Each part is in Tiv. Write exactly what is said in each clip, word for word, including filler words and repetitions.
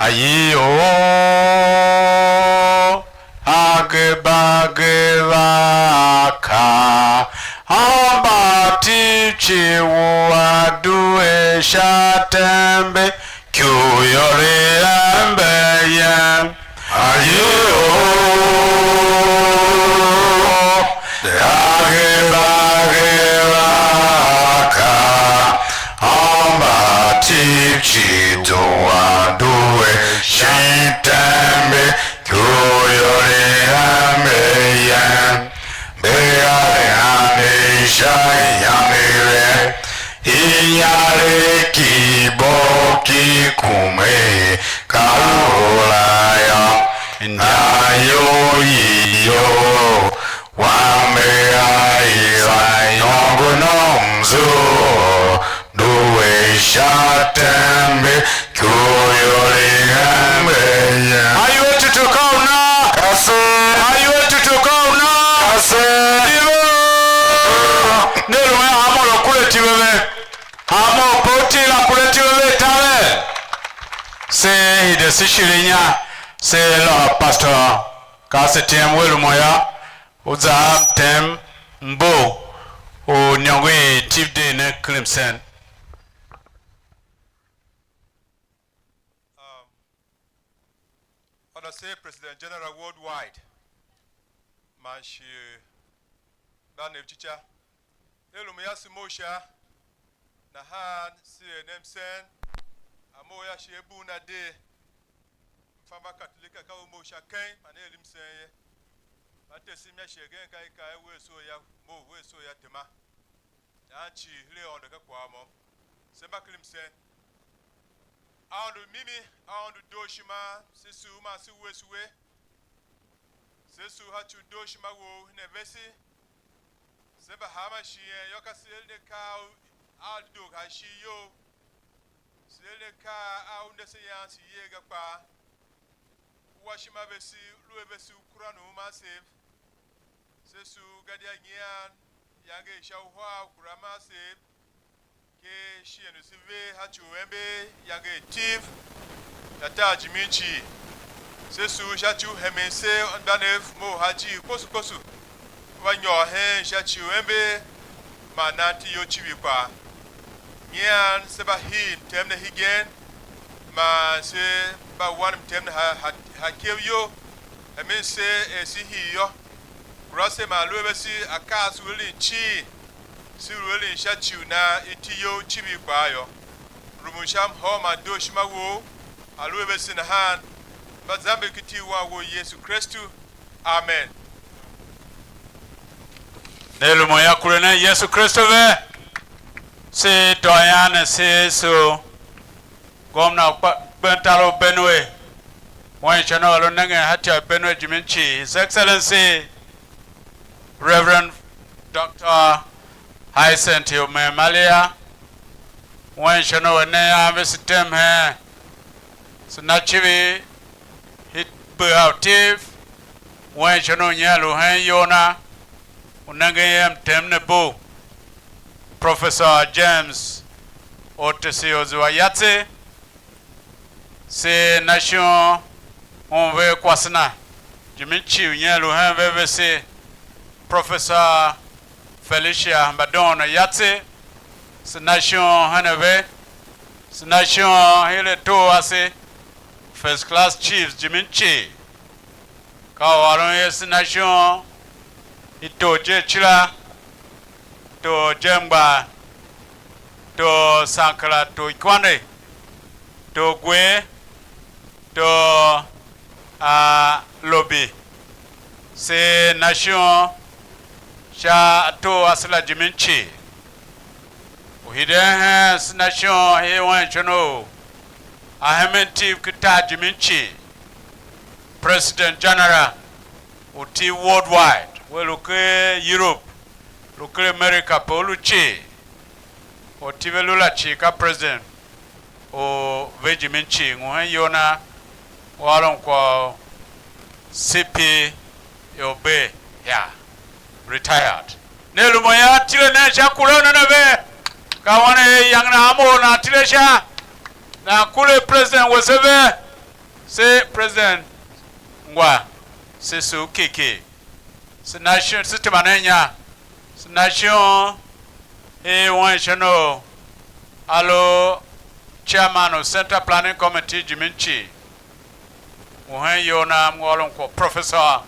Ayio, ageba geva ka, hamba ti ci u a due sha tembe, ku yô i embe yen. Ayio, ageba geva ka, hamba ti ci u a due sha tembe, ku yô i embe yen. Mbe a ande sha iyange, inyaregh ki bo ki kume, ka u la yô, inda you i you, wambe a i za nyôngo nomso, due sha tembe, ku yô i embe yen. Ayuwe tutu ka u nan? Kase. Ayuwe tutu ka u nan? Kase. Tive. Ne lu a mô lo kure tive ve. A mô po ti la kure tive ve ta ve. Se hide se shire inya. Se lôhô pastor. Ka se tem we lu mo yô. U za a mtem mbo u niongo i Tiv Day ne Clemson. Um, Order say President General Worldwide, man shi mbanev cica. Her u m yase mough sha, nahan se er ne msen, a mough yô, shi a bugh na dee. M fa Mbakatolika ka u mough sha keng, man ne er msen ye. Mba tesen mi ashe gen ka i kaa er, wer soo yô, mough, wer soo yô, tema. Nahan cii, her Aôndo ka kwagh môm. Se mba ken msen. Aôndo mimi, Aôndo dooshima, se sugh man se wuese we. Se sugh sha ci u dooshima wou hen a vese. Se mba hanma shighe yô, ka se eren akaa a u dedoo ken ishigh you. Se eren akaa a u ne se ian se yer ga kpaa. U wa ishima vese, lu a vese u kuran u ma asev. Se sugh gadia nyian yange sha uhar u kuran ma asev. Ker shighe u se ver sha ci u ember yange i Tiv, sha tar jimin cii. Se sugh sha ci u hemen se anmgbianev mough sha ijiir kposo kposo, va nyôr hen sha ci u ember man nan iti you civir kpaa. Nyian se mba hii mtem ne hegen, man se mba wan mtem ne ha, ha, ha ikev you, hemen se er se hii yô, kura se man lu a vese akaa se lu eren cii, se lu eren sha ci u nan iti you civir kpaa yô. Rumun sha mhôôn man dooshima wou, a lu a vese nahan, mba zamber ken iti i Wan wou Yesu Kristu. Amen. Ne lumun yô, kure nen Yesu Kristu ve. Se tôô ian ne se Yesu. Gomna u kpa-, kpen tar u Benue, wen shon u a lu nengen sha ityô i Benue jimin cii, His Excellency Reverend Doctor Hyacinth Umar Malia, wen shon u a ne a vese tem hen Senachivir, Hit Bua u Tiv, wen shon u nyian lu hen iyol na, u nengen er mtem ne bo, Professor James Ortesi Oziwa Yatse, se na shon un ver kwase na, jimin cii u nyian lu hen ve vese, Professor Felicia Mbadon Yatse, se na shon hen a ve, se na shon hen ato ase, first class chiefs jimin cii. Ka u ôron er se na shon i tor je Acila, tor je Mgbar, tor Sankara, tor Ikwande, tor Gwer, tor a Lobi, se na shon sha ato ase la jimin cii. U hiden hen se na shon hen wen shon u a hemen Tiv ken tar jimin cii, President General u Tiv Worldwide, we lu ken Europe, lu ken America, pe u lu cii, Ortiv a lu la cii ka President u ve jimin cii, ngu hen iyol na, u ôron kwagh u C P Obey ya, retired. Ne lu mo yô, tile nen sha, kure nen a ve. Ka wan er iyange na a mough nan tile sha, nan kure President wese ve. Se President ngwa, se sugh kiki, se na shon, se tema nen inya, se na shon i wen shin u a lu chairman u Central Planning Committee jimin cii, u hen iyol na m ôron kwagh Professor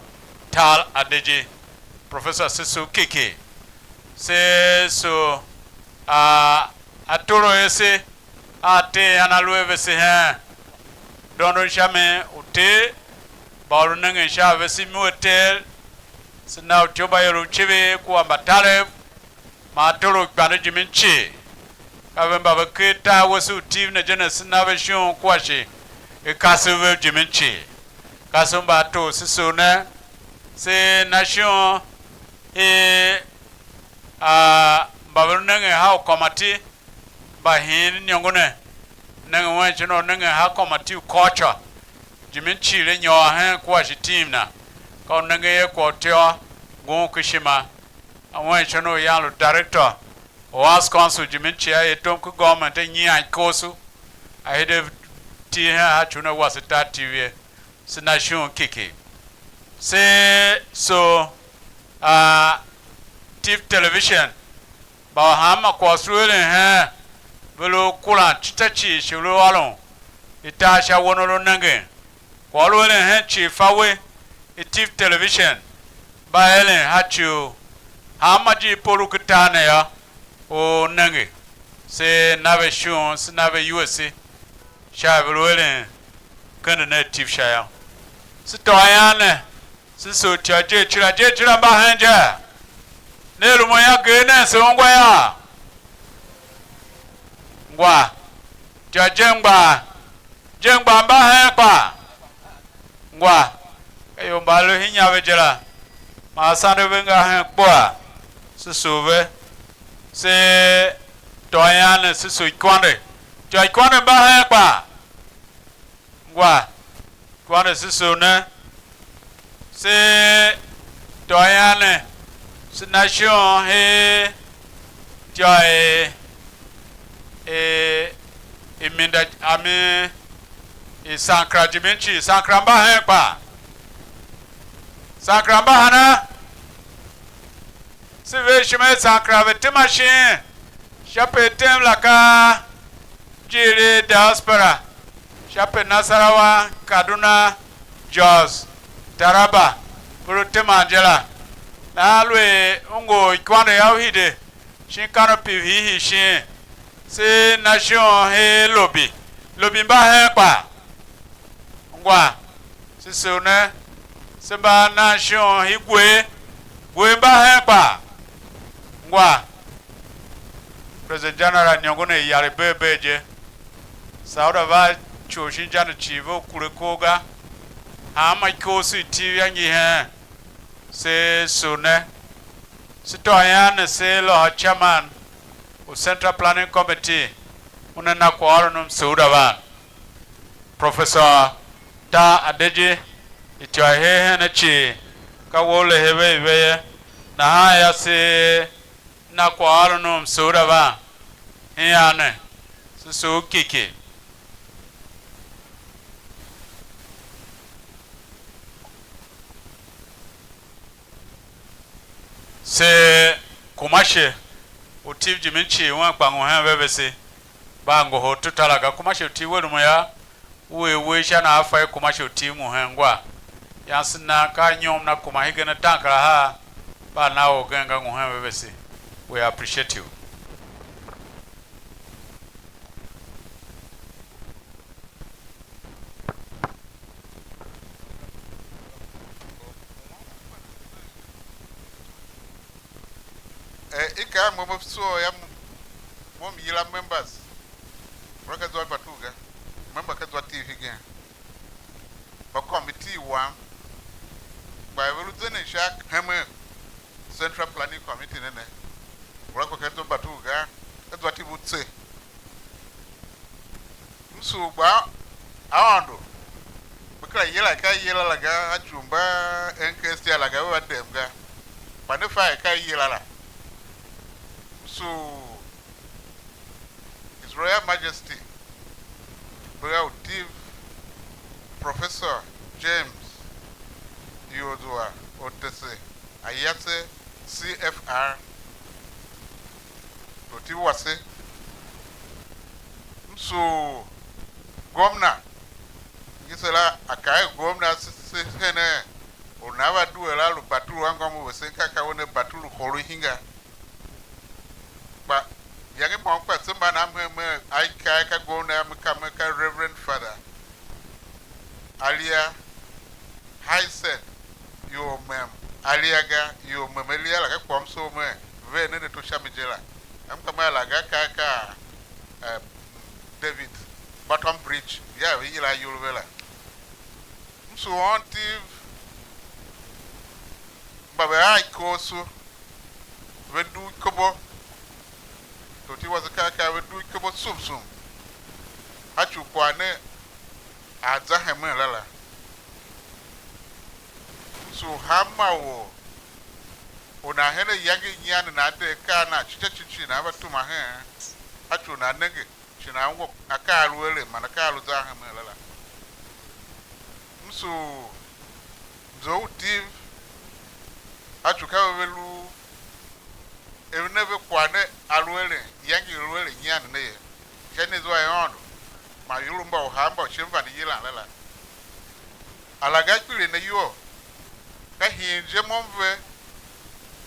Tal Adegyi. Professor, se sugh kiki, se sugh a, a toro ase a Ter an a lu a vese hen dondon sha mi u Ter, mba u lu nengen sha a vese imo a Ter, se na utyombayev u civir kua mbatarev, man atorov kpande jimin cii. Ka ve mba ve ker tar wese u Tiv ne je ne, se na ve shon kua shi i kasev vev jimin cii. Kasev mba ator se sugh ne, se na shon i a, mba ve lu nengen ha u kômati, mba hiin iniongo ne, nengen wen shin u nengen ha kômati u culture, jimin cii le nyôr hen kua shi team na, ka u nengen er kwagh u tyô ngun u kishima, a wen shin u yan lu director u Arts Council jimin cii a er tom ku government a nyian ikosu, a hide iti hen a ci u ne wase tar Tiv ye, se na shon kiki. Se so a Tiv Television, mba u hanma kwagh u su eren hen ve lu kuran cita cii shi lu ôron i tar sha won u lu nengen. Kwagh u lu eren hen cii fa we, i Tiv Television mba eren ha ci u hanma je i pe u lu ken tar ne yô, u nenge, se na ve shon, se na ve iwuese sha er ve lu eren kende ne Tiv sha yô. Se tôô ian ne, se sugh ityô je cira, je cira mba hen je? Ne er u mo yô, ger nen se ungwa yô. Ngwa. Ityô je ngba, je ngba mba hen kpa? Ngwa. Ka ior mba lu hinya ve je la, man asande ve nga hen kpua, se sugh ve, se tôô ian ne, se sugh ikwande. Ityô ikwande mba hen kpa? Ngwa. Kwande se sugh ne, se tôô ian ne, se na shon hen ityô i, i, i minda, a mi, i sankara jimin cii. Sankara mba hen kpa? Sankara mba hana? Se ver ishima i sankara ve tema shin sha pe i tem la, ka ijiir i diaspora, sha pe Nasarawa, Kaduna, Jos, Taraba, ve lu teman je la. Nahan aluer u ngu u ikwande yô, u hide shin canopy u hiihii shin, se na shon hen lobi. Lobi mba hen kpa? Ngwa. Se sugh ne, se mba nan shon i gwer, gwer mba hen kpa? Ngwa. President General nyôngo ne yar i bee bee je. Sauda va a ityou shin inja ne cii ve u kure kor ga. Hanma ikosu i Tiv ya ngi hen. Se sugh ne, se tôô ian ne, se lôhô chairman u Central Planning Committee, una na kwaghôron u msughul a van. Professor Tar Adegyi, ityô i hee hen a cii, ka we u lehe ve i ve ye. Nahan yô, se na kwaghôron u msughul a van, hen a ne, se sugh kiki. Se Kumashe u Tiv jimin cii wen kpa ngu hen ve vese, mba a ngohol tutala ga. Kumashe u Tiv, we rumun yô, u er uwegh sha na, a fa er Kumashe u Tiv ngu hen ngwa. Yan se nan ka anyom na kuma hegen ataankarahar, mba a na orgen ga, ngu hen ve vese. We appreciate you. Eh, i kaa mo, mo soo yô, mo, mo m yila members. Ngula ka zwa Batu ga. Member ka zwa Tiv hegen. Mba committee wam, kpa ve lu zenden sha hemen Central Planning Committee ne ne. Ngula kpa ka zwa Batu ga, ka zwa Tiv u tse. M sugh gba Aôndo, ve kera yila, ka yila la ga, a ci u mba N K S T la ga, ve va dem ga, kpa ne fa er ka yila la. M sugh His Royal Majesty, bega u Tiv, Professor James Iozua Otese Ayase, C F R, torti wase. M sugh gomna, ngi se la a kaa er gomna se, se henen u nan va due la, lu batulu anngôm u vesen, ka ka u ne batulu hor u hinga. Kpa iyange môm kpa se mba nan mhen mer a ikae ka gomna, me ka, me ka Reverend Father Alia Hysen, ior mem Alia ga, ior mem Alia la, ka kwagh m soo mer, ver nen ato sha mi je la. M ka me ala ga, ka, ka, eh, David Bottom Bridge, ya ve yila ayol ve la. M sugh ônov Tiv mba ve a ikooso, ve dugh ikobo, torti wase kaa kaa, ve dugh ikobo sum sum, a ci u kwagh ne a za hemen la la. M sugh hanma or u nan hen ayange i nyian ne, nan de akaa na cica cii cii, nan va tuma hen, a ci u nan nenge, shi nan ungwa akaa a lu eren man akaa a lu zan hemen la la. M sugh mzo u Tiv, a ci u ka ve, ve lu, er ne ve kwagh ne a lu eren, iyange i lu eren nyian ne ye, sha inyazo i Aôndo, man ior mba uhar mba u shin vande yilan la la. Alaghga kpiligh ne iyol, ka hin je mo m ve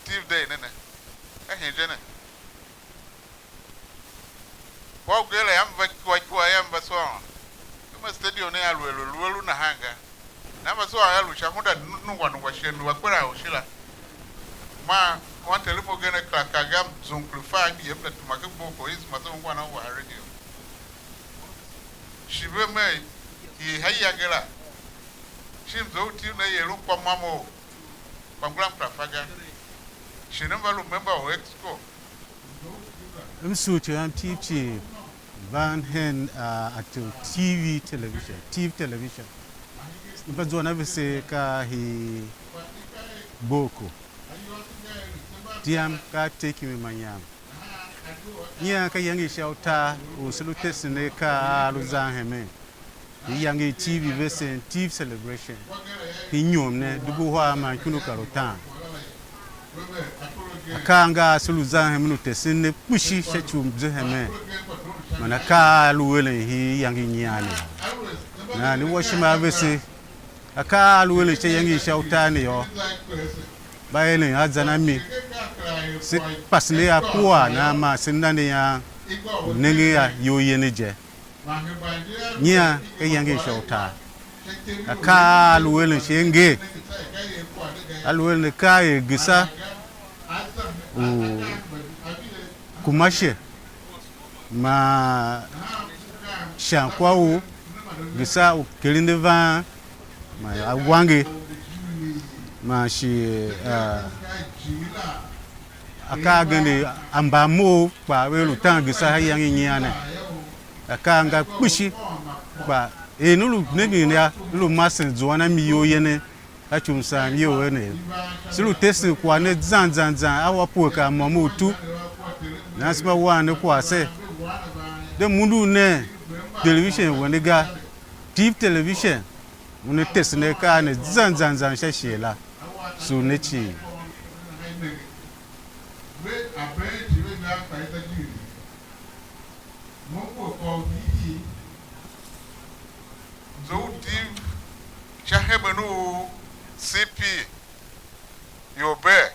Tiv Day ne ne, ka hin je ne. Kwagh ugen la yam va ikua ikua yam va sôôn. Ka me stadium ne a lu a lu, lu a lu nahan ga. Nan va sôôn a lu sha hunda nungwa nungwa shighe lu a kperan u shi la. Man wanter mo gen a kera kar ga, m zungulufaa m yem, m za tuma ken Boko East, ma se ungwa na ungwa ha radio. Shi ve me i ha iyange la. Shi mzo u Tiv ne, i er un kwa mam ou, kpa ngula m kera fa ga. Shi ne m va lu member u Exco. M sugh icighan Tiv cii van hen, ah, ato T V television, Tiv television. M va zuan a vese ka hi Boko. Tiam ka Tekimi Manyam. Nyian ka iyange i sha utar u se lu tesen akaa a lu zan hemen. Iyange i Tiv vesen, Tiv celebration, inyom ne dubu uhar man ikundu kar utaan. Akaa nga a se lu zan hemen u tesen ne kpishi sha ci u mze hemen, man akaa a lu eren hii iyange i nyian ne. Nahan ne wa ishima a vese, akaa a lu eren sha iyange i sha utar ne yô, mba eren a zan a mi, se pase ne a kua nan man se na ne ian u nengen a iyol yene je. Nyian ka iyange i sha utar. Akaa a lu eren shi a nger, a lu eren akaa er Gesa u Kumashe man Shankwa u Gesa u Kerende Van man Awange man shi, ah, akaa agendi a mba a mough kpaa ve lu tan Gesa ha iyange i nyian ne. Akaa nga kpishi, kpa er ne lu nengen yô, ne lu masen zuan a mi iyol yene, a ci u msaam iyol enev. Se lu tesen kwagh ne zan zan zan, a wa pue kar môm u tu, nahan se mba wan ne kwagh ser, de mundu nen television wende ga, Tiv television, una tesen akaa ne zan zan zan sha shighe la, sugh ne cii. Ve a been icile i nan kpa i za dii ne. Mo ngu a kwagh u hiihii. Zo u Tiv sha hemen u C P, ior bee,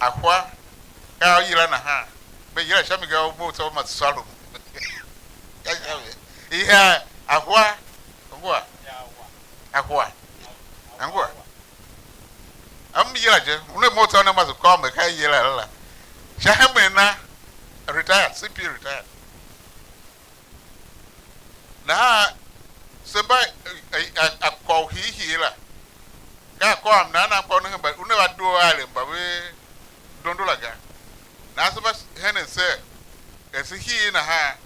ahwa, ka a yila nahan. Ve yila sha mi ga, u mough tsô u ma sôrom. Ka sha mi. Ihe ahwa, ngwa. Ahwa. Angwa. M yila je, una mough tsô una mase kôôm er ka i yila la la. Sha hemen na, retired, C P retired. Nahan se mba, a, a, a, a kwagh u hiihii la. Ka a kôôm nan nan kpa una hemba, una va doo a ale mba ve dondo la ga. Nahan se mba henen ser, er se hii nahan,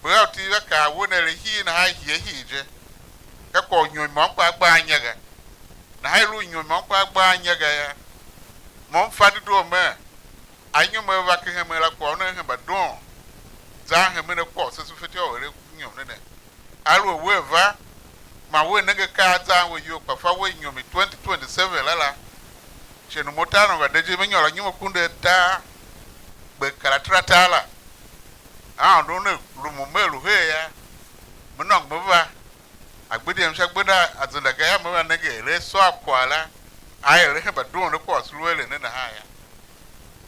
bea u Tiv a kaa we ne, er i hii nahan, i hii a hii je. Ka kwagh u nyom môm kpaa gba anya ga. Nahan i lu u nyom môm kpaa gba anya ga yô, mo m fa dedoo mer, a inyom a va ken hemen la, kwagh una hemba doon, zan hemen a kwagh se, se fetyô u eren inyom ne ne. Aluer wea va, man We nenge ka a zan we iyol, kpa fa we inyom i twenty twenty-seven la la, shi nu mo tar nôngo a de je, me nyôr anyom akunduatar, gbe kar ataratar la, Aôndo Una lumun mer lu her yô, me nôngo me va, a gbidye m sha gbenda a zenda ga yô, me va nenge er a sôr kwagh la, a er a hemba dughun ne kwagh u se lu eren ne nahan yô.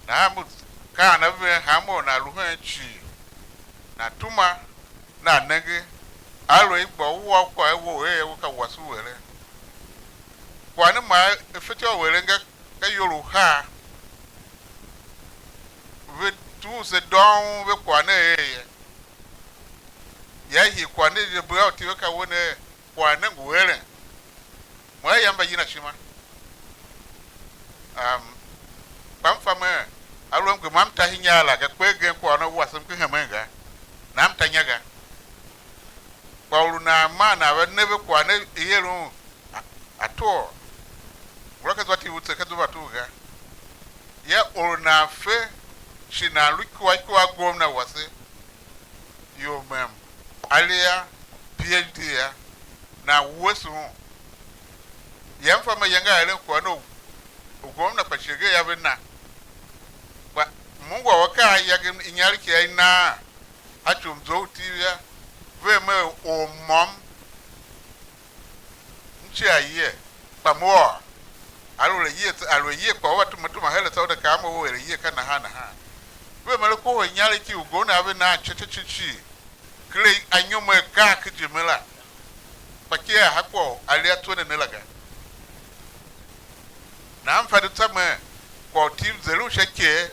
Nahan m kaan a ven hanma or nan lu hen cii, nan tuma, nan nenge, aluer i gba u wua u kwagh a wou er we ka wase u eren. Kwagh ne ma a fatyô u eren ga, ka ior uhar, ve tugh se dôghon ve kwagh ne er ye. Ya hii kwagh ne je bea u Tiv a ka we ne er, kwagh ne ngu eren. Mo ya yam mba yina ishima. Um, kpa m fa mer, a lu m gema m ta ihinyar la ga, kper gen kwagh ne u wasem ken hemen ga, nan m ta inya ga. Kpa u lu nan maa nan va ne ve kwagh ne i er un a, a tor, ngula ka zwa ti u tse ka zwa tu ga. Ya or u nan fe, shi nan lu ikua ikua a gomna wase, ior mem, alia, P H D ya, nan wuese un. Yam fa me yange a eren kwagh ne u, u gomna kpa shighe ya ve na. Kpa m ungwa u akaa a yange inyaregh ki a i nan a ci u mzough Tiv yô, vea mer or môm m cia ye, kpa mo ôr. Aluer ye, aluer ye kpa u va tuma tuma her a tsô u de kaa mo u er ye ka nahan nahan. Vea mer a kohol inyaregh ki u gomna a ve nan cii cii cii. Ker anyom a akaa ken ijime la, kpa ki a ha kwagh u a le a tswen a ne la ga. Nahan m fa di tsa mer kwagh u Tiv zeren u sha ikegh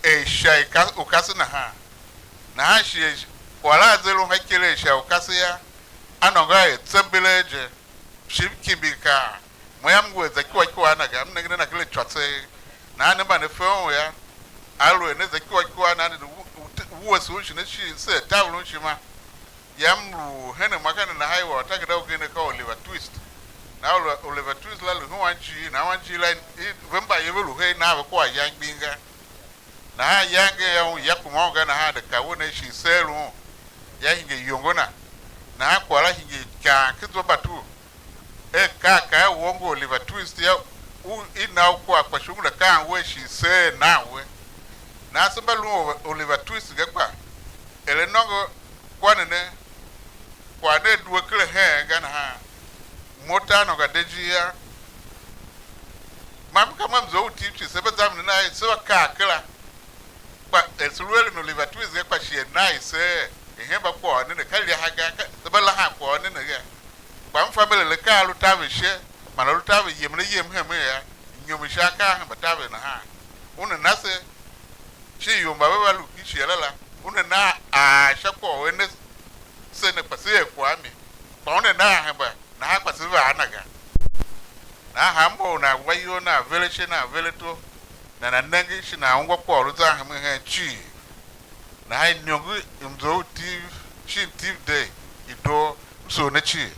er sha i ka-, u kase nahan. Nahan shi er kwagh la a zeren u sha ikegh er sha u kase yô, a nôngo a er tsembelee je. Shi m kimbir kaa, mo yam, m ngu a za ikua ikua a na ga, m nenge nen a ker a icô tseegh. Nahan ne mba ne fe un yô, aluer ne za ikua ikua a na ne, ne wu-, wu-, wuese un shi ne shi seer taver un ishima. Yam, m lu hen a ma ken nahan, i ôr takerada ugen ne ka Oliver Twist. Nahan Oli-, Oliver Twist la lu hen wanjir, nahan wanjir la i, i, ve mbayev ve lu her, i na ve kwagh yan gbing ga. Nahan yange yô, un ya kuma un ga nahan, de ka un a shi seer un, ya hingir iyongo na. Nahan kwagh la hingir ikaan ken zwa mbatu, er ka, ka er u ongo Oliver Twist yô, u, i na u kwagh, kpa shi ungwa kaan we shi seer nan we. Nahan se mba lun Oliver Twist ga, kpa er a nôngo kwagh ne ne, kwagh ne a due ker a heen ga nahan, mo tar nôngo a de ijir yô, ma m ka ma mzough u Tiv cii, se mba zamber a na, se va kaa kera. Kpa er se lu eren Oliver Twist ga, kpa shighe a na i seer, i hemba kwagh ne ne, ka ilyaha ga, ka se mba lahan kwagh ne ne ga. Kpa m fa mer er akaa a lu taver ishe, man a lu taver yemen ayem hemen yô, inyom i sha akaa a hemba taver nahan. Una na se, shin ior mba ve va lu ken shighe la la, una na aa sha kwagh u a ne se ne, kpa se er kwagh a mi, kpa una na a hemba, nahan kpa se vaa na ga. Nahan hanmô u nan wa iyol nan vere ishe nan vere ato, nana nenge shi nan ungwa kwagh u lu zan hemen hen cii. Nahan iniongo i mzough u Tiv, shin Tiv Day, i doo, m sugh ne cii.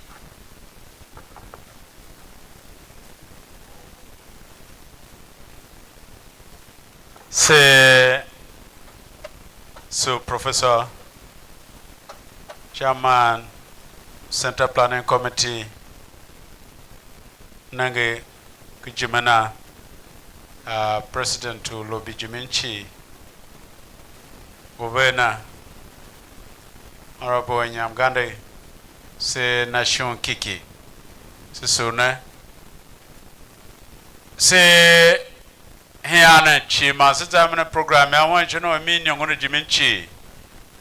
Se sugh Professor, Chairman, Center Planning Committee, nenge ken ijime na, a, President u Lobi Jimin cii, u ver na, Honorable Nyamgande, se na shon kiki, se sugh ne. Se hen a ne cii, man se za a mi ne program ya wen icin u mi iniongo ne jimin cii,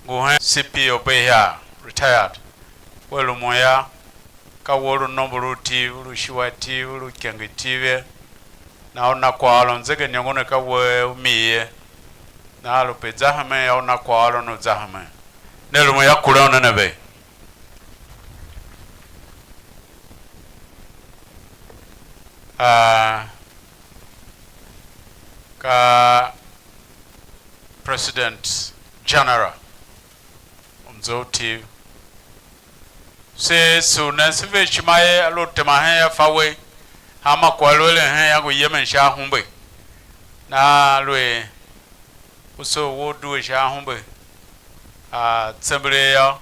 ngu hen C P Obeihiar, retired. We lumun yô, ka we u lu nombor u Tiv, u lu shuwa Tiv, u lu ikange Tiv ye. Nahan u na kwaghôron, zegenyôngo ne ka we u mi ye. Nahan lu pe za hemen yô, u na kwaghôron u za hemen. Ne lumun yô, kuren u nen a ve. Ah, ka President General u mzough Tiv. Se sugh nen, se ver ishima er a lu u tema hen ya fa we, hanma kwagh a lu eren hen ya ngu yemen sha ahumbe. Nahan aluer u soo we u due sha ahumbe, a tsembelee yô,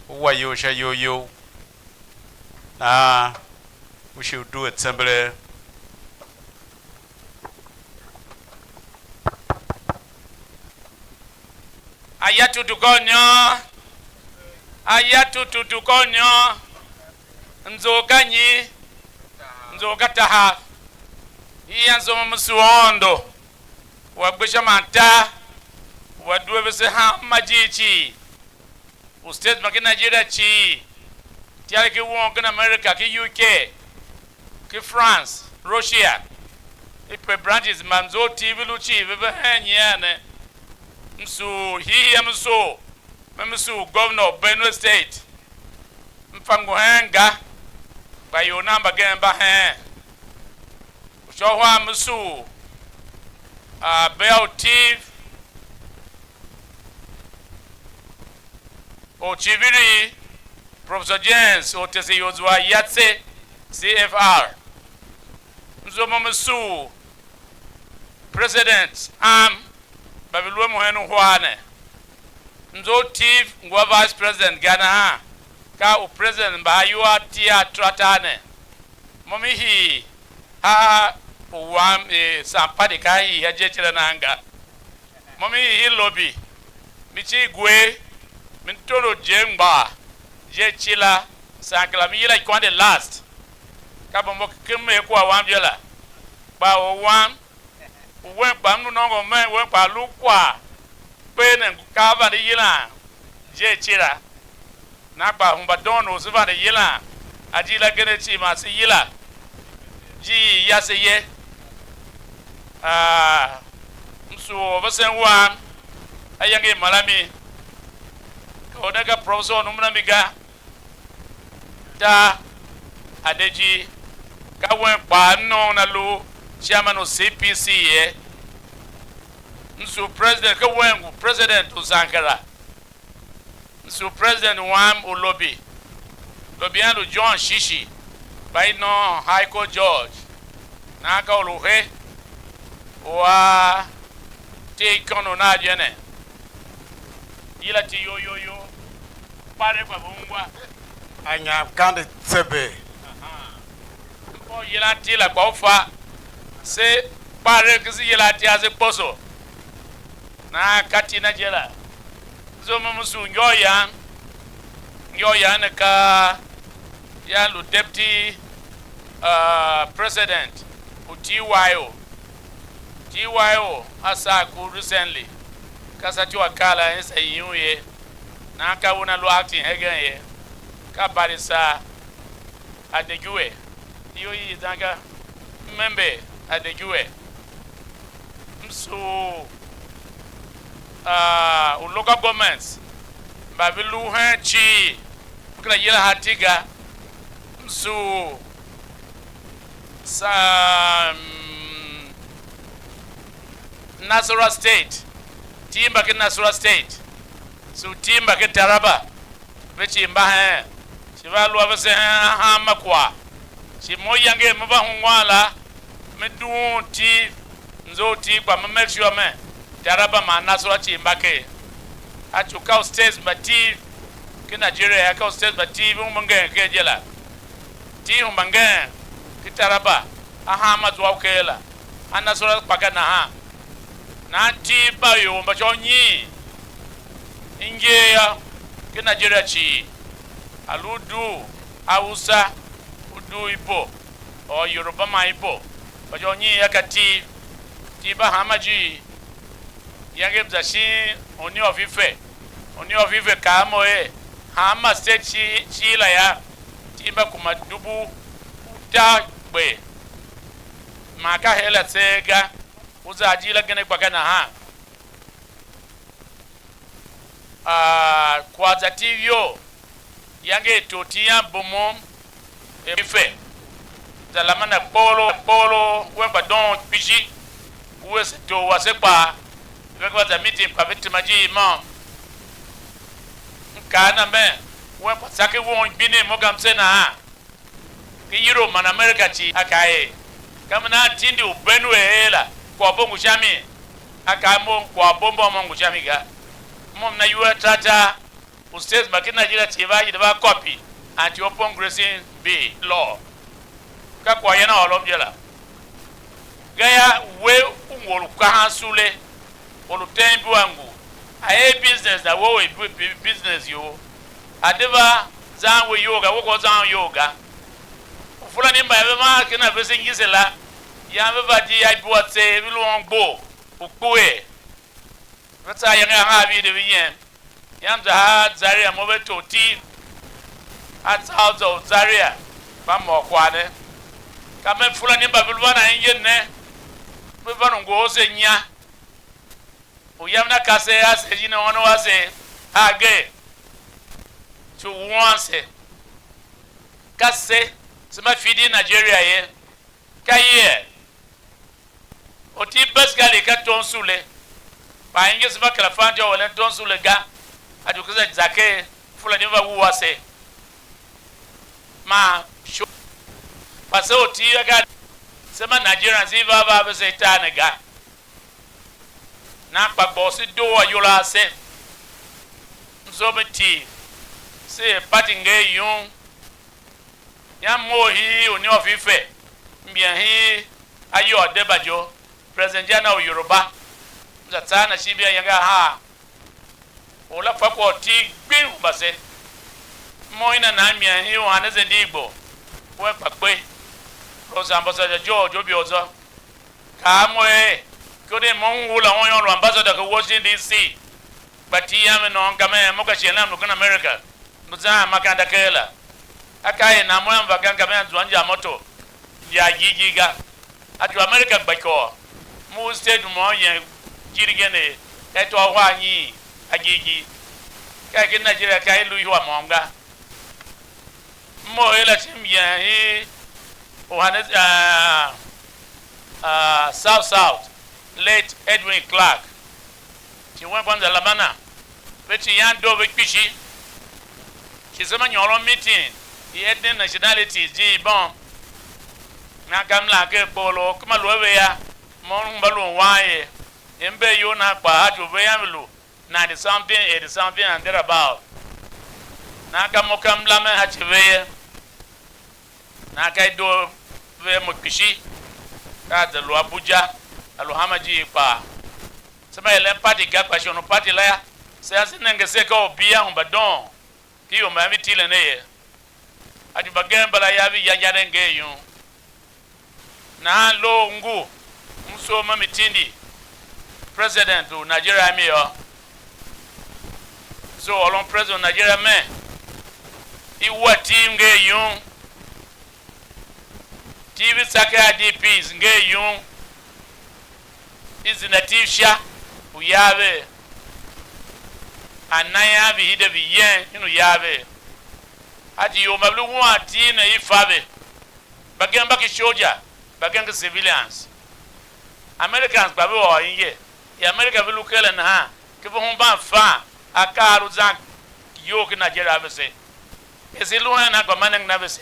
u wa iyol sha iyol you. Nahan u shi u due tsembelee. Aya tutu kônyô, aya tutu kônyô, nzou ka nyi? Nzou ka tahav. Hii anzo msu Aôndo, u a gbe sha man tar, u a due vese hanma ijiir cii, u States man ken Nigeria cii, ityariki won ken America, ken U K, ken France, Russia, i pe branches man mzou T V lu cii ve ve hen nyian ne. Msu hiihii a msu, me msu governor of Benue State, m fa ngu heen ga, kpa ior nan mbagenev mba heen. U sha uhar msu, a bea u Tiv, Orchiviri, Professor James Ortese Yozua Yatse, C F R. M zua mo me sugh President am mba ve lu a mo hen uhar ne. M zua u Tiv ngu a Vice President ga nahan, ka u President mba ayua a Tiv a ataratar ne. Mo me hii ha u wam, eh, Sampadi ka a hii ha je cila nan ga. Mo mi hii lobby, mi cii gwer, mi tondo je ngbar, je cila, san kera mi yila ikwande last. Ka mo mo ken m er kwagh wam je la. Kpa or wam, u wen kpa m lu nôngo mer wen kpa lu kwagh kper ne, ka a vande yilan je cila. Nan kpa hemba doon u se vande yilan ajiir agen cii man se yila ijiir i yase ye. Aa, m sugh orvesen wam ayange i mara mi, ka u ne ka professor u numera mi ga, tar Adeji, ka wen kpaa m nongo na lu chairman u C P C ye. M sugh president, ka wen ngu president u zan kera. M sugh president wam u lobi, lobi an lu John Shishi, kpa i nôôn High Court George, nahan ka u lu he u a tee ikônough nagh je ne, yila ti yo yo yo, kparen gba ve ungwa. Anyam kande tsebe. Aha. Mba u yilan iti la kpa u fa, se kparen ken se yilan iti ase kposo. Nahan ka iti na je la. Zum u m sugh ngô yam, ngô yam ne ka ya lu deputy, uh, president u T Y O. T Y O a saa ku recently, ka sa ti u akaa la, er sa yum ye, nahan ka una lu acting hegen ye, ka Barrister Adejuwe, iyol i zan ga, Member Adejuwe. M sugh, ah, u local governments mba ve lu hen cii, m kera yila ha iti ga. M sugh sa, mm, Nasarawa State, iti mba ken Nasarawa State, sugh iti mba ken Taraba, ve cii mba heen, shi vea lu a vese hanma kwagh. Shi mo iyange me va ungwan la, me dughun iti, m zough iti, kpa me make sure me Taraba man Nasarawa cii mba ker. A tsu ka u states mba iti ken Nigeria, ka u states mba iti ve hemba ngen ker je la. Iti hemba ngen ken Taraba, a hanma zua u ker la, a Nasarawa kpa ka nahan. Nahan iti mba ior mba sha unyiin i nger yô, ken Nigeria cii, a lu u dugh Hausa, u dugh Igbo, or Yoruba man Igbo, kpa sha unyiin yô, ka iti, iti mba hanma ijiir. Iyange m za shin Union of Ife, Union of Ife kaa a mo er, hanma state cii, cii la yô, iti mba kuma dubu utar gber, man ka her la tseegh ga, u za ajiir agen a gba ga nahan. Aa, kwagh za iti iyol, iyange i tor iti yam bumum, er Ife, za Lamana Kpogholo, Kpogholo, wen gba doon kpishi, u ese tor wase kpaa, ve gba za meeting kpa ve tema ijiir môm. M kaa a na mer, wen kpa sake won gbinin mo ga mse nahan? Ken Europe man America cii, a kaa er, ka me nan tindi u Benue er la, kwaghbo ngu sha mi? A kaa mo, kwaghbo mbô mo ngu sha mi ga. Mo m na iwer tar tar, u states mba ken Nigeria cii va yila va copy Antioch upon Grazing Be law. Ka kwaghyan ôron je la. Gayô, we u ngu or u kahan sule, or u ten ibua ngu, a er business na, we u er bu-, bu-, business you, a de va zan we iyol ga, we kô zan iyol ga. Fulani mba ve van ken a vese ngise la, yan ve va di a ibua tseegh, ve lu ôngbor u kpuer. Ve tsa ayange ahan a vihi de ve yem. Yam za a Zaria mo ve tôr tiv, a tsa u za u Zaria, va môr kwagh ne. Ka me Fulani mba ve lu van a injen ne, ve van u ngohol se inya. U yam na kasev ase, shin ônov ase, a gee, tsu wuan se. Ka se, se mba fidi Nigeria ye. Ka ye, oti basically ka tom sule, kpa inge se mba kera fan ityô u eren tom sule ga, a due ken za ker Fulani va wua se. Man sho, kpa se oti a ga, se mba Nigerians i va va ve se tar ne ga. Nan kpa gbôghôso i doo ayol a se. Mso me tii, se er party nger yum. Yam mough hii u Niof Ife, mbian hii ayôôr deba jo, President Jana u Yoruba. M za tsa a na shin mbian yange ahar. Or la fa kwagh u tig gbing u mbase. Mo i na nan mia hii u Hanese Ndigbo, wen kpa kpe. Los Ambassador George Obiozor, kaa a mo er, ikondo i mo m ngu la un yô, lu ambassador ken Washington D C, kpa iti yam i nôôn ka me er mo ka shighe la m lu ken America, m lu zan makeranda ker la. Akaa er nan mo yam va ga, ka me zua injar moto, injar jighjigh ga. A tôô America gba ikôr, m u state môm yen jir igen er ka i tôô uhar nyiin a jighjigh. Ka i ken Nigeria ka i lu ihua môm ga. M mough er la shin myen i u Hane-, ah, ah, South South, late Edwin Clark. Shi wen kpa m za lamba na, ve ciyan doo ve kpishi. Shi se ma nyôron meeting i ethnic nationalities je i bom. Nan ka m lan ker kpoghuloo, kema lu a ve ya, mo m mba lun wan ye. I mbe iyol nan kpaa, a ci u ve yam ve lu ninety something, eighty something and thereabout. Nan ka mo ka m lamen a ci ve ye. Nan ka i doo ve a mo kpishi, ka a za lu Abuja, a lu hanma ijiir kpaa. Se mba eren party ga, kpa shon u party la yô, se yô, se nenge se ka u bia u mba doon, ki ior mba ve tile ne ye. A di mbagenev mbala yô, ve ya inyaregh nger yum. Nahan loho ngu, m soo ma mi tindi president u Nigeria mi yô. So ôron president u Nigeria me, i wua Tiv nger yum, Tiv i tsa ken I D Ps nger yum, i zenda Tiv sha u yav er, a na ian ve hide ve yen, shin u yav er. A di ior mba ve lu wuan Tiv ne i fa ve. Mbagenev mba ki soldier, mbagenev ki civilians. Americans kpa ve ôr inge. I America ve lu keren nahan, ki ve hemban fan akaa a lu zan iyol ken Nigeria a vese. Ese i lu hen nan kpa ma nengen a vese.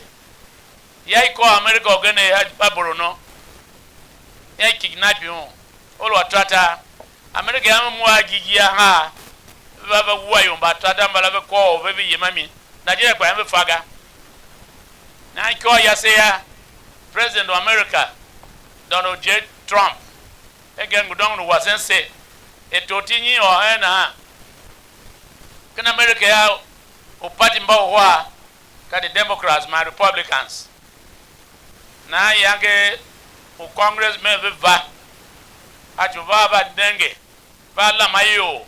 Ya i kôr America ugen er a Borno. Ya i kidnap un. Or u ataratar. America yam, m wa a jighjigh ahar, ve va, va wua ior mba ataratar mbala, ve kôr u ve, ve yem a mi. Nigeria kpa yam, ve fa ga. Nahan ikôr yase ya, President u America, Donald J. Trump, hegen ngu dôngon u wasen se, er torti nyi ôr hen nahan? Ken America ya, u party mba uhar ka the Democrats man Republicans. Nahan iyange u Congressmen ve va, a ci u va, va nenge, va lam a ior,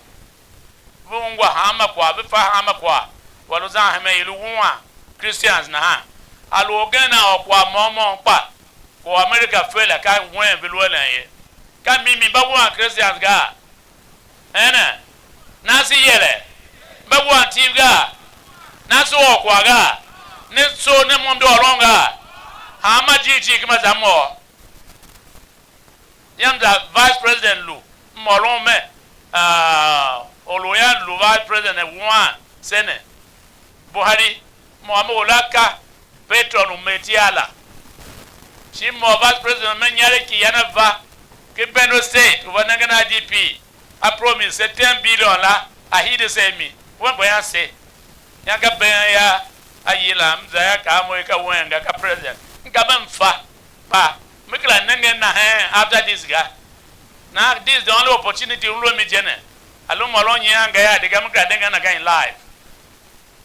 ve ungwa hanma kwagh, ve fa hanma kwagh, wa lu zan hemen i lu wuan Christians nahan. A lu orgen a ôr kwagh môm môm kpa, kwagh u America fe la, ka wen ve lu eren ye. Ka mimi mba wuan Christians gaa? Ene, na se yere, mba wuan Tiv gaa? Na se ôr kwagh gaa? Ne tso, ne môm de ôron gaa? Hanma jighjigh kema za m ôr. Yam za Vice President lu, m ôron me, ah, or u yan lu Vice President wuan se ne, Buhari, mo a me or la ka Petron u Metiala. Shi mo Vice President me nyar ki yana va ki Benue State, u va nengen I D P, a promise se ten billion la, a hide se a mi. Wen kpa yan se. Yan ka been ya A yila, m za ya ka a mo, i ka wen ga, ka president. M ka me m fa, kpa me kera nengen na hen after this ga. Now, this is the only opportunity u lu a mi je ne. A lu m ôron nyian ga ya, de ga me kera nengen na ga in live.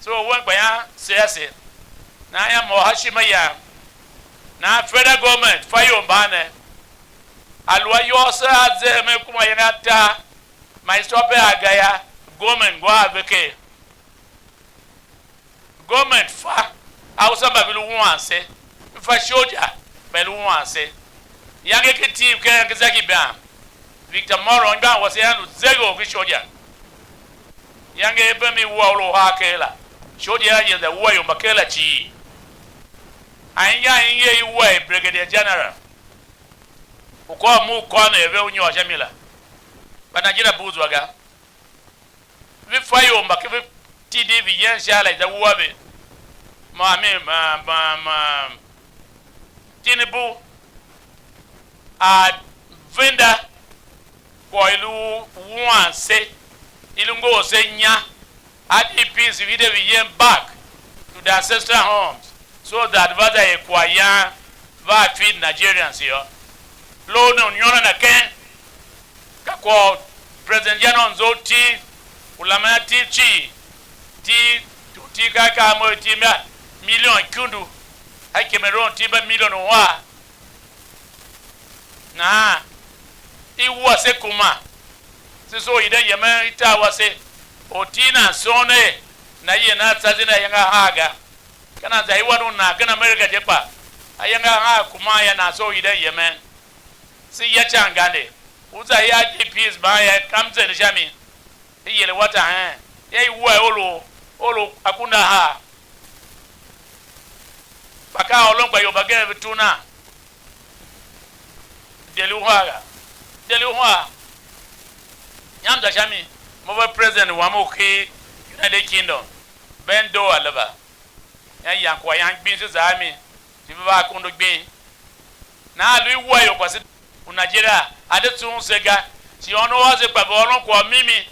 So, wen kpa yan se ase. Nahan ya mô ha ishima yam. Nahan federal government fa ior mban ne. A lu ayôôso a ze hemen kuma ayange atar, man i sôpe a ga ya, government ngu a ve ker. Government fa Hausa mba ve lu wuan se, ve fa shoja mba ve lu wuan se. Iyange ki Tiv ken Kentucky bam, Victor Morrow, anmgbian wase a lu zegher ki shoja. Iyange i bem i wua u lu uhar ker la, shoja yila yem za wua ior mba ker la cii. Ainyan i nyer i wua er Brigadier General, u kôr mu u kôr ne er ve u nyôr sha mi la, kpa Nigeria bugh zwa ga. Ve fa ior mba ke ve tindi vi yen sha la, i za wua ve. Ma mi ma ma ma Tinubu a venda kwagh i lu wuan se, i lu ngohol se inya. I D Ps, we de we yen back to the ancestral homes, so that va za er kwaghyan va feed Nigerians yô. Lo ne u nyôron a ken, ka kwagh u President Janon Nzo Tiv, u lamen a Tiv cii, Tiv, Tiv ka ka a mo Tiv mba million ikundu, a Cameroon Tiv mba million uhar. Nahan i wua se kuma, se soo hiden yemen i tar wase, or Tiv nan soon er nana ye nan tsa zende ayange ahar ga. Ka nan za i wan u nan ken America je kpa, ayange ahar kuma ya nan soo hiden yemen. Se ya can gande. U za ya I D Ps mban ya kam zende sha mi. I yere wa tahen, ya i wua olo, olo akunda haa. Kpa ka ôron gba ior mbagenev ve tuna, deri uhar ga, deri uhar. Nyam za sha mi, mo ve president wam u ki United Kingdom, Ben Doa Leva. Ya yan kwaghyan gbing se za a mi, shi ve va akondo gbing. Nahan lu i wua ior kwase u Nigeria a de tsughun se ga, shi ônov ase kpa ve ôron kwagh mimi.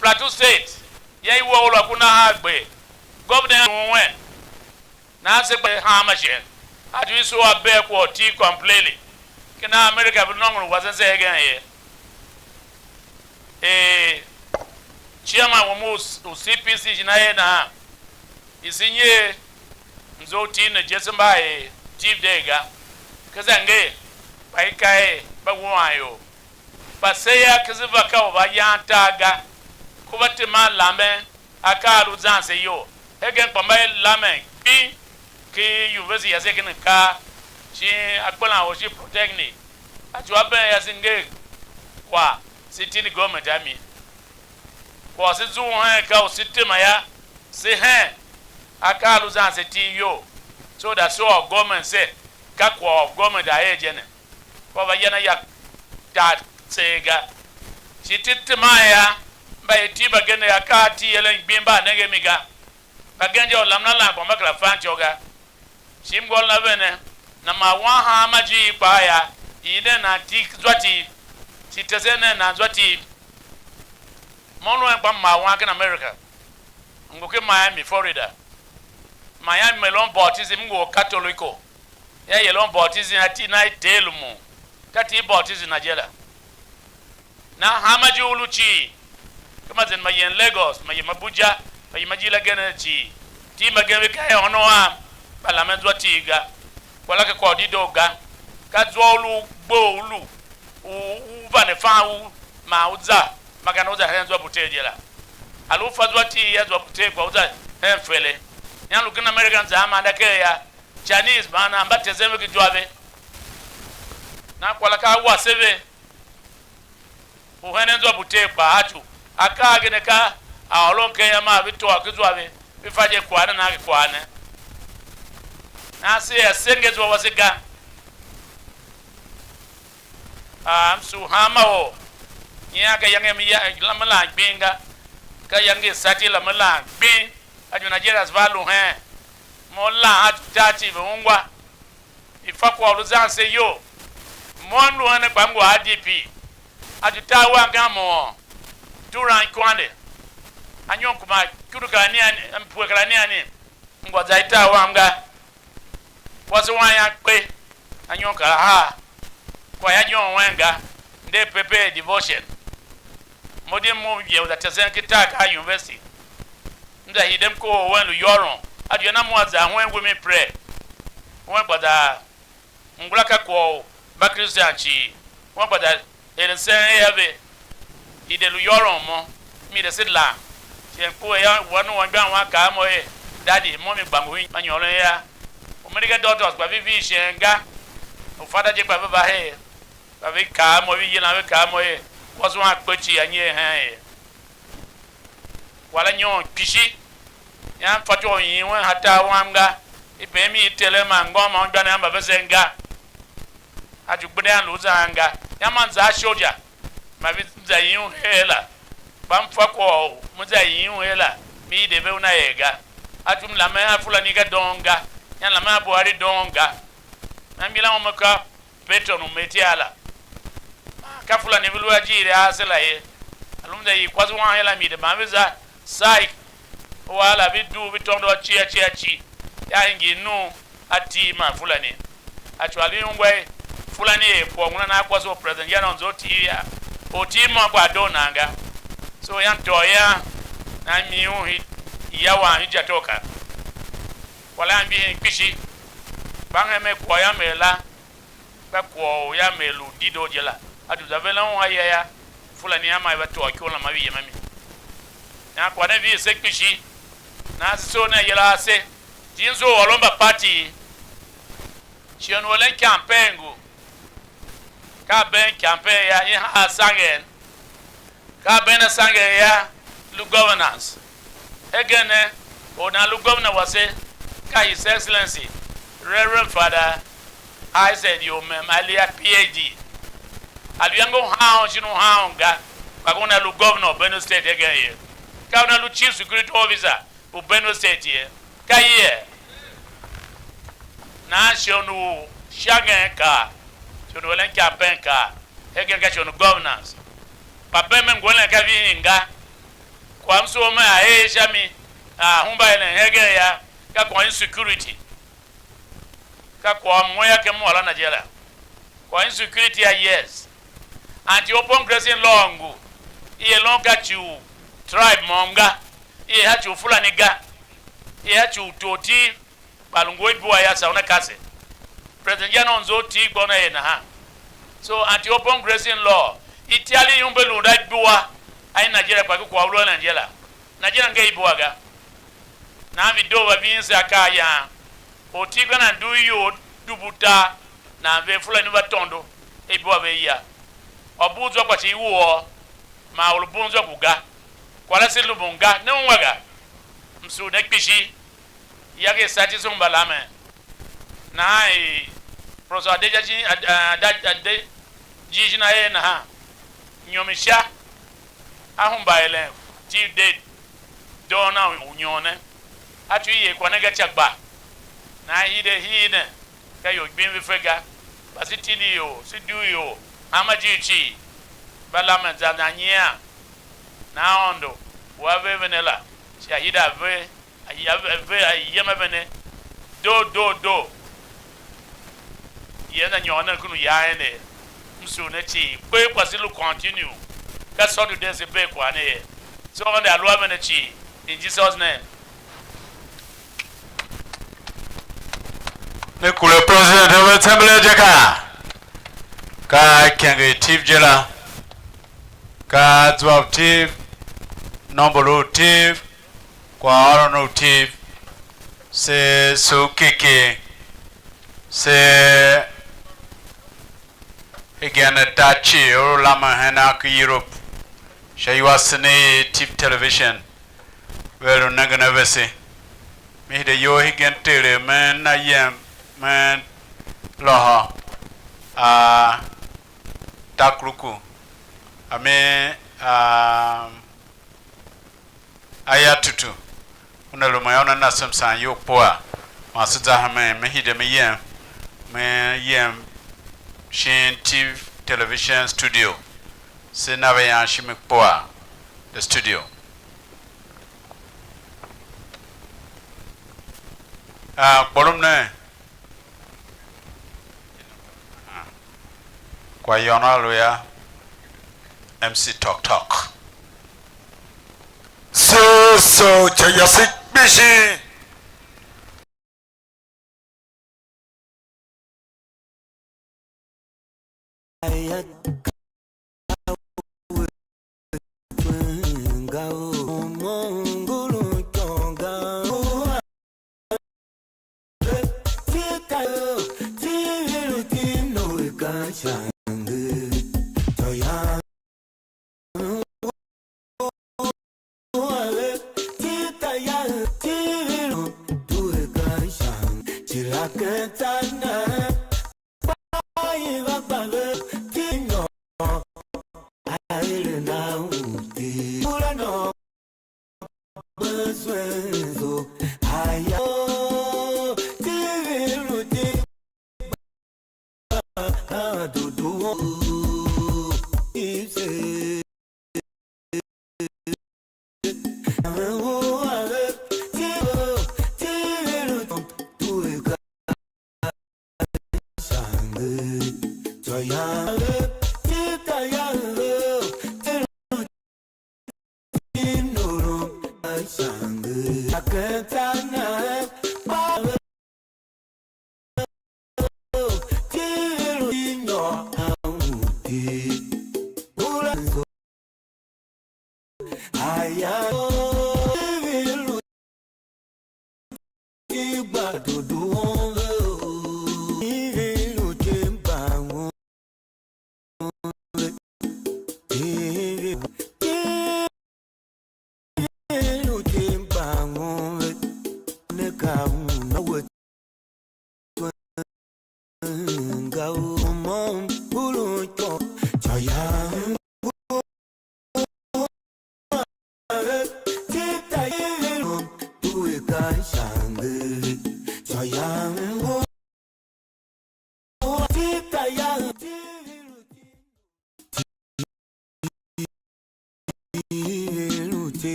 Plateau State, ya i wua ula ku nahan gbe, governor u wen, nahan se gbe hanma shin, a due i soo a bee kwagh u Tiv completely. Ken America ve nôngon u wasen se hegen ye. Er chairman wam u, u C P C shin a er nahan, i se nyer mzo u Tiv ne je, se mba er Tiv dee ga. Ka za nger, kpa i ka er mba wuan ior. Kpa se yô, ke se va ka u va yan tar ga, ku va teman lamen akaa a lu zan se iyol. Hegen kpa mba i lamen kpin ki University yase ken mkar, shin akpelan or shin Polytechnic. A zua been yase nger kwagh, se tindi government a mi. Kwagh u se zughun hen ka u se tema yô, se hen akaa a lu zan se Tiv iyol, so that se ôr government se, ka kwagh u government a er je ne. Kpa va yan a ya tar tseegh ga. Shi ti teman yô, mba i Tiv mbagenev akaa a Tiv eren gbing mba a nenge a mi ga. Mbagenev je u lam na lan kpa mba kera fan ityô ga. Shi m ngôron a ve ne, nan ma wan hanma ijiir kpaa yô, ii nen nan Tiv, zwa Tiv, shi tesen nen nan zwa Tiv. Mo lu en kpa m ma wan ken America, m ngu ken Miami, Florida. Miami me lun baptism, m ngu Orkatoliko. Ya ye lun baptism a Tiv na i Ter lumun, ka Tiv baptism na je la. Nahan hanma je u lu cii, ka ma zende ma yen Lagos, ma yem Abuja, ma yem ajiir agenev cii, Tiv mbagenev ve ka er ônov am, mba lamen zwa Tiv ga. Kwagh la ka kwagh u dedoo ga. Ka zwa u lu u gbe u lu, u, u vande fan u, man u za, man ka u za hen zwa Buter je la. A lu u fa zwa Tiv ya, zwa Buter kpa u za hen Fele. Yan lu ken America, zan manda ker ya, Chinese man nan mba tesen ve ken zwa ve. Nan kwagh la ka a wase ve. U henen zwa Buter kpaa a tu. Akaa agen akaa a ôron ken ya, maa ve tôô ken zwa ve, ve fa je kwagh ne, nan ke kwagh ne. Nahan se er senge zwa wase ga. Aa, m sugh hanma or. Nyian ka iyange i me ya, la me lan gbing ga. Ka iyange i sati la me lan gbing. A ju Nigerians va lu hen. Mo lan a ju tar cii ve ungwa. I fa kwagh u lu zan se iyol. Mo m lu hen ne kpa m ngu R D P. A ju tar wange a mo Turan Kwande. Anyom kuma ikundu kar anighani, mpue kar anighani, m gba za i tar wam ga. Kwase wam yan kpe, anyom kar haa. Kwagh ya nyom wen ga, m de prepare devotion. Mo di mo ye u za tesen ken tar ken university. M za hide m kohol wen lu yôron. A di na mo a za huen women prayer. Wen gba za ngula ka kwagh u Mbakristian cii. Wen gba za er msen er a ve, hide lu yôron mo, mi de se lan. Shin ku ya wan u anmgbian wan kaa a mo er: Daddy, mo mi gba ngohol anyôron ya. U Medical doctors kpa ve vihi shin ga, u fada je kpa ve va her, kpa ve kaa a mo, ve yilan ve kaa a mo er: Kwase wam kpe cii a nyer hen er. Kwagh la nyon kpishi, yange m fatyô u nyiun wen ha tar wam ga, i bem i terem man ngôm man anmgbianev mba vesen ga. A ci u gbenda lu zan ga, yange ma m za a shoja, ma ve za nyiun her la, kpa m fa kwagh u me za nyiun her la, me hide ve una er ga. A ci u m lamen a Fulani ga doon ga, yange m lamen a Buhari doon ga. Anmgbian u me ka Peton u Metia la. Man ka Fulani ve lu a ijiir a ase la ye. A lu m za yila kwase wam her la, mi de mban ve za, sai, u a la ve dugh ve tôndo a cia cia ci, ya hingir num a Tiv man Fulani. A cua lu ungwa er Fulani er kwagh u una na kwase u President Yaron Zoti ya, or Tiv môm kpaa doo nan ga. So yan tôô yan, nan mi un hi ya wan hi ja toka. Kwagh la mbi hen kpishi, kpa m hemen kwagh yam er la, ka kwagh u yam er lu dedoo je la. A di za veren un aya ya, Fulani a ma i va tôô ikor la ma ve yem a mi. Nahan kwagh ne vihi se kpishi, nahan se soo nen ayol a se, jim se u ôron mbaparty. Shighe u eren campaign ngu, ka a been campaign ya, i haa sangen. Ka a been a sangen ya, lu governance. Hegen ne, or nan lu governor wase, ka His Excellency Reverend Father Isaac Yomem Alia, P H D. A lu iyange u haan un shin u haan un ga, kpa una lu governor u Benue State hegen ye. Ka una lu chief security officer u Benue State ye. Ka ye. Nahan shon u sha ngen kaa, shon u eren campaign kaa, hegen ka shon u governance. Kpa bem me ngu eren ka vihin ga. Kwagh m soo me a er sha mi, a hemba eren hegen ya, ka kwagh insecurity. Ka kwagh u mo ya ken mô la na je la. Kwagh insecurity ya, yes. Anti-open grazing law ngu, i er lon ka ci u tribe môm ga, i er ha ci u Fulani ga, i er ha ci u tortir, kpa lu ngu ibua ya sa una kase. President Yaron Zoti gba una er nahan. So anti-open grazing law, i tiali i umbe lu da ibua a i Nigeria kpa ki kwagh u lu a Nigeria. Nigeria nge ibua ga. Nahan vi doo va vin se akaa yan. Ortiv ga nan dugh iyol dubu tar, nan ver Fulani va tôndo, ibua ve ya. Or bugh zwa kpa shi i wuoo, man or u bugh zwa ngu ga. Kwagh la se lumun ga, ne ungwa ga. M sugh ne kpishi, iyange i sati se hemba lamen. Nahan i Professor Adeja Jin-, Ad-, Ad-, Ad-, Ade Jijin a er nahan, nyom i sha, a hemba eren Tiv de doo na u nyon ne. A tsu i er kwagh ne ga ca gba. Nahan hide hii ne, ka ior gbim ve fe ga. Kpa se tindi ior, se dugh ior, hanma ijiir cii, mba lamen zan zan nyian. Nahan Aôndo u a ver ve ne la, shi a hide a ver, a ya ve, a ver, a yem a ve ne, doo, doo, doo. Ye na nyôr nen ken u ya ener, m sugh ne cii, kper kwase lu continue. Ka Sunday day se bee kwagh ne ye. So Aôndo a lu a ve ne cii, in Jesus' name. Ne kure President ave tembele je ka, ka ikenge i Tiv je la, ka zwa u Tiv, nombor u Tiv, kwaghôron u Tiv, se sugh kiki, se hegen atar cii, or u lamen hen ak Europe, sha iwasen i Tiv Television, ve lu nengen a vese. Me hide iyol hegen, tele men na yem, men lôhô a Takruku, a mi, a, a ya tutu. Una lu mo yô, una na se msaanyol kpuaa, man se za hemen, me hide me yem, me yem shin Tiv Television Studio, se na ve yan shimi kpuaa, the studio. Ah, kporom ne. Kwagh yôôn a lu ya, M C Tok Tok. So, so, cha yase kpishi.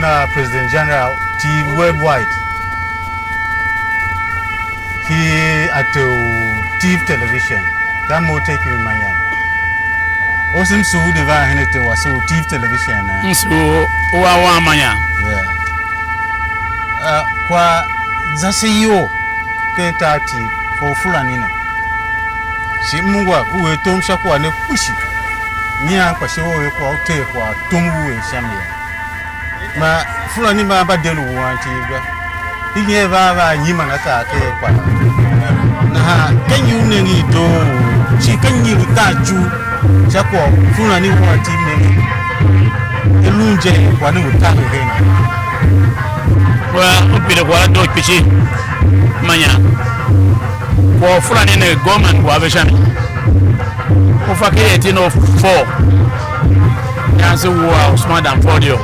Na President General T V Worldwide, hi ate u T V Television, ka mo te kimi manyan. O sim su u de va hen ate wase u T V Television ne. M su u a wan manyan. Yeah. Uh, kwa zase iyol ken tar T V for Fulani ne. Shi m ungwa u er tom sha kwagh ne kpishi. Nyian kpa shi u er kwagh u tee kwagh tom u er sha mi yô. Ma Fulani ma mba de lu wuan Tiv ga. Hingen va va nyiman a kaa ker kpa. Nahan ka nyi u nenge i doo u shi ka nyi lu tan cu sha kwagh u Fulani wuan Tiv nenge? I lu nje kwagh ne ngu taver hen. Well, u pine kwagh la doo kpishi manya. Kwagh u Fulani ne, government ngu a ve sha mi. U fa ken eighteen oh four, Nyanzi wua Usman Dan Fodio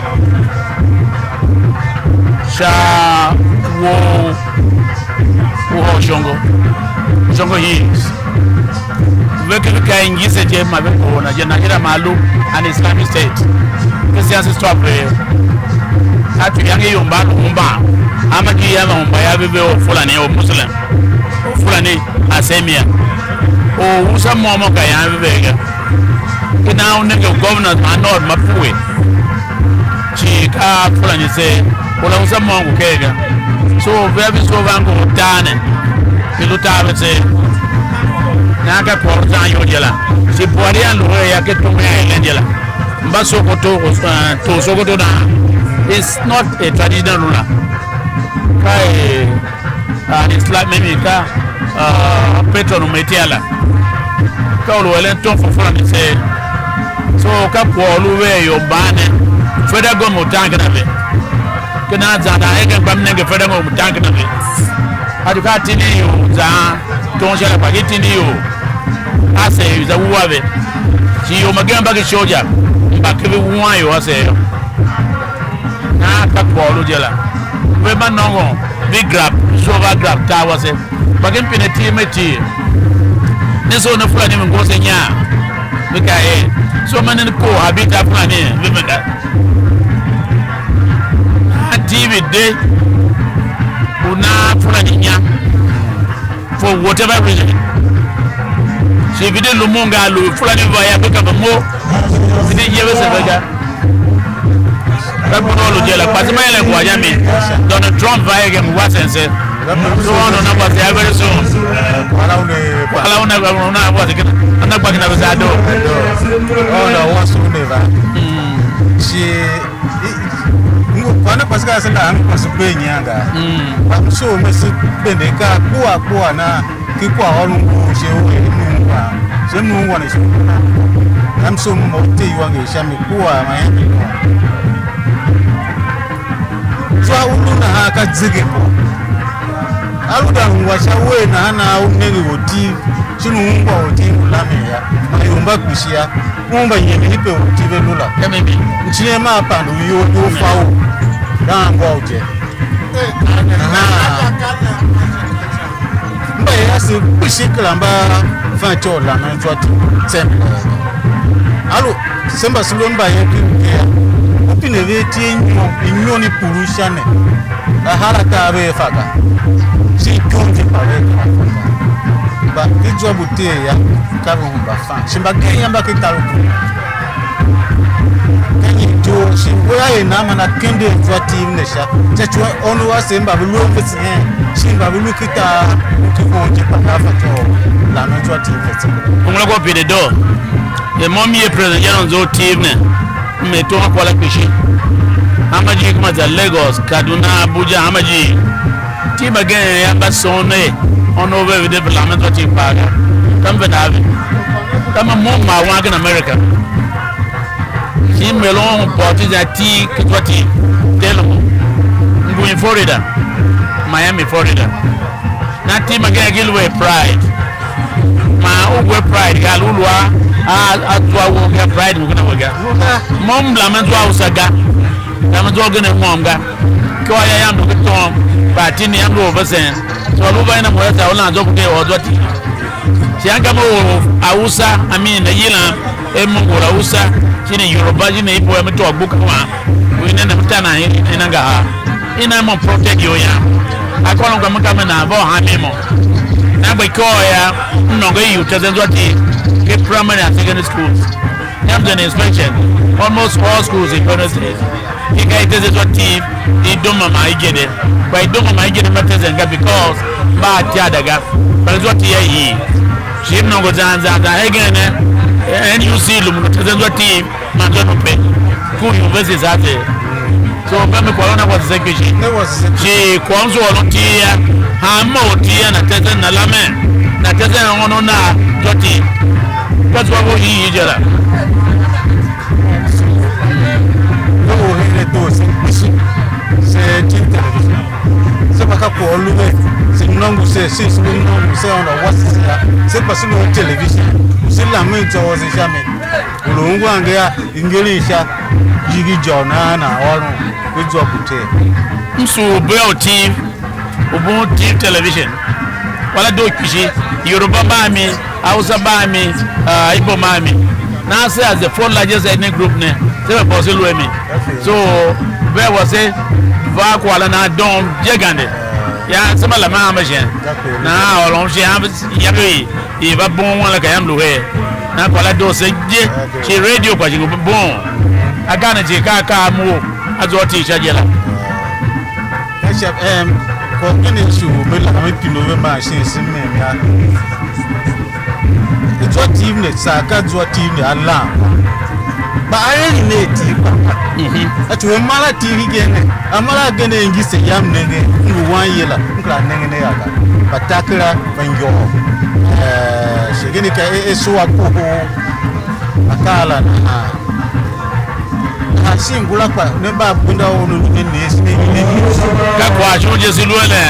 sha uwo u Hau Shongo, Shongo Hills. Ve keke ka i ngise je, ma ve kohol na je, Nigeria ma lu an Islamic State. Christians stop ve. A tu yange yom ba lu umba. Ama ki ya ma umba ya ve ve o Fulani o Muslim. O Fulani a se mia. O usa môm ka yan ve ve ga. Kena u nenge governors ma North ma pue. Shi ka Fulani se, u la usa môm ngu ker ga. So vea vi so va ngu u tar ne, vi lu tar ve tseegh. Nahan ka kwagh u zan iyol je la. Shi Buhari a lu her ya ke tom a eren je la. Mba Sokoto, uh, to Sokoto na, it's not a traditional ruler. Ka a, uh, Islam, maybe ka Ah, Petron u Metiala, ka u lu eren tom for Fulani tseegh. So, ka kwagh u lu vea ior mban ne, federal government u tan ken a ve. Ken a zan dan hegen kpa m nenge federal government u tan ken a ve. A du ka a tindi ior zan tom sha la, kpa ki tindi ior a se za wua ve. Shi ior mbagenev mba ki shoja, mba ke ve wuan ior a se yô. Nahan ka kwagh u lu je la. Ve mba nôngon, vi grap, soo va grap tar wase. Kpa ken pine tir me tir. Ne soo ne Fulani me ngur se inyar. Me kaa er, so ma nen kor habit a Fulani ve me ga. Nahan tiv de u nan Fulani inya for whatever reason. Shi vi de lumun ga lu Fulani va ya ve ka ve mo. Ve de ye ve se ve ga. Ka gbenda u lu je la, kpa se mba eren kwagh jami. Donald Trump va ege mu wa sense. So ônov na kwase ya very soon. Wala una, una kwase kina, ana kwa kina vese ado. Ona wasu ne va. Shi kwana kwase ka se na kwase kwe nyanga. Ba so me se bende ka kwa kwa na. Ki kwaghôron ngu u she u er m ungwa, she m ungwa ne shi u na. Ka m soo mo u te iwanger sha mi kua ma hen mi kua. Zwa u lu nahan ka zege kwagh. A lu da ungwa sha uwegh nahan a u nenge ortiv, shin u ungwa ortiv u lamen yô, man ior mba kpishi yô, u mba yemen i pe ortiv a lu la. Ka mimi. Ncien maa pande u iyol you fa u, ka anngwa u je. Ahan. Mba er ase kpishi kera mba fatyô u lamen zwa ti tsem. Alu, se mba se lu mbayev ken uter, u pine ve iti inyon, inyon i pulu sha ne, ahar akaa vea fa ga, shin ikom je kpa vea kera fa ga. Kpa i zwa bu ter yô, ka ve hemba fan. Shi mbagenev yô, mba ken tar u bugh. Ka nyi ityough shi wea er nan man a kende zwa Tiv ne sha, sha ci u ônov wase mba ve lu a vese hen, shin mba ve lu ken tar u ki hon je kpa ka fatyô u lamen zwa Tiv ne tseegh? Ungwa kwagh pine doo. Er mo m ye President General Nzo u Tiv ne, m er tom a kwagh la kpishi. Hanma ijiir kuma za Lagos, Kaduna, Abuja, hanma ijiir. Tiv mbagenev yô, mba soon er ônov ve ve de ve lamen zwa Tiv kpaa ga. Ka m venda a ve. Ka ma mo m maa wan ken America. Shi m er un baptism a Tiv, zwa Tiv, Telem. M ngu in Florida, Miami, Florida. Nahan Tiv mbagenev ki lu er Pride. Man u ngu er Pride ga, lu lu a, a, a zwa wou ga, Pride ngu ken a we ga. Mo m lamen zwa Hausa ga. Lamen zwa ugen a môm ga. Ikôr ya yam lu ken tom, kpa tindi yam lu orvesen. So lu va ina mo ya sa u lan zwa ku de or zwa Tiv. Shi anngam a or Hausa, I mean, a yilan er m ngu or Hausa, shin Yoruba, shin Igbo, a mi tôô gbuka wam. U i ne ne m ta nan i, i na ngahar. I na mo protect yo yam. A kôron ka me ka me nan va u han mi mo. Na gba ikôr ya, m nôngo ior tezen zwa Tiv, ke primary and secondary schools. Yam zen inspection, almost all schools in Benue State. I ka i tezen zwa Tiv, i doma man i gede. Kpa i doma man i gede mba tezen ga because mba a tiada ga. Kpa zwa Tiv a hii. Shi m nôngo zan zan zan hegen ne, N U C lumun u tezen zwa Tiv, man zwa nupe. Ku universities ate. So, mba mi kwagh la na kwase se kpishi. Ne was se. Shi kwagh m zua u ti ya, hanma u ti ya na tezen na lamen, na tezen ônov na zwa Tiv. Ka zwa vo hiihii je la. Ve u hen ato se kpishi, se Tiv Television. Se mba ka kwagh u lu ve, se nôngo se, se, se lu nôngo se, ônov wase se ya. Se kpa se lu Television. Se lamen zwa wase sha mi. U lu ungwan ga ya, i ngeren sha, jigi jôw nahan nan ôron, ve zwa ku ter. M sugh u bea u Tiv, u bun Tiv Television. Wala doo kpishi, Yoruba mba a mi, Hausa mba a mi, ah, Igbo mba a mi. Nahan se as the fourth largest ethnic group ne, se ve pôr se lu a mi. So, vea wase va kwagh la nan doo je gande. Ya, se mba lamen a ma shen. Nahan ôron shen, ya ve i. I va bom wan la ka yam lu her. Nan kwagh la doo se je, shi radio kpa shi ngu bom. Akaa ne cii ka akaa a mough, a zua Tiv sha je la. Ka sha, em, kwagh gen ne shi u me la me pine u ve man shin se mem yô. Zwa Tiv ne, saa ka zwa Tiv ne a lan. Kpa a er ne iti kpa. Mhm. A tsuwe mara iti hegen ne. A mara agen a ngise yam nenge, m ngu wanye la, m kera nengen a ga. Kpa takera va nyôr. Eh, shigini ka e, e sua kohol. Akaa la nahan. Nahan shin ngula kpa ne mba bunda u ne lu ne ne, shin ne ne. Ka kwagh shon je se lu ne,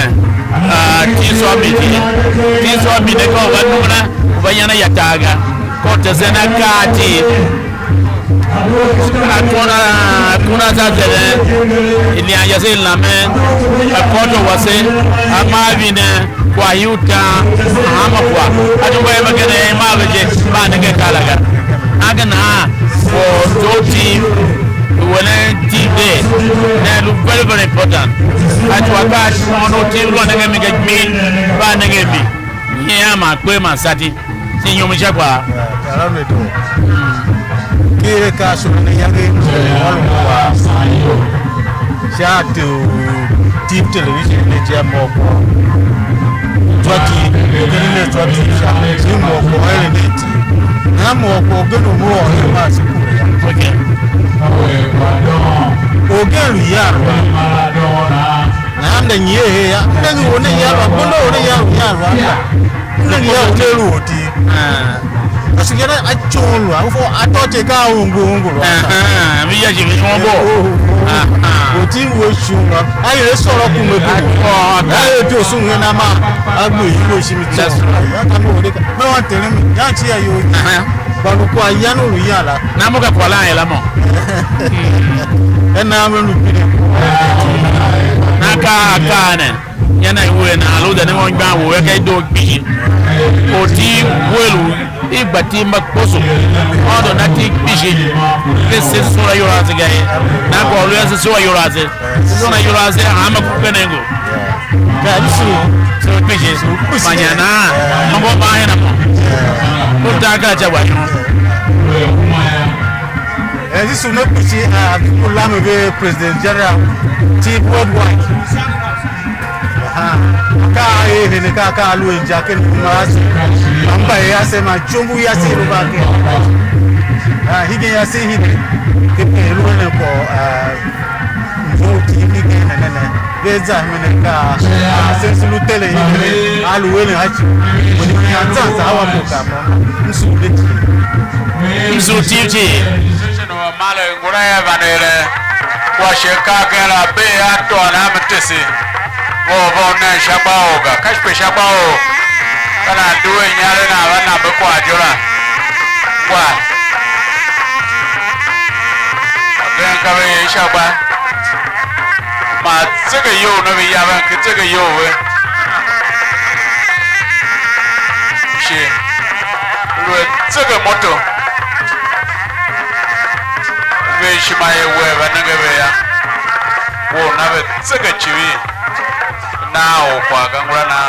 ah, ti sua mi ti. Ti sua mi ne ka u va numna, u va yana ya tar ga. Ka u tesen akaa ti. Akuna, akuna za zeren, inian yase i lamen, akôto wase, a maa vinen, kwagh iu tan, hanma kwagh. A ti mba ema ken a maa ve je, mba nengen kar la ga. Ange nahan, for those team, we learn team day, ne lu very, very important. A ti wa ka a shi ônov team lu a nengen mi ga gbiin, mba nengen mi. Nyian man kper man sati. Shin inyom i sha kpaa? Tara ne do. Kile ka sule ne yange ôron kwagh sha ate u T V television ne je a mo ko. Tswa ti, kile ne tswa ti sha, shi mo ko ere ne ti. Na mo ko gendo mo ôr ma se kure ya. Okay. Orgen lu yar wa. Nahan m nenge ye he ya. M nenge u ne ya, mba gbenda u ne ya, u ya lu anda. M nenge ya u ne lu oti. Ah. Kasi ngera a chon lu, a fo a to te ka ungu ungu lu. Aha, mi ya shi mi shon bo. Oh, oh, oh. Aha. Oti we shunga. A ye soro ku me ku. Oh, a ye to su ngena ma. A gbe yi we shi mi tso. That's right. Ya ka mo de ka. Me wan tere mi. Ya chi ya yo. Aha. Ba lu kwa ya no lu ya la. Na mo ka kwagh la ela mo. Ka nan ve lu pine. Na ka a kaa ne, ya na i wuhe nan, lu za ne mo igban wuhe ka i doo kpishi. Or ti wuhe lu, i gba ti mba kposo. Ôndo na ti kpishi. Ke se sura yôr ase ga ye. Na ka u lu ya se sura yôr ase. Se sura yôr ase, hanma ku kenen go. Ka di su. Su kpishi. Su kpishi. Manya na. Mo ngo ba hen a mo. Ku ta ka cha wa yo. Eh, this will not be, uh, people love me, President General, Team Worldwide. Aha. Ka a er hene ka, ka a lu a inja ken kuma ase. Amba ya se ma chungu ya se lu ba ke. Ah, hige ya se hige. Ke pe lu ne ko, ah, nzo ti hige ne ne ne. Ve za heme ne ka, ah, se su lu tele hige. A lu ne ha chi. Wani ya zan za hawa mo ka mo. Msu le ti. Msu ti ti. Male ngula ya vanere. Kwa sheka gen la be a to na mtesi. Vo vo ne sha gba o ga. Ka shpe sha gba o. Kana due nyare na va na be kwa jo la. Kwa. Agen ka ve ye sha gba. Ma tsege you ne ve yaven ki tsege you ve. Shi. Lu a tsege moto. Ve ishima i wer va nenge ve yô, we u na ve tseegh civir, na or kwagh ga ngula na.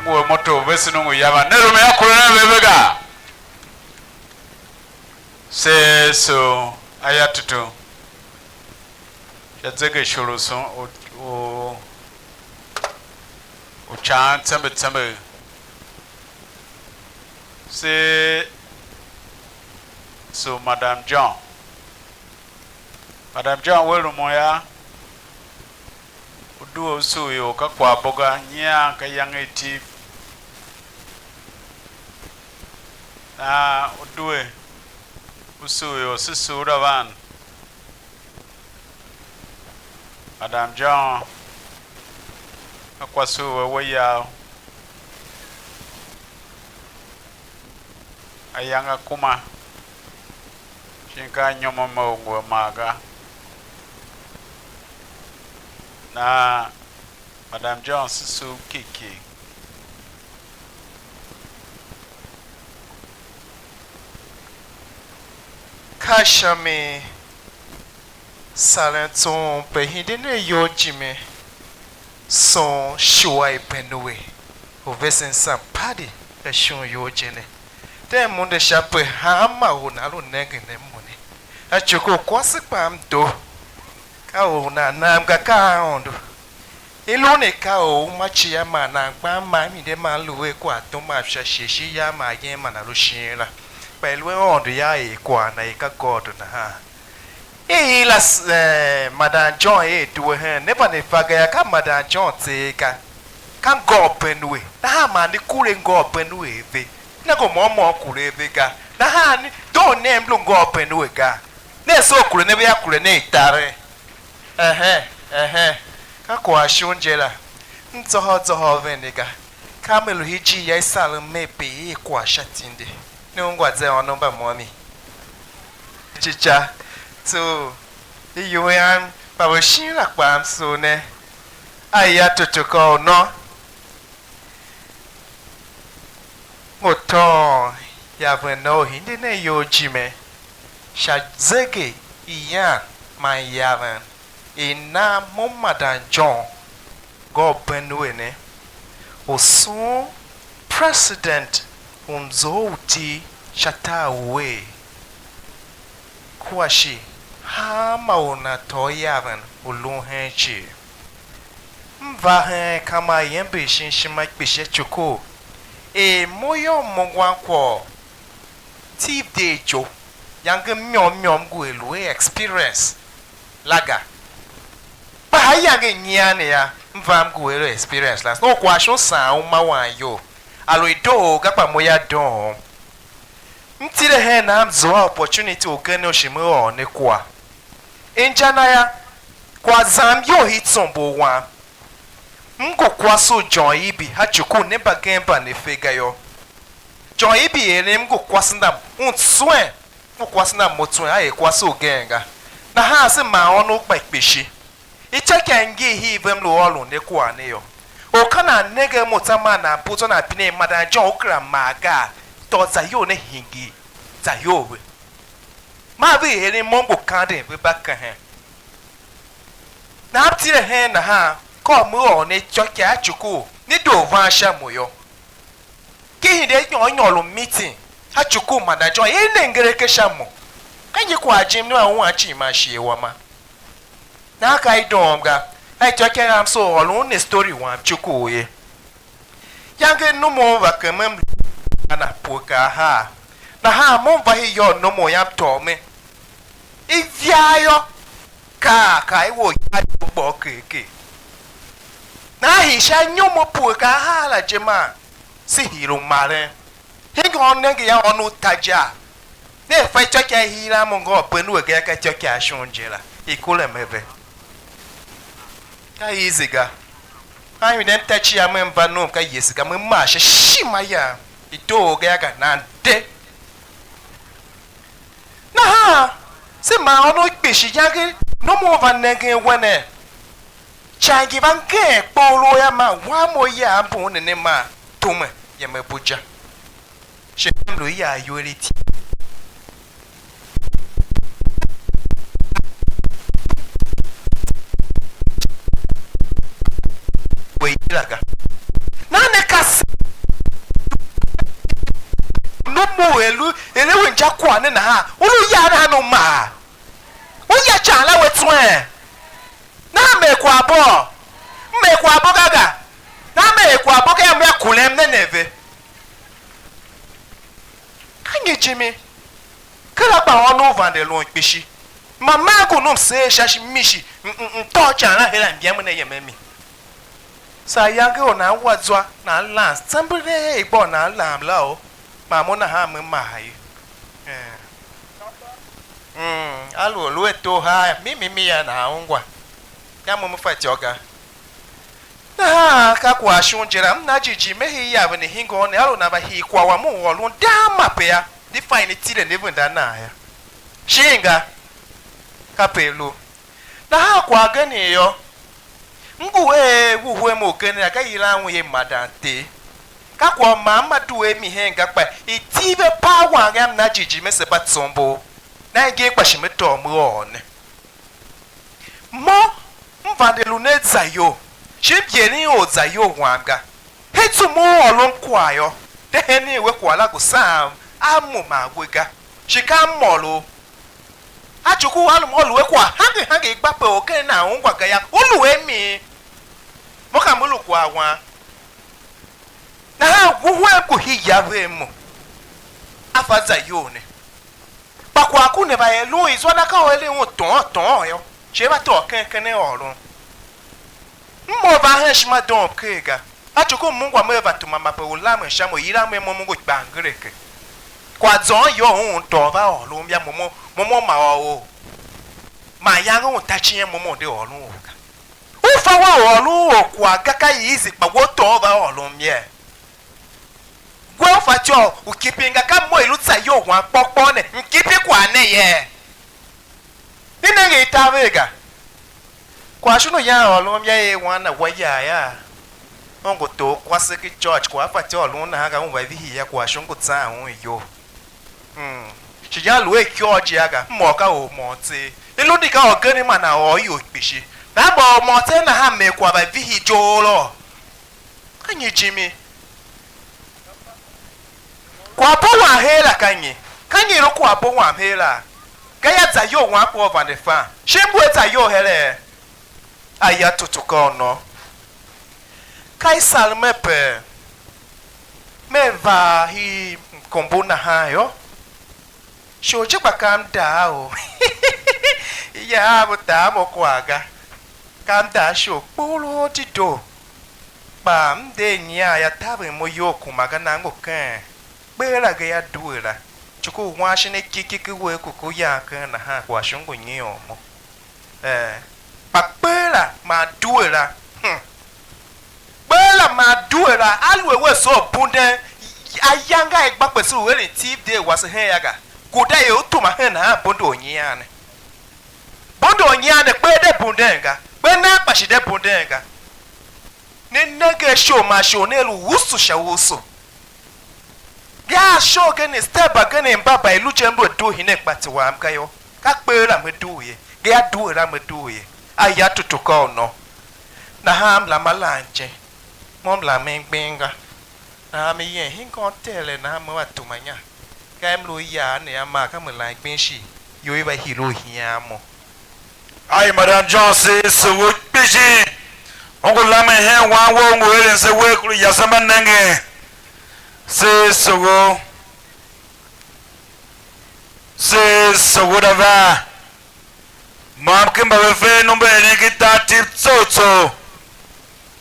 Ngu a moto u vesen u ngu yavan, ne rumun yô, kuren a ve ve ga. Se so aya tutu sha zegeishor u, u, u can tsembe tsembe. Se so Madam John. Madam John, we rumun yô, u due u sugh ior ka kwaghbo ga, nyian ka iyange i tiv. Nahan u due u sugh ior, se sugh da van. Madam John, a kwase u a we yau, ayange a kuma, shin ka a nyômon me u ngu a maa ga. Nahan Madam John, se sugh kiki. Ka sha mi saren tsoon pe hide ne iyol jime, soon shuwa i Benue u vesen Sampadi sha shon you je ne. Tem mo nde sha pe hanma or nana lu nengen a mo ne. A tsogo u kwase kpaa m doo. Ka or u nan nam ga, ka Aôndo. I lu ne ka or u ma cia man nan gban ma m hide man lu a kwaghtom a sha shighe, shin yam man yen man a lu shin la. Kpa i lu Aôndo ya er kwagh na er ka God nahan. I yila s-, eh, Madam John er due hen, ne vande fa ga yô, ka Madam John tseegh ga, ka ngô u Benue. Nahan man ne kure ngô u Benue ve, ne ngu môm môm kure ve ga. Nahan ne, doo ne mlu ngô u Benue ga. Ne soo kure ne ve yô, kure ne i taren. Ehen, ehen, ka kwagh shon je la. M zôhô zôhô ven ne ga. Ka me lu ijir ya i sarem mer pe i er kwagh sha tindi. Ne ungwa ze ônov mba môm i cica. So, ior yam, kpa ve shin la kpaa m sugh ne. A ya toto ka u nô. Ngu tôôn yaven ne u hide nen iyol ijime sha zegeyian man yaven i nan mo Madam John ngô u Benue ne, u sughun president u mzough u iti sha tar uwegh, kua shi hanma or u nan tôô yaven u lun hen cii. M va hen ka ma iember shin ishima kpishi a Cuku er mo yô, m ungwan kwagh u Tiv de ijo, yange m nyôr m nyôr m ngu a lu a experience la ga. Kpa ayange nyian ne yô, m va m ngu a lu a experience la. So kwagh shon saan uma wan iyol. A lu i doo ga, kpa mo yô, doom. M tile hen nan, m zua opportunity ugen u shi me ôr ne kwagh. Inja na yô, kwagh zam iyol i tsombor wam. M ngu kwase u John Ibi, a Cuku ne mbagenev mba ne fe ga yô. John Ibi eren m ngu kwase na un tswen, m ngu kwase na mo tswen, a er kwase ugen ga. Nahan se maa ônov kpa kpishi. Ityôkyaa ngir hii ve m lu ôron ne kwagh ne yô. Or ka nan nenge a mo tsô maa nan bugh tsô nan pine er, Madam John, u kera maa gaa? Tôô zayol ne hingir zayol ve. Maa ve eren mo m ngu kanden ve mba kehen. Nahan m tile hen nahan, ka u me ôr ne ityôkyaa a Cuku, ne doo van sha mo yô. Ki hide nyôr nyôr u meeting, a Cuku Madam John, i nenge ken sha mo. Ka nyi kwagh jim ne a wan cii man shighe wama? Nahan ka i doom ga, a ityôkyaa yam, so ôron ne story wam Cuku ye. Yange nom u va kemem a na pue kar ahar. Nahan mo m va hii yô, nom u yam tôô me. Ivaa yô, kaa kaa i wou ivaa yô kpôô ker ker. Nahan hii sha anyom a pue kar ahar la je maa, se hii lu maren. Hingir u nenge yô, ônov taja. Ne fa ityôkyaa i hii la mo ngô u Benue ga yô, ka ityôkyaa shon je la. I kure me ve. Ka easy ga. Ka m de m ta cia me m va nom ka Yesu ga, me maa sha ishima yam. I doo ga yô, ka nan de. Nahan se maa ônov kpishi yange, nom u va nengen we ne. Ican ngi va ngeen kpoghoroo yô, man wam u ya mbun ne ne maa tume yem Abuja. Shi m lu ya iwer iti. We yila ga. Nahan ne ka se, nom u er lu, er a we inja kwagh ne nahan, u lu ya nahan u maa. U ya ican la we tswen. Nahan m er kwaghbo? M er kwaghbo ga ga. Nahan m er kwaghbo ga yô, m ya kurem ne ne ve. Ka nyi jimi? Kera kpa ônov vande lun kpishi. Ma maa ngu nom seer sha shi mishi, m, m, m tôô ican la her a mbiam ne yem a mi. Saa yange u nan wa zwa, nan lan tsembelee i gbô nan lam la o, man mo nahan me maa ye. Eh. Mm, a lu, lu a too haa, mi, mi, mi ya nan ungwa. Ya mo me fatyô ga. Nahan ka kwagh shon je la, m na jighjigh me hii yaven i hingôô ne, a lu nan va hii kwagh wam u ôron dang ma pe yô, di fa i ne tile ne venda nan yô. Shin ga? Kape i lu. Nahan kwagh gen yô, m ngu a wuhe mo ugen a ka yilan un er Madam Ter. Ka kwagh u ma m ma due a mi hen ga, kpa i tiv a par wang yam, na jighjigh me se mba tsombor. Nahan ngin kpa shi me tôô me ôr ne. Mo, m vande lu ne zayol, shi m yeren or zayol wam ga. Hen zum u ôron kwagh yô, de henen we kwagh la ngu saan a mo man we ga, shi ka m ôr u. A Cuku u a lu mo lu we kwagh hange hange i gba pe u ken nan ungwa ga yô, u lu a mi. Mo ka me lu kwagh wam. Nahan wuhe m ngu hii yav a mo. a fa za iyol ne. Kpa kwagh ku ne va er lun i zwa na, ka u eren un tôôn tôôn yô, shi a va tôô ken ken a ôron. M mough van hen ishima doom ker ga. A tsuku m ungwa mer va tuma mape u lamen sha mo, yila mer mo, mo ngu kpanggereke. Kwagh zôôn iyol u un tôô va ôron ya mo, mo, mo, mo ma ôr ou. Man iyange un ta cien mo, mo de ôron ou ga. U fa we u ôron or kwagh ga, ka easy, kpa we u tôô va ôron ye. We u fatyô u kipinga, ka mo i lu tsa iyol wam kpôr kpôr ne, mkipi kwagh ne ye. I nenge i taver ga. Kwagh shon u yan ôron ya er wan na wa yar ya. Ongo tor kwase ki church, kwagh a fatyô ôron nahan ga, un va vihi ya, kwagh shon ngu tsan un iyol. Mm. Shi ya lu a ikôr je a ga, m ôr ka or môm tseegh. I lu di ka orgen man a ôr ior kpishi. Nahan mba or môm tseegh nahan mer kwagh va vihi ijoo lôô. Ka nyi jimi? Kwagh bo wam her la ka nyi? Ka nyi i lu kwagh bo wam her la? Gayô, za iyol wam kpa u vande fan. Shi m ngu a za iyol heregh? Aya tutu ka u nô. Ka i sarem a pe me va hii mkombo nahan yô, shor je kpa ka m daa o. Ya a ve taa mo kwagh ga. Ka m daa shor kpuruu dedoo. Kpa m de nyian ya taver mo iyol kuma ga, nan ngu ken kper la ga ya due la. Tsuku u wan shin akikiki uwegh ku ku yan ken nahan, kwagh shon ngu nyion mo. Eh, kpa kper la man due la, hmm. Kper la man due la, aluer we soo bunden ayange a i gba kpe se u eren Tiv de wase hen ya ga, guda er u tuma hen nahan bondo u nyian ne. Bondo u nyian ne, kper de bunden ga, kper nan kpa shi de bunden ga. Ne nenge a shor man shor ne lu usu sha usu. Gaa shor gen, step mbagenev mba mba i lu je, m lu a due hinen kpatsi wam ga yô, ka kper la me due ye, gaa due la me due ye, a ya tutu ka u nô. Nahan m lam a lan je, mo m lam mgbing ga. Nahan me yem hingôn tele, nahan me va tuma inya. Ka m lu yar ne a maa ka me lan gbin shi, ior i va hire u hian mo. Ai, Madam Jones, se sugh u kpishi. U ngu lamen hen wan wou, u ngu eren se uwegh, kuru yase mba nengen. Se sugh u, se sugh u da va. Môm ken mba ve fe nombo eren ki tar Tiv tsough tsough.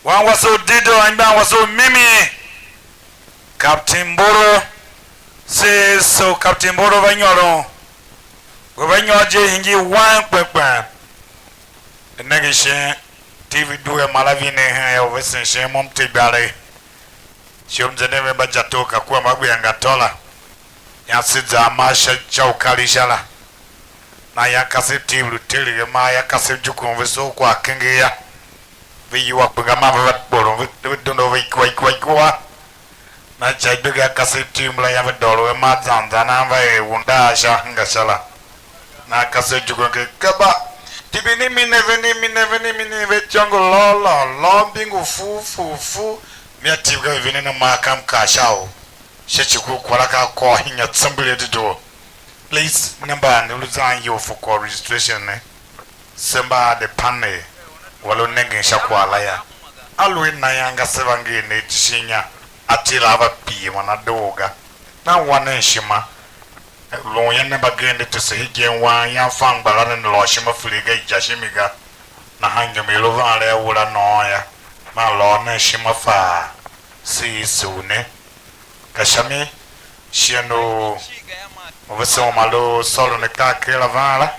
Wan wase u dedoo, anmgbian wase u mimi, Captain Mboro, se so Captain Mboro va nyôron. Ve va nyôr je, hingir wan kpen kpen. Ne nenge shin Tiv due mara vinen hen ya u vesen shin mo m te igbalegh. Shighe u mzenden ve mba Jato, ka kua mba gbe angatô la. Yan se za a mar sha, sha u kar sha la. Nahan yan kasev Tiv lu telegh a mar, yan kasev Jukun ve soo kwagh kenger ya. Ve yua kpenga man ve va kporon, ve, ve dondo ve ikua, ikua, ikua. Nahan ca i gbe ga kasev Tiv mbula yan ve dôr u a mar zan zan, nahan va er unda a sha, henge sha la. Nahan kasev Jukun ken kaba. Tibini mi ne ve, ni mi ne ve, ni mi ne ve, ityô ngu lôô lôô lôô, mbi ngu fu fu fu. Mia Tiv ga venen a mar, ka m kaa sha u sha ci ku kwagh la ka a kôr hinya tsembelee dedoo. Please, ne mba ne lu zan iyol for call registration ne, se mba a de panel u a lu nengen sha kwagh la yô. Aluer nayan ga se va nger ne iti shin inya, a tile a va pie man a doo ga. Nan wa nen ishima. Lu u yan ne mbagenev tese hegen wan, yan fan mbala ne lôô ishima file ga, i ja shimi ga. Nahan inyom i lu van le a wura nôôn yô, man lôô nen ishima faa, se i sugh ne. Ka sha mi, shighe u u vesen u ma lu sôron akaa ker a van la,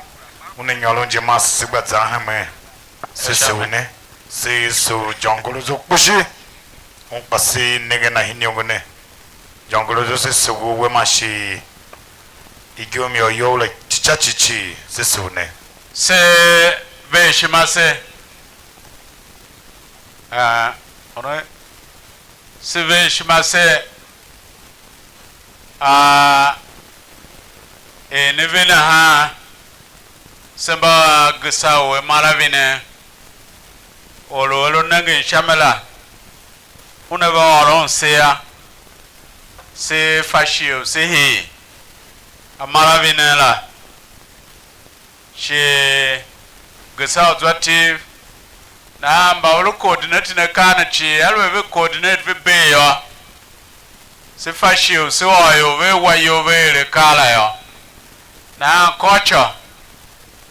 una nyôron je, man se gba zan hemen, se sugh ne, se sugh jôngorozo kpishi, un kpa se nenge na hen iniongo ne. Jôngorozo, se sugh u we, man shi igom yô, you la cica cicii, se sugh ne. Se ver ishima se, ah, ora, se ver ishima se, ah, er ne ve nahan, se mba gesa u a mar a vine, or u a lu nengen sha mi la, una va ôron se a, se fa shighe u se hii a mar a vine la. Shi gesa u zwa Tiv, nahan mba ve lu coordinating akaa ne cii, aluer ve coordinate ve bee yô, Se fa shighe u se ôr ior ve wa iyol ve er akaa la yô. Nahan culture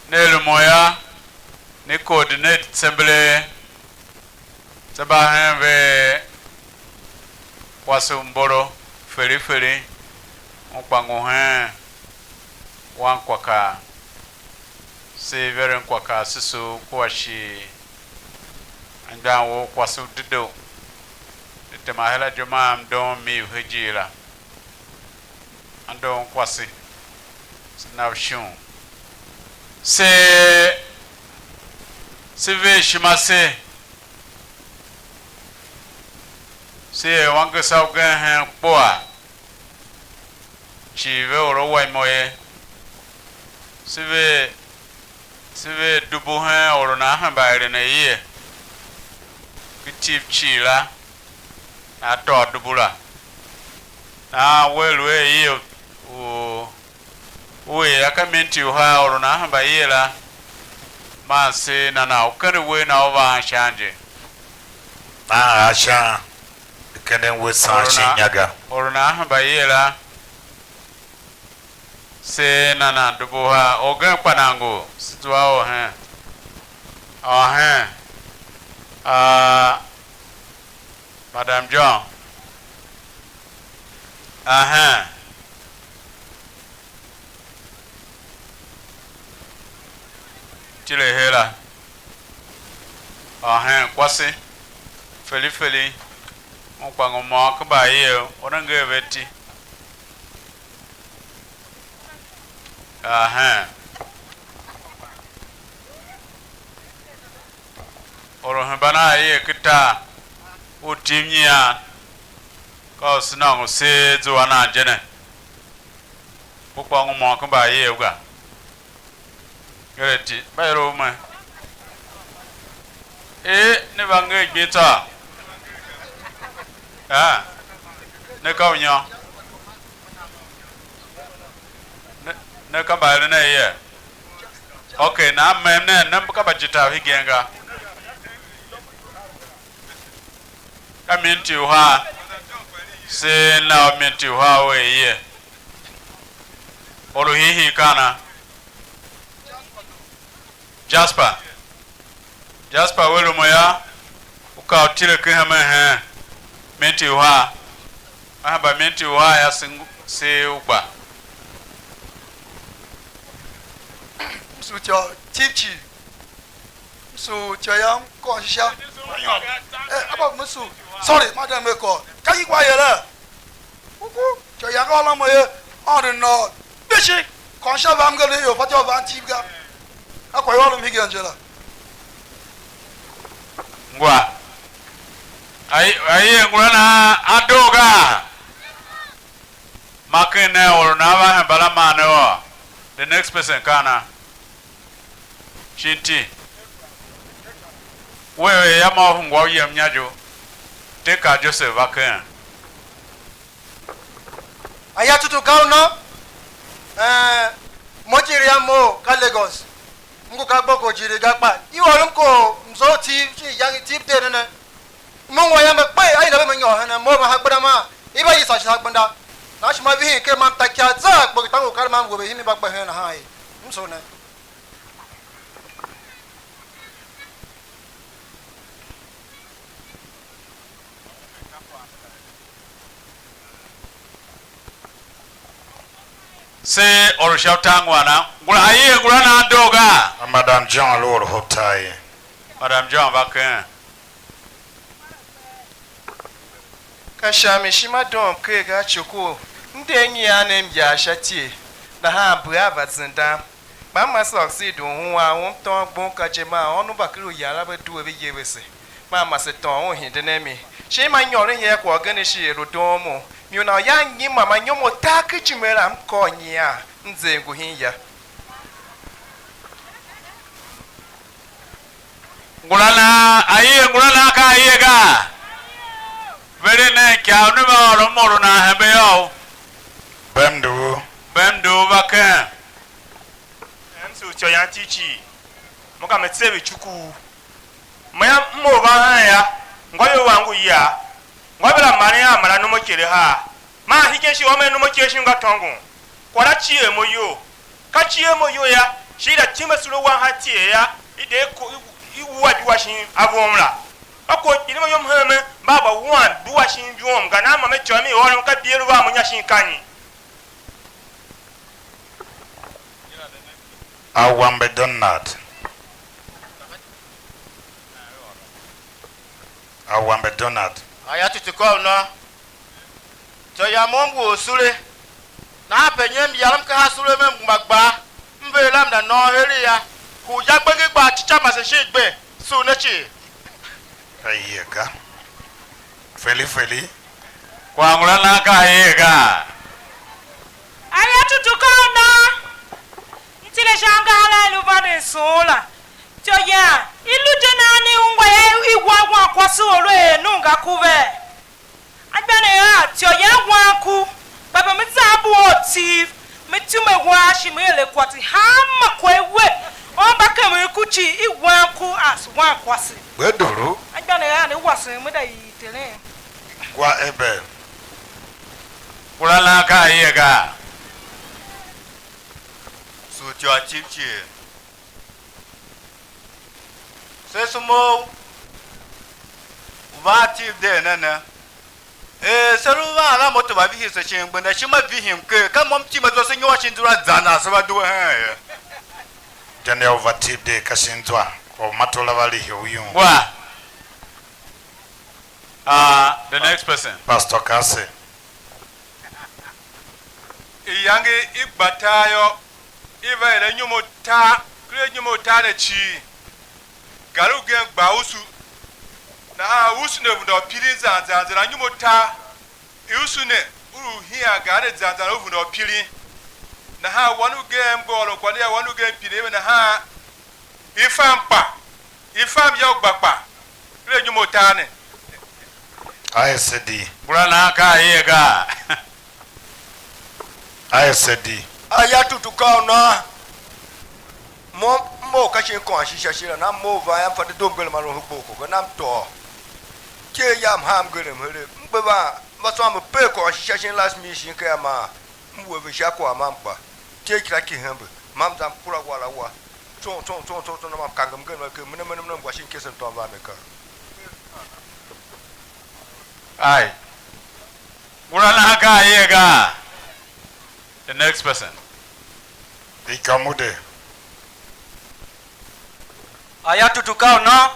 ne lu mo yô, ne coordinate tsembelee. Se mba hen ve kwase u Mboro, Feri Feri, un kpa ngu hen Wankwakar, se Iveren Kwakar Susu kua shi anmgbian wou kwase u dedoo. Ne tema her a ityom a mdoon miu hejiir la, a ndoon kwase, se na u shon. Se, se ver ishima se, se er wangesa ugen hen kpuaa, cii ve or a wa imo ye. Se ver, se ver dubu hen or u nan hemba eren ayie, ki tiv cii la, nan tôô dubu la. Nahan wea lu a ayie u u er a ka minti uhar or u nan hemba ayie la, man se na nan u kende uwegh na u va an sha an je. Nahan a sha an, de kenden uwegh saan shin inya ga. Or u nan hemba ayie la, se na nan dubu uhar. Orgen kpa nan ngu, se zua or hen. Or hen. Ah, Madam John. Ahen. Tile her la. Ahen kwase. Feli feli. Un kpa ngu môm ken mbayev, u nenge a ve iti. Ahen. Or u hemban a er ken tar u tim nyian, ka u se nôngo seer zua nan je ne. U kpa u ngu môm ken mbayev ga. Ngere ti, mba er u me. Ee, ne va nger gbin tsô? Aa, ne ka u nyô? Ne, ne ka mbaeren a ye? Ok, nan mem nen, ne ka mbajitar hegen ga. Ka minti uhar, se na u minti uhar u er ye. Or u hiihii ka ana? Jasper. Jasper, we lumun yô, u ka u tile ken hemen hen minti uhar. A hemba minti uhar yô, se ngu-, se u gba. M sugh ityô tiv cii. M sugh ityô yam kôr shisha. Eh, aba m sugh. Sorry, madam, me kôr. Ka nyi gwa yere? Kuku, ityô yange ôron mo ye, Aôndo nôô kpishi, kôr sha vam ga, ne ior fatyô u van tiv ga. Ka kwagh u ôron hegen je la. Ngwa. Ai, ai, ngula na a doo ga. Ma ken ne or u nan va hemba la man ne ôr. The next person ka ana? Shin ti. Wea er yam a u hungwa u yem inya je, te kar Joseph va keng. Aya tutu ka u nô, eh, mo ijiir yam mough ka Lagos. M ngu ka gboko u ijiir ga, kpa i ôr m ko mzough tiv, shin iyange tiv ter ne ne. M ungwa yam kpe, a yila ve me nyôr henen, mough ma ha gbenda maa, i va yisa shi ha gbenda. Nahan shi ma vihin ker, ma m ta ikyav zaa, kpoki tango u kar ma m we ve himi mba gbe hen nahan ye. M sugh ne. Se or u sha utar ngu ana? Ngula, aie ngula nan doo ga? A Madam John lu or u sha utar ye. Madam John va keng. Ka sha mi ishima doo mker ga, a coko u m de nyian ne m yar sha tie, nahan bua a va zendam. Kpa m ma sôk se i due u huan u m tôôn gbonka je, maa ônov mba ken uya la ve due ve ye vese, maa ma se tôôn un hiden a mi. Shin ma nyôron ihiar kwagh ugen shighe lu doon mo, mi u nan u ya nyima ma nyom u tar ken ijime la, m kôr nyian, m zer ngu hen ya. Ngula nan, aie ngula nan ka aie ga? Veren nen ikyav, ne va ôron mo lu nan hembe yô. Bem ndughul. Bem ndughul va ken. M sugh ityô yan cii cii. Mo ka me tsevi cuku. Mo yam, m mough van hen ya. Ngô you wam ngu ya. Ngô ve la maren a mara nomo ikyelegh haa. Maa hegen shi ômen num u ikyeshin nga tôngon. Kwagh la cie mo iyol. Ka cie mo iyol yô, shi i za time sule wam ha tie yô, i de ko, i, i wua dua shin a vom la. Ka kwagh u kpiligh mo yom hemen, mba va wuan dua shin iwom ga, nan ma me côô mi ôron ka bie lu van mo inya shin ka nyi? Awambe Donald. Awambe Donald. Aya tutu kôr na. Tsô yam mo m ngu u sule. Nahan pe nyem yalam ka ha sule me m gba gbaa. M ver la m na nôô heregh ya. Ku ya gbenge gba cica mase shin gbe. Sugh ne cii. Aie ga. Feli feli. Kwagh ngula nan ka aie ga. Aya tutu ka u nan. M tile sha angahar a i lu vanden sughun la. Ityô yan, i lu je nahan i ungwa yô, i wan wan kwase u lu er nongo a ku vee. Anmgbianev av, ityô yan wan ku, kpa pe me za a bu a Tiv, me time wan shi me ere kwase hanma kwagh i we, u mba kemen ku cii, i wan ku as wan kwase. Gbeduru. Anmgbianev av, ne wasen me da ii Terem. Gwa Abel. Kura nan ka aie ga? Sugh ityô Tiv cii. Se sumou u van Tiv der ne ne. Er se lu van la moto va vihi se shin gbenda, ishima vihim ker, ka mo m tile zwa se nyôr shin zwa zan a se va due hen ye. Daniel va Tiv der ka shin zwa, kwagh u ma to la va lihi u yum. Wa. Ah, the next person. Pastor Kase. Iyange i gba tar yô, i va er anyom atar, ken anyom atar ne cii, gar ugen gba usu. Nahan usu ne venda u pirin zan zan zan anyom atar, i usu ne u lu hian gar ne zan zan u venda u pirin. Nahan wan ugen mgbe ôron kwagh ne yô, wan ugen pine ve nahan, i fam kpa, i fam ya u gba kpa, ken anyom atar ne. I S D. Ngula nan ka aie ga? I S D. Aya tutu ka u nan, mo m mough ka shin kôôn shi sha shighe la, nan mough van yam, fa dedoo mngerem a lu hegbe u ko ga, nan m tôô. Ker yam, haa mngerem heregh, m gbe van, m va sôn me per kôôn shi sha shin last minute shin ker a maa, m we ve sha kwagh mam kpa. Ker kira ki hembe, mam za m kura wa la wa. Tsung, tsung, tsung, tsung, tsung, nam kange mngerem la ker, mene, mene, mene, m gwa shin kesen tôm va me kar. Ai. Ngula nan ka aie ga? The next person. Ikamude. Aya tutu ka u nan,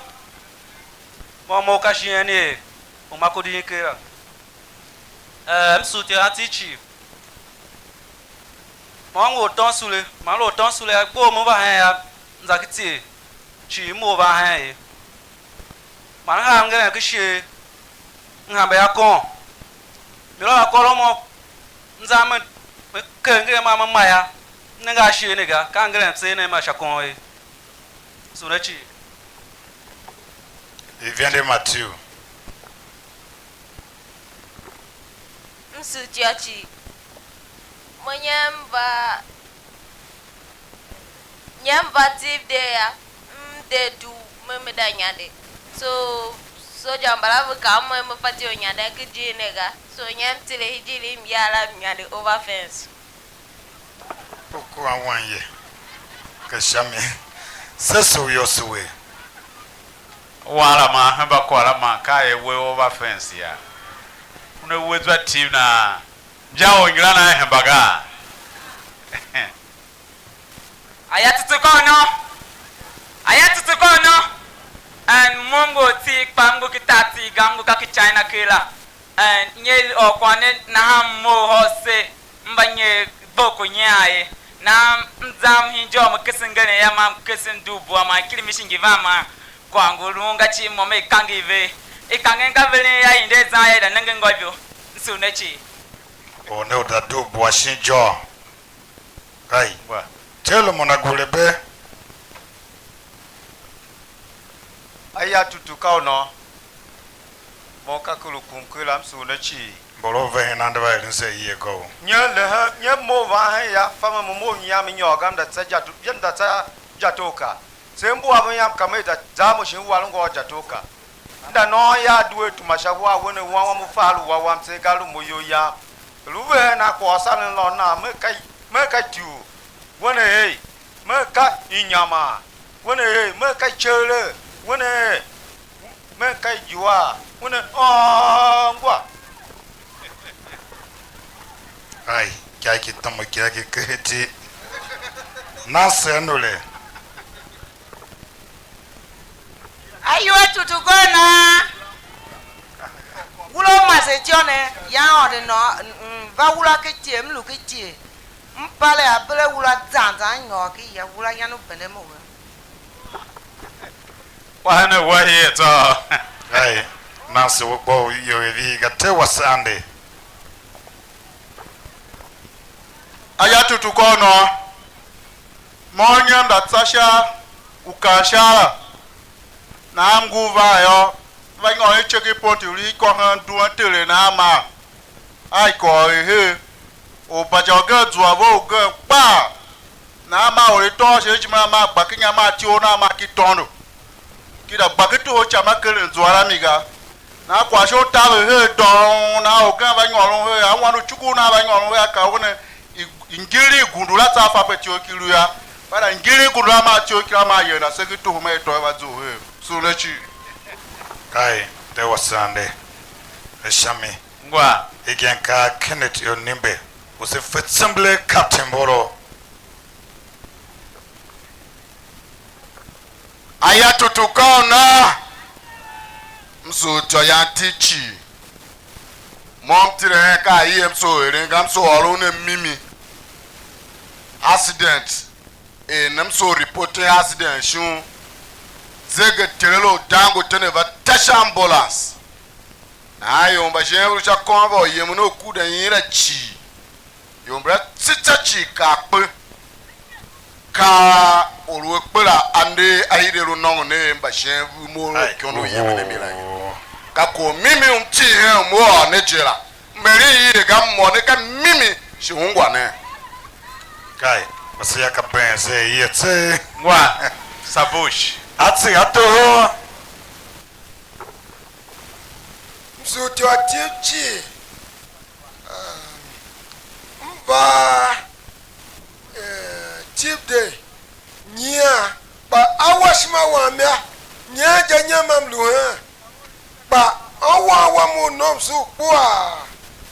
mo mo ka shin er u ma ku din kera. Eh, m sugh Ter anti cii. Ma m ngu ortônsule, ma m lu ortônsule, a gbough mo va hen a, m za ki tser cii, m mough va hen ye. Man m haa mngerem ken ishe, m hambe akon. Mirôr akôr mo, m za me, me ker mngerem ma me ma ya, m nenge ashe ne ga, ka mngerem tseegh ne ma sha kon ye. Sule cii. Ivende Matthew. M sugh ityô cii. Mo nyem va, nyem va Tiv der yô, m de dugh, me, me da nyande. So, soja mbala ve kaa mo, me fatyô u nyande ken ijiir ne ga. So, nyem tile ijiir i m ya la, m nyande over fence. U kua wan ye, ka sha mi. Se se u yôso we. Wan la man hemba kwagh la man ka er we over fence ya. Una we zwa Tiv na, ja or ngila na hemba ga. Aya tutu kôno. Aya tutu kôno. And mo m ngu Tiv kpa m ngu ki tar Tiv ga, m ngu ka ki China kila. Eh, nyer ôr kwagh ne nahan m mough hôr se, m va nyer boko nyian ye. Nahan m zam hin ijôô, me kese ngeren ya, man m kese m dugh bua, man kirimishi ngi van, man kwagh ngu lun ga cii, mo me kange i ver. I kangen ka veren ya, i nder zan ya, i da nenge ngôibo, m sugh ne cii. Or ne u da dugh bua shin ijôô. Ai. Wa. Telo mo na gure be. Aya tutu ka u nô? Mo ka ku lu kum kera, m sugh ne cii. Mboro u vehen ande va eren se aie ga u. Nye lehe, nye mough van hen ya, fa me mo mough nyian me nyôr ga, m da tsa Jato-, je m da tsa Jatoka. Se mbua ven yam, ka me da za mo shin war ngôôr Jatoka. M da nôôn ya due tuma sha hua wen, wan wam u fa lu wa wam, se ga lu mo iyol yam. Lu ve hen a kwagh u saren lôhô nan, me ka, me ka ityuu, we ne er, me ka inyama, we ne er, me ka iceere, we ne er, me ka ijuaa, we ne ôôngwa. Ai, ikagh ki tomo, ikagh ki keheti. Nan se anu le. Ayua tutu gôô na. Wula u mase ityô ne, ya Aôndo nô, m, va wula ken ityev, m lu ken ityev. M pale a bere wula zan zan nyôr ken ya, wula yan u bende mo we. Wa hene wa hie tsô. Ai, nan se we gba u ior i vihi ga, te wase ande. Aya tutu kôr nô, mo nyem nda tsa sha u kar sha la, nahan m ngur van yô, va nyôr icigh i poti u i kô hen duen teren a maa, a i kôr er her, or baja ugen zua ve ugen kpaa, nahan maa or i tôô shighe ijime a maa gba ken inya maa ityough na maa ki tôndo. Ki da gba ken toho ica ma keren zua la mi ga. Nahan kwagh shi u taver her dôôn, nahan orgen va nyôron her, a wan u cuku u nan va nyôron her, a kaa u ne, i, i ngiri i gundu la tsa fa pe ityough ki lu yô. Kpa da ngiri i gundu la maa ityough kila maa yem, da se ngi toho ma i tôô i va zough her. Sugh ne cii. Kai, de wasen ande. E sha mi. Ngwa. Hegen ka Kenneth Onimbe, u se fe tsembelee Captain Mboro. Aya tutu ka u nan, m sugh ityô yan iti cii. Mo m tile hen ka aie m sugh eren ga, m sugh ôron ne mimi. Accident, er ne m sugh reporting accident shon, zegeterelo u Dangote ne va ta sha ambulance. Nahan ior mba shin ve lu sha convoy u yemen u ku da yin la cii. Ior mbala tsitsa cii kar kpe. Ka or u a kpe la a nder a hide lu nôngo ne er mba shin ve mough u ikyon u yemen a mi la ye. Ka kwagh mimi u m cii hen u m ôr ne je la. M eren ie ga, m ôr ne ka mimi, shi ungwa ne. Kai, Masiya ka been se ie tse. Ngwa, Sabush. A tse a toho. M sugh ityô Tiv cii. Ah, m va, eh, Tiv Day nyian, kpa a wa ishima wam yô, nyian je nyam m lu hen. Kpa anwan wam u nomso u kpuaa,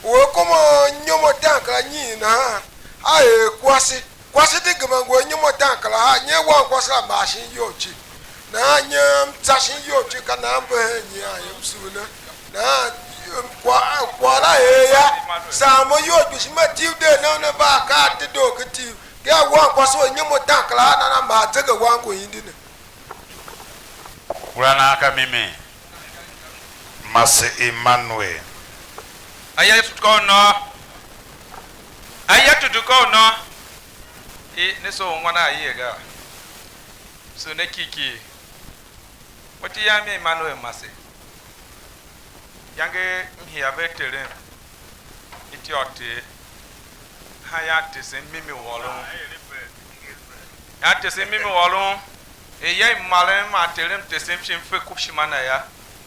u a kômô nyom atan kera nyiin nahan, a er kwase. Kwase di gema ngu a nyom atan kera haa, nyi a wan kwase la maa shin iyol cii? Nahan nyam tsa shin iyol cii, ka nan ve hen nyian ye, m sugh ne. Nahan, em, kwagh, kwagh la er yô, saa mo iyol kpishi, me Tiv Day ne una va akaa a dedoo ken Tiv, ka a wan kwase u a nyom atan kera haa, nana maa zegewan ngu hindi ne. Kura nan ka mimi. Mase Emmanuel. Aya tutu kôr nô. Aya tutu kôr nô. I ne so u wan a ye ga. So ne kiki. Mo ti yam ye Emmanuel Mase. Iyange m hia ve Terem, ityô Ter, nahan yan tesen mimi u ôron. Yan tesen mimi u ôron, er ya i maren man Terem tesen shin fe ku ishima na yô,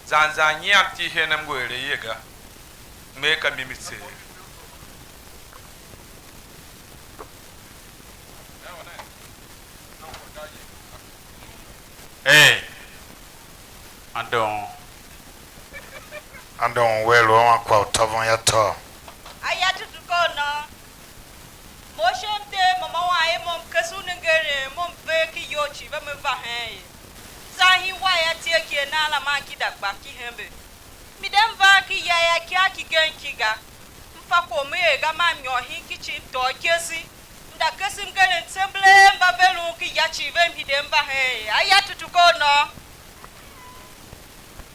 zan zan nyian ti hen m ngu ere ye ga, m er ka mimi tseegh. Ee, andon. Andon wer lu ôôn kwagh u tôvon yô, tôô. Aya tutu kôr nô. Mo sha mtee mo ma wan er mo m kese u ne ngeren, mo m ver ken iyol cii ve me va hen ye. Zan hin wa ya tie ki a nan la man ki da gba ki hembe. Mi de m van ken ya ya ikyav kigen ki ga. M fa kwagh me er ga, maa m nyôr hin kicin m tôô ikese. M da kese mngerem tsembelee mba ve lun ken ya cii ve m hide m va hen ye. Aya tutu kôr nô.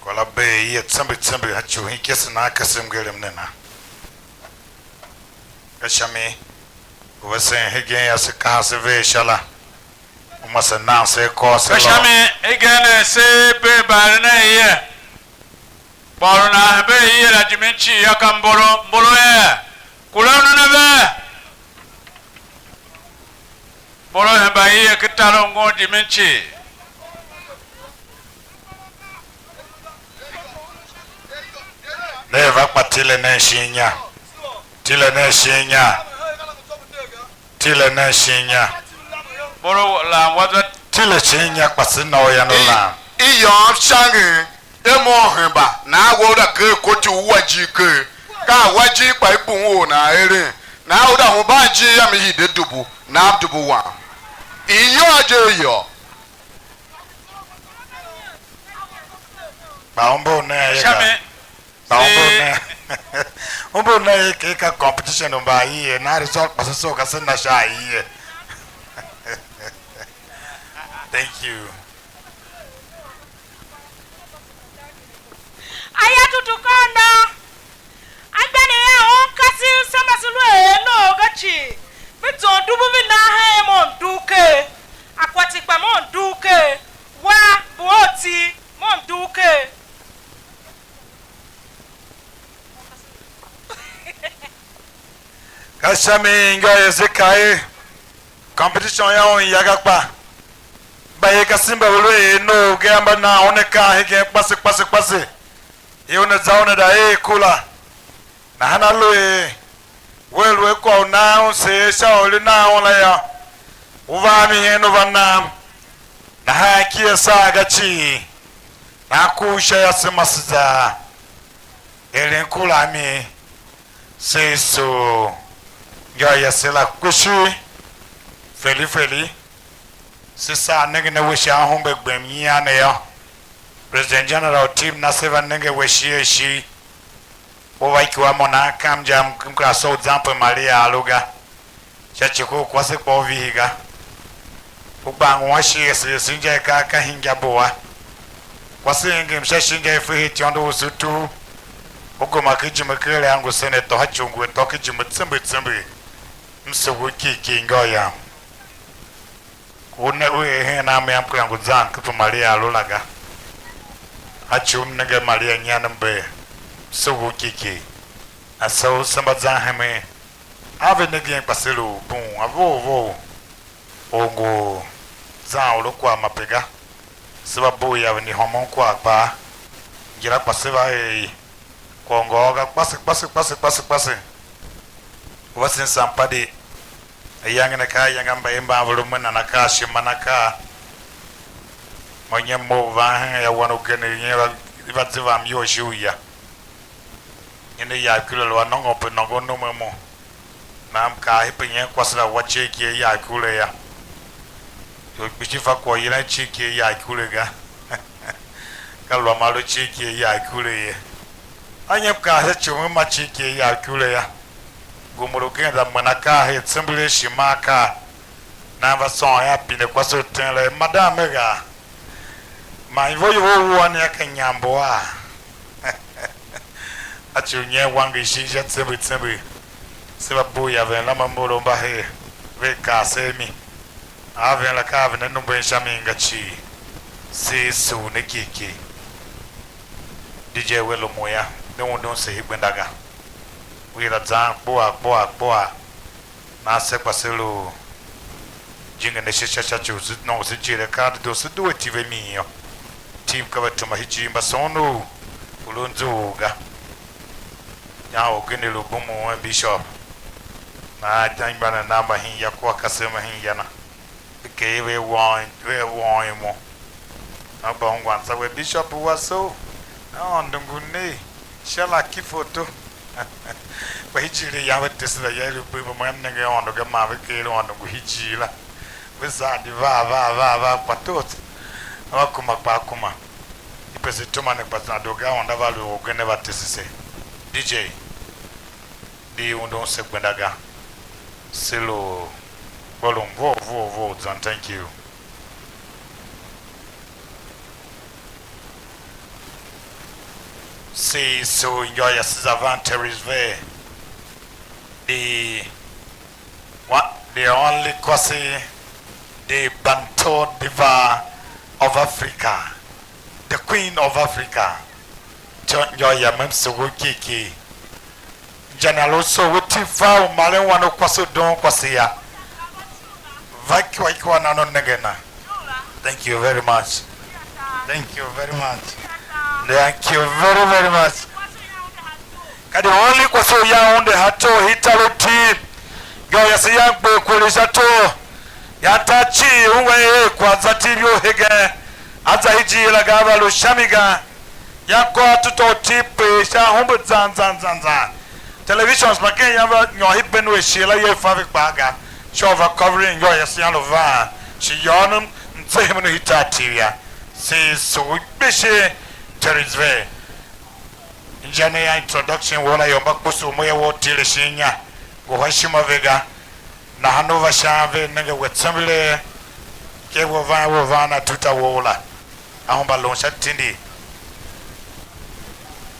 Kwagh la bee ia tsembe tsembe, a cugh ikese nan kese mngerem ne na. Ka sha mi u vesen hegen yô, se kaha se ver sha la. Uma se nan se akôôso. Ka sha mi hegen ne se bee mbaren a ye. Kpa or u nan hembe ye la jimin cii yô, ka Mboro. Mboro ee, kura u nan a ve. Mboro hemba ye ken tar u ngun jimin cii. Ne va kpa tile nen shin inya. Tile nen shin inya. Tile nen shin inya. Boro lam wa zwa. Tile shin inya kpa se na u yan u lam. I yôôm shange, de mo hemba, nahan we u da ker koti u wa ijir ker, ka a wa ijir kpa i bum u or nan eren, nahan u da hemban ijir yam i hide dubu, nam dubu wam. Iyôô je i yô. Kpa u mbo u ne a ye ga. Kpa u mbo u ne. U mbo u ne ye ke ka competition u mba aie, na result kpa se so ka se na sha aie. Thank you. Aya tutu kôndo. Anmgbianev a ungwa kasev samba se lu er noov ga cii, ve zon dubu ve nan hen mo mdugh ker, akwati kpa mo mdugh ker, wa mbu ortser mo mdugh ker. Ka sha mi inga er se kaa er competition ya un ya ga kpa, mba ye ka simba ve lu er noov ga, mba nan un akaa hegen kpase kpase kpase. Ye una za una da er kula. Nahan aluer wea lu a kwagh u nan un seer sha u i lu nan un la yô, u va a mi hen u va nam. Nahan kia saa ga cii, nahan ku u sha yô, se mase za eren kula a mi, se soo injô yase la kpishi. Feli feli, se saa nengen a we sha ahumbe gbem nyian ne yô. President General u team na se va nenge we shighe shighe. U va ikua mo nan kam je, m kera soo u zampe Maria a lu ga, sha ci ku u kwase kpa u vihi ga. U gba ngu a shighe ese ese inja i ka ka hinja bua. Kwase engem sha shinja i fe her ityôndo u se tu. U gema ken ijime ken a ngu sen atô, ha ci u ngu atô ken ijime tsember tsember. M sugh u kiki ngô yam. U ne u er hen a mo yam kera ngu zan ken pe Maria a lu la ga. A ci u m nenge Maria nyian mber, sugh u kiki. A se u se mba zan hemen. A ve nengen kpa se lu bun a vough vough. U ngu zan u lu kwagh mape ga. Se va bugh yaven i hômon kwagh kpaa. Ngila kpa se va er i. Kwagh u ngôôr ga, kpase, kpase, kpase, kpase, kpase. U va sen sampadi, ayange ne ka ayange a mbayev mban ve lu me nan akaa shi man akaa. Mo nyem mo u van hen ya wan ugen, nyen va, va zivam iyol shi u ya. Nyen ne yar kile lu a nôngo pe nôngo num a mo. Nahan m kaa ipe nyen kwase la wa icigh ki a yar kure yô. Ior kpishi fa kwagh u yilan icigh ki a yar kure ga. Ka lwam a lu icigh ki a yar kure ye. A nyem kaa sha ci u ma icigh ki a yar kure yô. Gumur ugen za men akaa her tsember a shi ma akaa. Nan va sôn a pine kwase u ten la er: Madam, me ghaa? Man ivoyovor wua ne a ka nyam mbu a? A ci u nyen wanger shin sha tsember tsember. Se va bugh yaven la, ma mborom mba her, vea kaa se a mi. Aven la ka aven a numben sha mi nga cii. Se sugh ne kirkir. D J we lu mo yô, ne undun se hii gbenda ga. U yila zan kpuaa kpuaa kpuaa. Nahan se kpa se lu jingin ashe sha, sha ci u se nôngo se jighjigh akaa dedoo, se due tiv a mi yô. Tiv ka ve tema hijir, mba soon u u lu nzughul ga. Nahan orgen lu bumun a bishop. Nahan anmgbianev nav mba hen ya kua kasev mba hen ya na. Ve ker ve won, ve won imo. A gba ungwan tsa we, Bishop wase u, Aôndo ngu ne, sha laki foto. Kpa hijir i yan ve tese la ya, i lu bee, mba m nenge Aôndo ga, man ve ker Aôndo ngu hijir la. Ve saa di vaa, vaa, vaa, vaa, kpa tot. A va kuma kpa a kuma. I pese tuma ne kpa zan doo ga, Aôndo a va lu orgen a va tese se. D J. Di undun se gbenda ga. Se lu kôron vough vough vough zan. Thank you. Se so enjoy your Caesar Van Terry's Fair. The what, the only Kwasi, the Bantu diva of Africa, the queen of Africa. Cho njo ya mem sugu kiki. Jana lo so we ti fa u maren wan u kwase u don kwase ya. Va kiwa kiwa na no nenge na. Thank you very much. Thank you very much. Thank you very, very much. Ka di only kwase u ya unde ha to hitalu ti. Yô, yase ya gbe kwere sha to. Ya ta cii ungwa er kwagh za ti ivor hegen. A za hijir la ga, a va lu sha mi ga. Ya kôr atutô u ti pe sha ahumbe zan zan zan zan. Televisions mba ken ya va nyôr i Benue shighe la ye fa ve kpaa ga. Sha u va covering yô, yase ya lu van. Shi yôônom mzehemen u hitar tiv ya. Se sugh u kpishi Terisve. Inja ne ya introduction wou la, ior mba kpusu u mo ya wou tile shin inya, ngu ha ishima ve ga. Nahan u va sha an ve nenge we tsembelee, ke we van, we van a tuta wou la, a hemba lun sha tindi.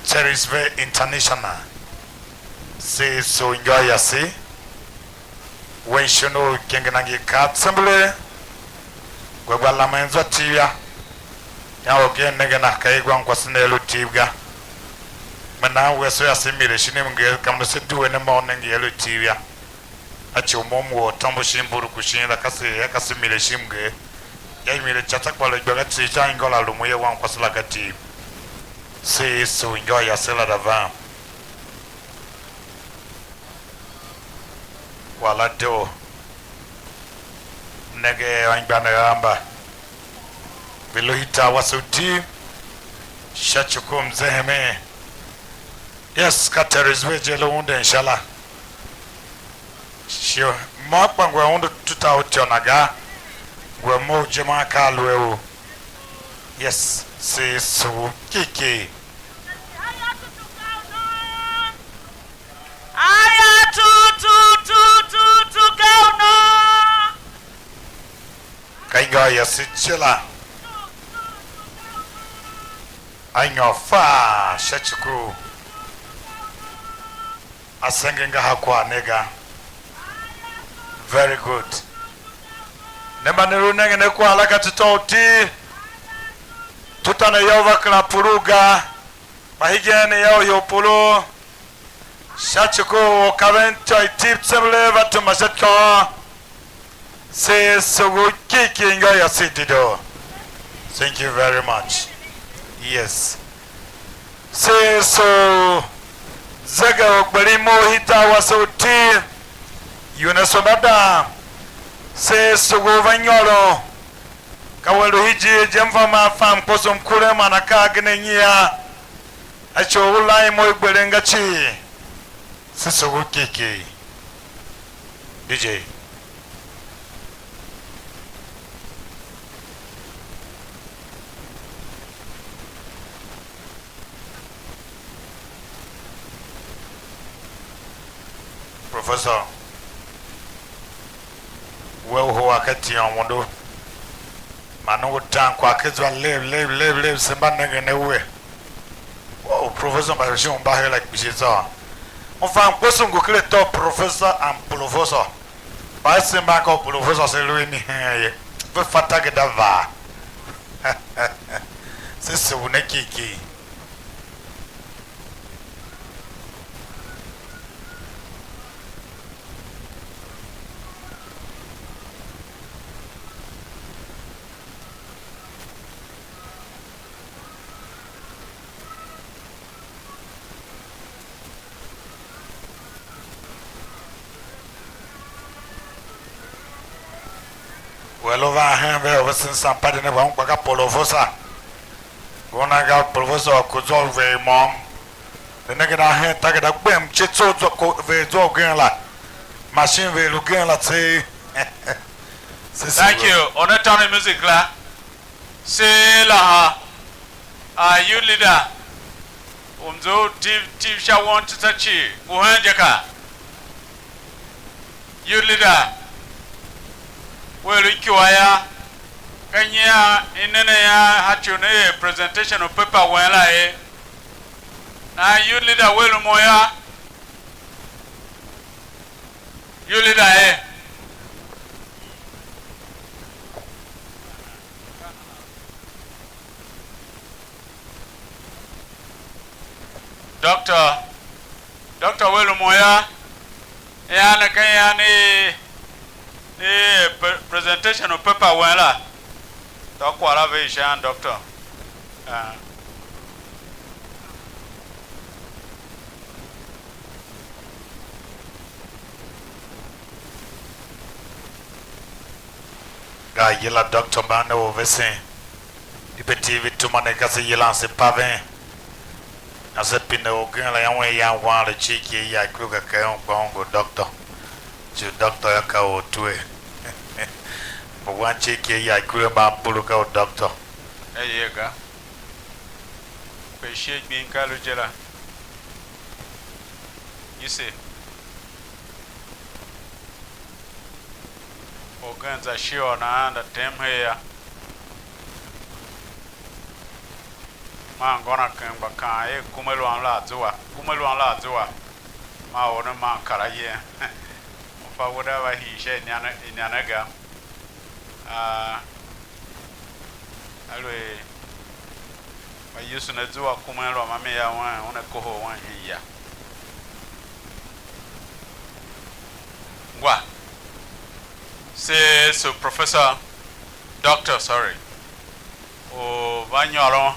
Series ve international. Se so injô yase. Wen shon u kengen angev kar tsembelee, gba gba lamen zwa tiv yô, yan orgen nengen a ka i gwa mkwase ne a lu tiv ga. Me nan wese a se mile shin mnger, kam ne se due ne ma u nenge a lu tiv yô. A ci u mo m woo tômbo shin mburuku shin la, ka se ya ka se mile shin mnger. Ya i mile ca tsa kpa lu igba ga cii sha ingô la lu mo ye wan mkwase la ga tiv. Se Yesu injô yase la da van. Kwagh la doo. Nenge anmgbianev amba, ve lu hitar wase u tiv sha ci ku mzehemen. Yes, ka Terisve je lu unden sha la. Shi mo kpa ngu a undu tuta u ityô na ga, ngu a mough je man ka aluer u. Yes, se sugh kiki. Aya tu, tu, tu, tu, tu, tu, ka u no. Ka ingôôr yase je la. A nyôr faa sha ci ku. A senge ngahar kwagh ne ga. Very good. Ne mba ne lu nengen a kwagh la ka tsô u ti. Tuta ne yô, va kera pulu ga. Kpa hegen ne yô, u ior pulu. Sha ci ku u kaven ityô i tiv tsembelee va tema sha ityô. Se sugh u kiki ngô yô se dedoo. Thank you very much. Yes. Se so zege u gberim u hitar wase u tiv. Yune so mba dam. Se sugh u va nyôron. Ka we lu hijir je m va ma fam kposo m kuren man akaa agen a nyian. A ci u u lan imo i gberen ga cii. Se sugh u kiki. D J. Professor, we u hua ka tiôn wundu, man u tan kwagh ke zwa lev, lev, lev, lev, se mba nengen a we. Oh, professor mba shin u mba her la kpishi tsô. U fan kposo ngu ker atô professor and professor. Kpa a se mba ka u professor se lu a mi heen ye. Ve fa tageda vaa. Se se u ne kiki. We lu van hen ve u vesen sampadi ne, we ungwa ka polofosa. Una ga polofosa u ku zwa u ver môm. Ve nenge na hen tageda gbem, che tso zwa ko, ver zwa ugen la. Mashin ver lu gen la tseegh. Se se Thank lu. You. Onetone music la. Se la ha. A youth leader. U mze u tiv tiv sha won tsa cii. Ngu hen je ka. Youth leader, we lu ikyua ya, ka nyian i ne ne ya, a ci u ne er presentation u paper wen la ye. Nahan youth leader we lu mo ya, youth leader ye. Doctor, Doctor we lu mo ya, ian ne ka ian i, i pre-, presentation u paper wen la. Tôô kwagh la ve sha an, Doctor. Ah. Ga yila doctor mban ne u vesen. Ipe TV tuma ne ka se yilan se paven. A se pine ugen la yawen yan wan la ciki ya kruga ka un kpa un ngu doctor. Ju doctor ya ka u tue. Mbu wan ciki ya kruga mban pulu ka u doctor. Eye ga. Kpe shie gbing ka lu je la. Yise. Orgen za shior nahan da tem her ya. Man ngô na ken gba kaan er, kuma luam la a zua, kuma luam la a zua. Man or ne man kar a yen. U fa we da va hii sha inyan, inyan ga. A, aluer Kpa Yesu ne zua kumen lwa ma mi ya wen, una kohol wen hen ya. Ngwa. Se so professor, doctor, sorry, u va nyôron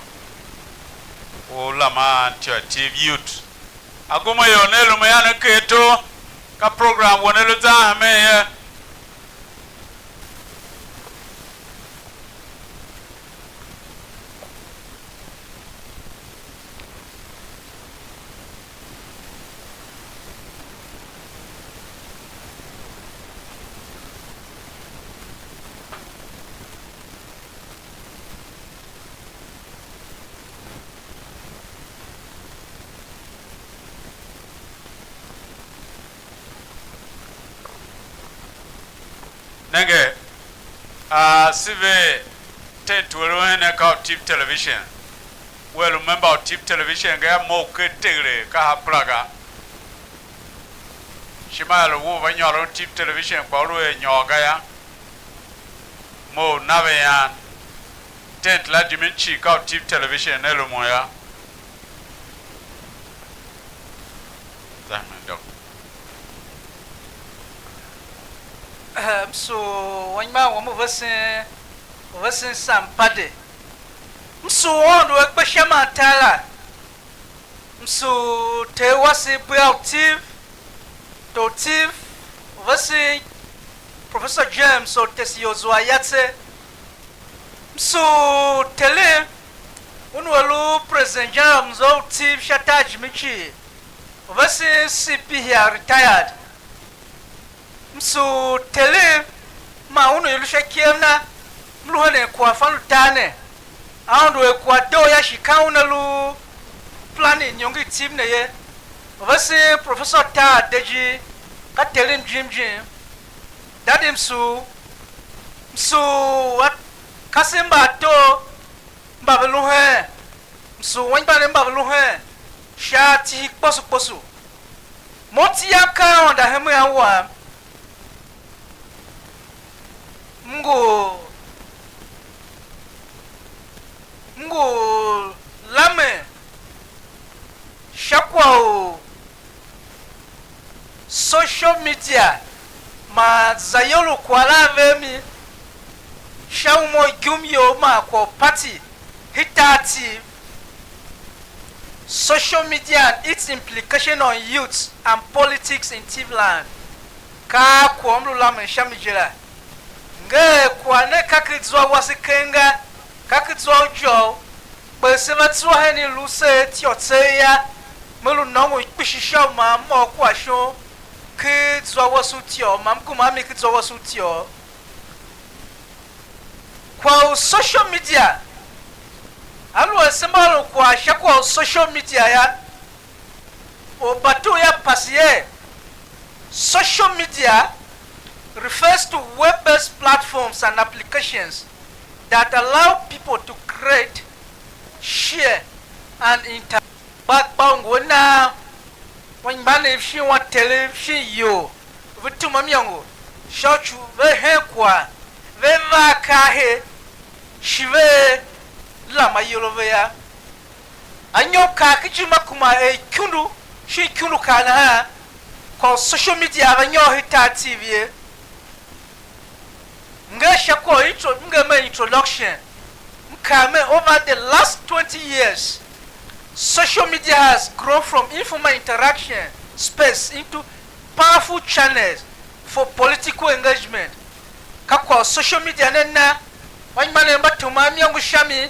u Lama Antioch Tiv Youth. Agumaior ne lu me ya ne ker to, ka program we ne lu zan hemen ye. Nenge, a, se ver tent u lu hen ne ka u Tiv Television. Wea lu member u Tiv Television ga yô, mough ker teghere, ka ha pera ga. Ishima ia lu we u va nyôron Tiv Television, kpa u lu er nyôr ga yô, mough na ve ian. Tent la jimin cii ka u Tiv Television ne lumun yô. Zahmandok. Eh, m sugh anmgbian wam u vesen, u vesen Sampade. M sugh Aôndo a gbe sha man tar la. M sugh Ter wase Bua u Tiv, Tor Tiv, u vesen Professor James Ortesi Yozua Yatse. M sugh Terem, un u a lu President General Mzo u Tiv sha tar jime cii, u vesen C P Hiar, retired. M sugh Terem man un u i lu sha ikev na, m lu henen kwaghfan u tar ne. Aôndo er kwagh doo yô, shi ka un a lu planning iniongo i Tiv ne ye. U vesen Professor Tar Adeji, ka Terem jim jim. Dadi m sugh, m sugh a-, kasev mba ator mba ve lu hen, m sugh anmgbianev mba ve lu hen sha atihi kposo kposo. Mo tiyam ka Aôndo a hemen a wam. M ngu, m ngu lamen sha kwagh u social media man zayol u kwagh la a ver mi sha uma u igumyou man kwagh u party, Hitar Tiv, social media and its implication on youth and politics in Tivland. Ka kwagh u m lu lamen sha mi je la. Nger kwagh ne ka ken zwa wase keng ga, ka ken zwa u ijôv, kpa se va zua hen i lu se ityô tseegh yô, me lu nôngon kpishi sha u ma m ôr kwagh shon ken zwa wase u ityô, ma m gema a mi ken zwa wase u ityô. Kwagh u social media, aluer se mba ôron kwagh sha kwagh u social media yô, Or batur ya pase er, social media refers to web-based platforms and applications that allow people to create, share, and interact. Kpa, kpa u ngu a nan, anmgbianev shin anterev shin iyol, ve tema imôngo sha u cu ve hen kwagh, ve va akaa her, shi ve lam ayol a ve yô. Anyom kar ken ijime a kuma er ikundu shin ikundu kar nahan, kwagh u social media a va nyôr hen tar T V ye. Nger sha kwagh u intro, nger me introduction. M kaa mer, over the last twenty years, social media has grown from informal interaction space into powerful channels for political engagement. Ka kwagh u social media ne na anmgbianev mba tuman imôngo sha mi.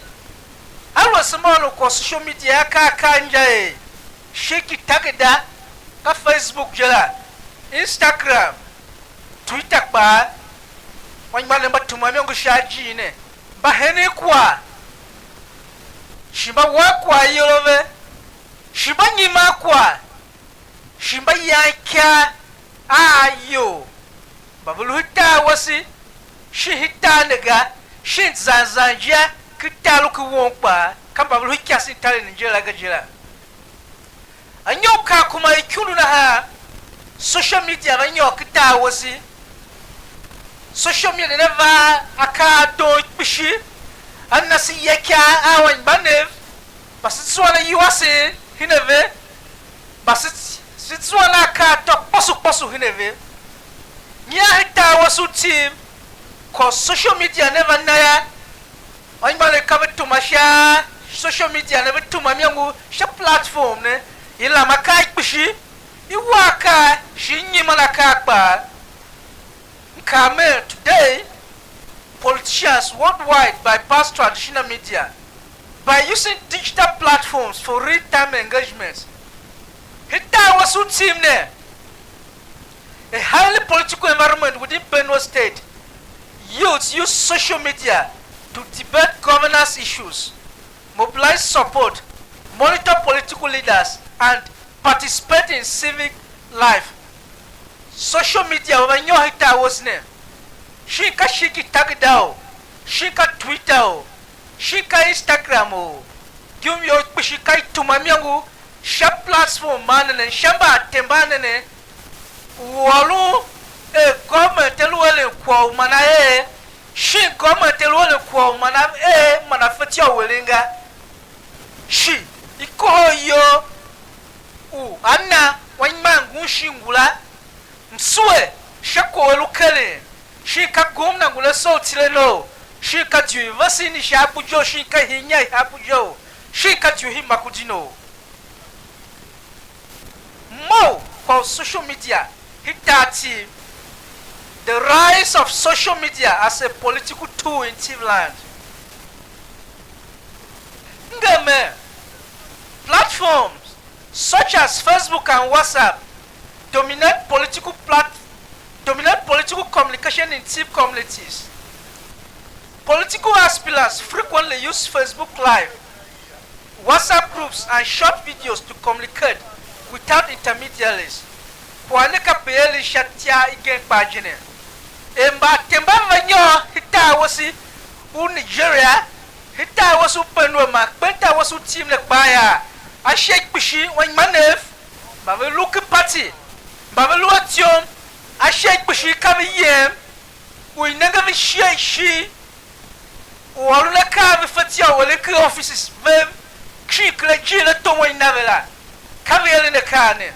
Aluer se mba ôron kwagh u social media akaa akaa inja er, shin ki tageda, ka Facebook je la, Instagram, Twitter kpaa, anmgbianev mba tuman imôngo sha ajiir ne, mba henen kwagh, shi mba wan kwagh ayol a ve, shi mba nyiman kwagh, shi mba yan ikar a ior mba ve lu hen tar wase, shin hen tar ne ga, shin zan zan je, ken tar u ken won kpaa, ka mba ve lu hen ikyasen i taren ne je la ga je la. Anyom kar kuma ikundu nahan, social media va nyôr ken tar wase. Social media ne va akaa a doon kpishi, a na se ya ikar a anmgbianev, mba se zua na iwasen hen a ve, mba se, se zua na akaa atô kposo kposo hen a ve. Nyian hen tar wase u tim, kwagh u social media ne va na yô, anmgbianev ka ve tuma sha social media ne, ve tuma imôngo sha platform ne, i lam akaa kpishi, i wa akaa, shi i nyiman akaa kpaa. M kaa mer, today, politicians worldwide bypass traditional media by using digital platforms for real-time engagement. Hen tar wase u tim ne, a highly political environment within Benue State, youths use social media to debate governance issues, mobilize support, monitor political leaders, and participate in civic life. Social media va nyôr hen tar wase ne, shin ka shin ki tageda o, shin ka Twitter o, shin ka Instagram o, di u ior kpishi ka i tuma imôngo sha platform man ne ne, sha mbaatemban ne ne, u ôron er government a lu eren kwagh u man a er, shin government a lu eren kwagh u man a er man a fetyô u eren ga. Shi i kohol iyol u a na anmgbian ngun shin ngula, msue sha kwagh u a lu keren, shin ka gomna ngula soo u tile ne u, shin ka ityou i vese i ne sha Abuja u, shin ka ihinya i Abuja u, shin ka ityou i Makurdi ne u. Mough kwagh u social media hen tar tim. The rise of social media as a political tool in Tiv land. Ngemen, platforms such as Facebook and WhatsApp dominate political plat-, dominate political communication in Tiv communities. Political aspirants frequently use Facebook Live, WhatsApp groups and short videos to communicate without intermediaries. Kwagh ne ka pe eren sha itya igen kpaa je ne. Er mbaatemba va nyôr hen tar wase u Nigeria, hen tar wase u Benue man kpen tar wase u Tiv ne kpaa yô, ashe kpishi anmgbianev mba ve lu ken party, mba ve lu a ityom, ashe kpishi ka ve yem u i nenge ve ishigh ishigh, u ôron akaa a ve fatyô u eren ken offices vev, shin kera ijiir atom i na ve la, ka ve eren akaa ne.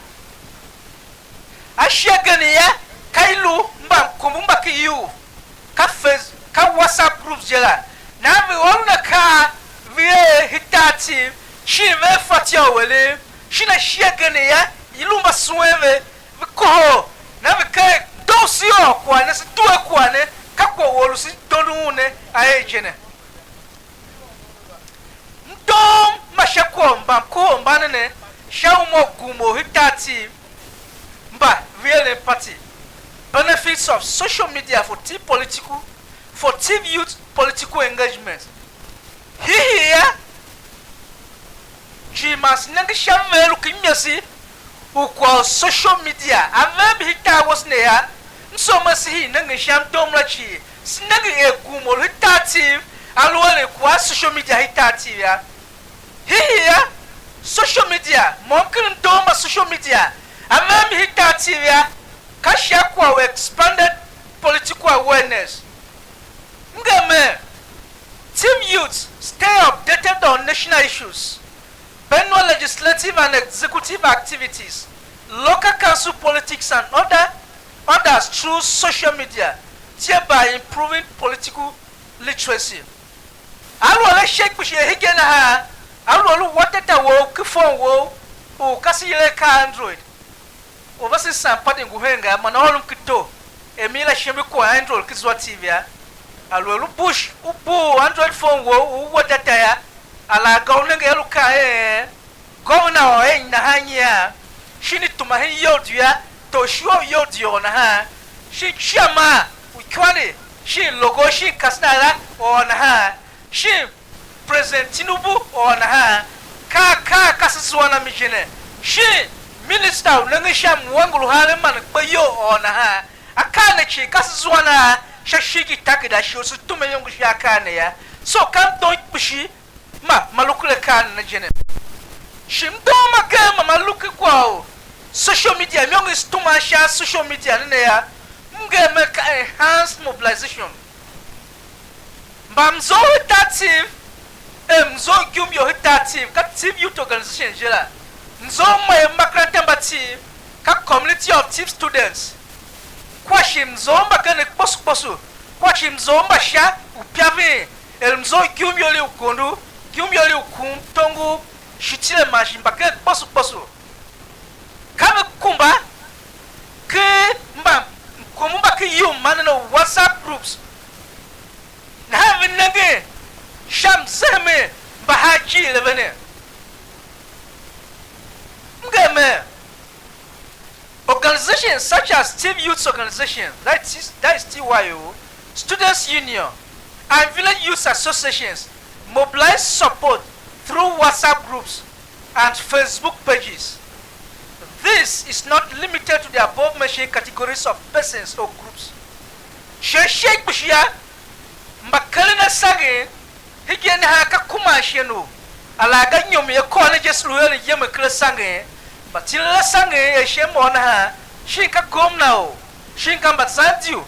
Ashe agen yô, ka i lu mbamkombo mba ken iyugh, ka Face-, ka WhatsApp groups je la, nahan ve ôron akaa ve er hen tar Tiv, shin ve fatyô u eren, shin ashe agen yô, i lu mbasuen ve, ve kohol, nahan ve kaa er: "Doo, se ôr kwagh ne, se due kwagh ne, ka kwagh u or u se dondo un ne a er je ne." M doom ma sha kwagh u mbamkohol mban ne ne sha uma u gum or hen tar Tiv mba ve eren party. Benefits of social media for Tiv political, for Tiv youth political engagement. Hiihii yô, cii man se nenge sha mvegher u ken imese u kwagh u social media a ve mbi hen tar wase ne yô, m soo mer se hii nengen sha mdoom la cii, se nenge er gumor u hen tar Tiv a lu eren kwagh a social media hen tar Tiv yô. Hiihii yô, social media, mo m ken mdoom ma social media a ve mbi hen tar Tiv yô, ka sha kwagh u expanded political awareness. Ngemen, Tiv youths stay updated on national issues, Benue legislative and executive activities, local council politics and other, others through social media, thereby improving political literacy. Aluer a shi kpishi a hegen nahan, aluer u wa data wou ken phone wou u ka se yila er ka Android, u vesen sampa di ngu hen ga, man a ôrom ken tor, Er mi la shimbi kwagh Android ki zwa T V a, a lu er u bush u bugh Android phone wou u we data yô, alaghga u nenge a lu kaa er, governor or en nahan nyian, shin i tuma hen iyol di yô, tor ishuwa u iyol di or nahan, shin chairman u ikônomy, shin logo, shin kasena la or nahan, shin President Tinubu or nahan, ka akaa ka se zua na mi je ne, shin minister u nengen sha mwengu u haren man kpe iyol or nahan, akaa ne cii ka se zua na sha ishigh ki takeda shi u se tume iyongo sha akaa ne yô. So ka mdon kpishi ma ma lu ken akaa ne je ne. Shi mdon ma gen ma ma lu ken kwagh u social media, imôngo i se tuma sha social media ne ne yô, m nger mer ka enhanced mobilization. Mba mzough hitar Tiv, er mzough igumyou hitar Tiv, ka Tiv Youth Organization je la. Mzough mbayev makaranta mba Tiv, ka Community of Tiv Students. Kua shi mzough mbagenev kposo kposo, kua shi mzough mba sha u Pyavin, er mzough igumyou i Ugondu, igumyou i Ukum, Tongu, Shitile man shi mbagenev kposo kposo. Ka ve kumba ken mba mkombo mba ken iyum ma nen u WhatsApp groups, nahan ve nengen sha mzehemen mba haa ijiir a ve ne. M nger mer, organizations such as Tiv Youth Organization, that is, that is T Y O, Students Union, and Village Youth Associations mobilize support through WhatsApp groups and Facebook pages. This is not limited to the above mentioned categories of persons or groups. Shighe shighe kpishi yô, mba keren asangen hegen nahan ka kuma shighe u alaghga inyom i akôv ne je se lu eren yemen ken asangen, mba tilen asangen er shin mo nahan, shin ka gomna o, shin ka Mbazandiu,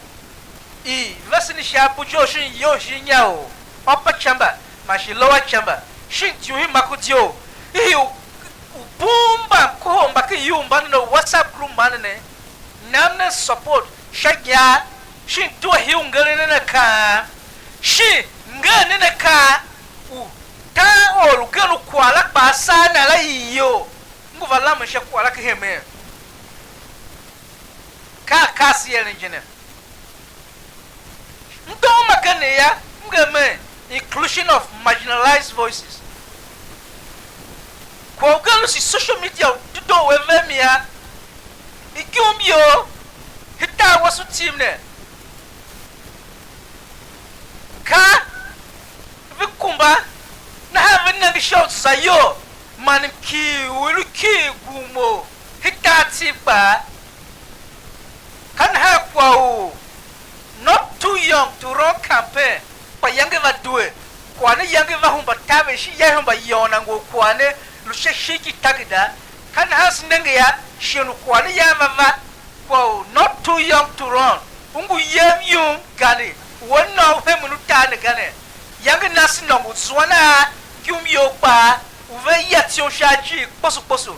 i vese ne sha Abuja u shin iyol shin inya u Upper Chamber man shi Lower Chamber, shin ityuhi Makurdi u, i u, u bun mbamkohol mba ken iyum mba nen u WhatsApp group mba ne ne, nam nen support sha inyar, shin due hii u ngeren nen akaa, shin nger nen akaa u tan or ugen u kwagh la kpaa saa na la iyol, ngu va lamen sha kwagh la ken hemen. Ka akaa se eren je ne. Mdom agenev yô, m nger mer inclusion of marginalized voices. Kwagh ugen lu shi social media u dedoo u a ver mi yô, igumyou, hitar wase u Tiv ne, ka ve kumba, nahan ve nenge sha u za iyol man mkighir u i lu kighir gum u hitar Tiv kpaa. Ka nahan kwagh u not too young to run campaign, kpa iyange va due, kwagh ne iyange va hemba taver, shin ya hemba yôôn a ngor kwagh ne lu sha ishigh ki takeda. Ka nahan se nenge yô, shighe u kwagh ne yan va va, kwagh u not too young to run, u ngu yem yum gande, u a nôô u hemen utar ne ga ne. Iyange na se nôngo zuan a igumyou kpaa, u ve ya ityom sha ajiir kposo kposo.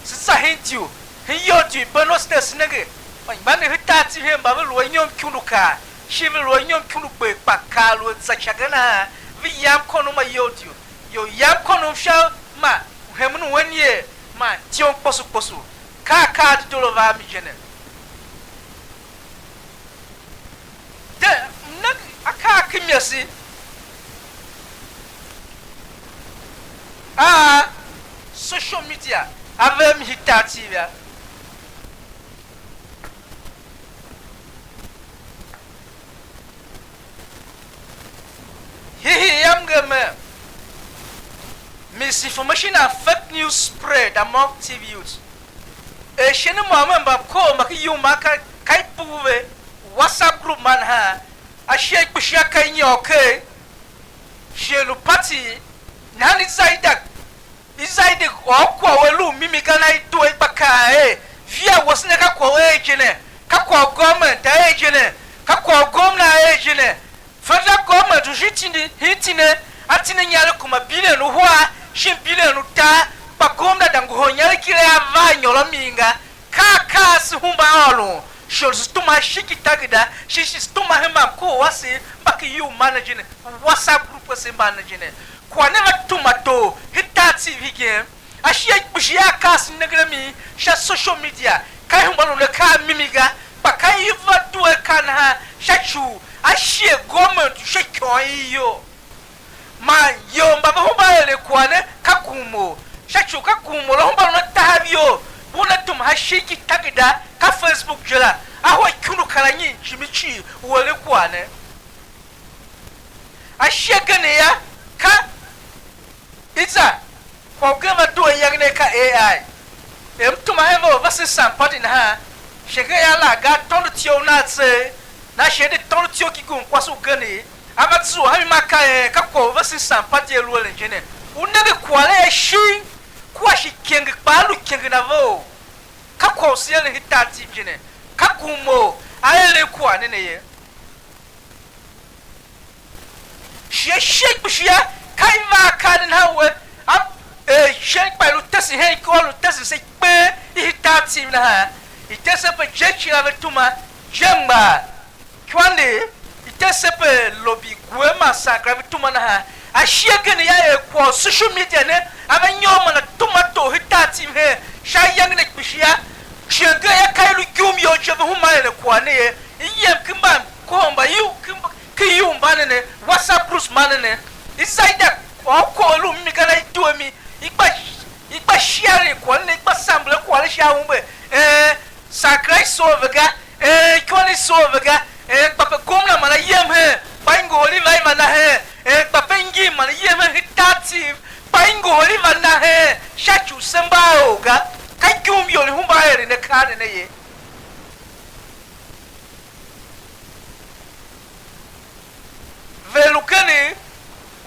Se za hen Diu, hen iyol Diu i Benue State, se nenge, mba ne hitar Tiv hen mba ve lu a inyom ikundu kaa, shin ve lu a inyom ikundu gber, kpa kaa lu a za ica ga nahan, ve yam kônom a iyol Diu, ior yam kônom sha ma u hemen u anier man ityom kposo kposo. Ka akaa a dedoo a va a mi je ne. De, m nenge akaa a kimese a social media a ver mi hitar Tiv yô. Hihi yam nger mer, misinformation and fake news spread among Tiv youths. Er shin môm mba mkohol mba ken yum ma ka, ka i bugh ve WhatsApp group man nahan, a shighe kpishi a ka i nyôr ker, shighe lu party, nahan i za i da, i za i de ôr kwagh u a lu u mimi ga, na i due i gba kaan er, via wase ne ka kwagh u a er je ne, ka kwagh u government a er je ne, ka kwagh u gomna a er je ne. Federal government u shi tindi, hin tine, a tine inyaregh kuma billion uhar, shin billion utar, kpa gomna da ngohol inyaregh kiragh a va a nyôr a mi ga. Ka akaa se hemba ôron, shighe u se tuma shin ki takeda, shin shi se tuma hen mbamkohol wase mba ken iyum ma ne je ne, WhatsApp group wase mba ne je ne. Kwagh ne va tuma tor hen tar Tiv igen. Ashighe kpishi a akaa se nenge a mi sha social media, ka i hemba lu ne akaa a mimi ga, kpa ka i va due ka nahan sha ci u a shighe gomenti sha ikôôn i iyol. Man ior mba ve hemba eren kwagh ne ka Kumo, sha ci u ka Kumo la hemba lun a tahav iyol, una tuma ha shin ki tagida ka Facebook je la, a hua ikundu kar anyi jime cii u eren kwagh ne. Ashighe agen ya ka i za kwagh ugen va due iyange ne ka A I. Er m tuma hen ve u vesen Sampati nahan, shi ngeen ya la ga tôndo tyo u nan tseegh, nan shi de tôndo tyo ki gun kwase ugen, a va zua a mi ma ka er ka kwagh u vesen Sampati a lu eren je ne. U nenge kwagh la er shin kua shi ikenge kpaa lu ikengen a vough. Ka kwagh u se eren hen tar tim je ne. Ka Kumo a eren kwagh ne ne ye. Shighe shighe kpishi yô, ka i va akaa ne nahan we, a, er shin kpa i lu tesen hen ikôr, lu tesen se kpee i tar tim nahan, i tese pe je cila ve tuma, je mgbaa, ikôndi, i tese pe lobi gwer man sankara ve tuma nahan, ashighe agen ya er kwagh u social media ne, a va nyôr man a tuma tor hen tar tim hen sha ayange ne kpishi yô, cien gen yô, ka i lu igumyou je ve huma eren kwagh ne ye, i yem ken mba kohol mba iu, ken mba, ken iu mba ne ne, WhatsApp groups mba ne ne, i za i da, or kwagh u lu mimi ga na, i due mi, i gba, i gba share kwagh ne, i gba samber kwagh ne sha umbe, ee, sankara i soo ve ga, ee, ikônomi i soo ve ga, ee, kpa pe gomna man a yem hen, kpa i ngohol i va, i va na hen, ee, kpa pe ngin man a yem hen hen tar tim, kpa i ngohol i va na hen, sha ci u se mba a or ga, ka igumyou i hemba eren akaa ne ne ye. Ve lu ken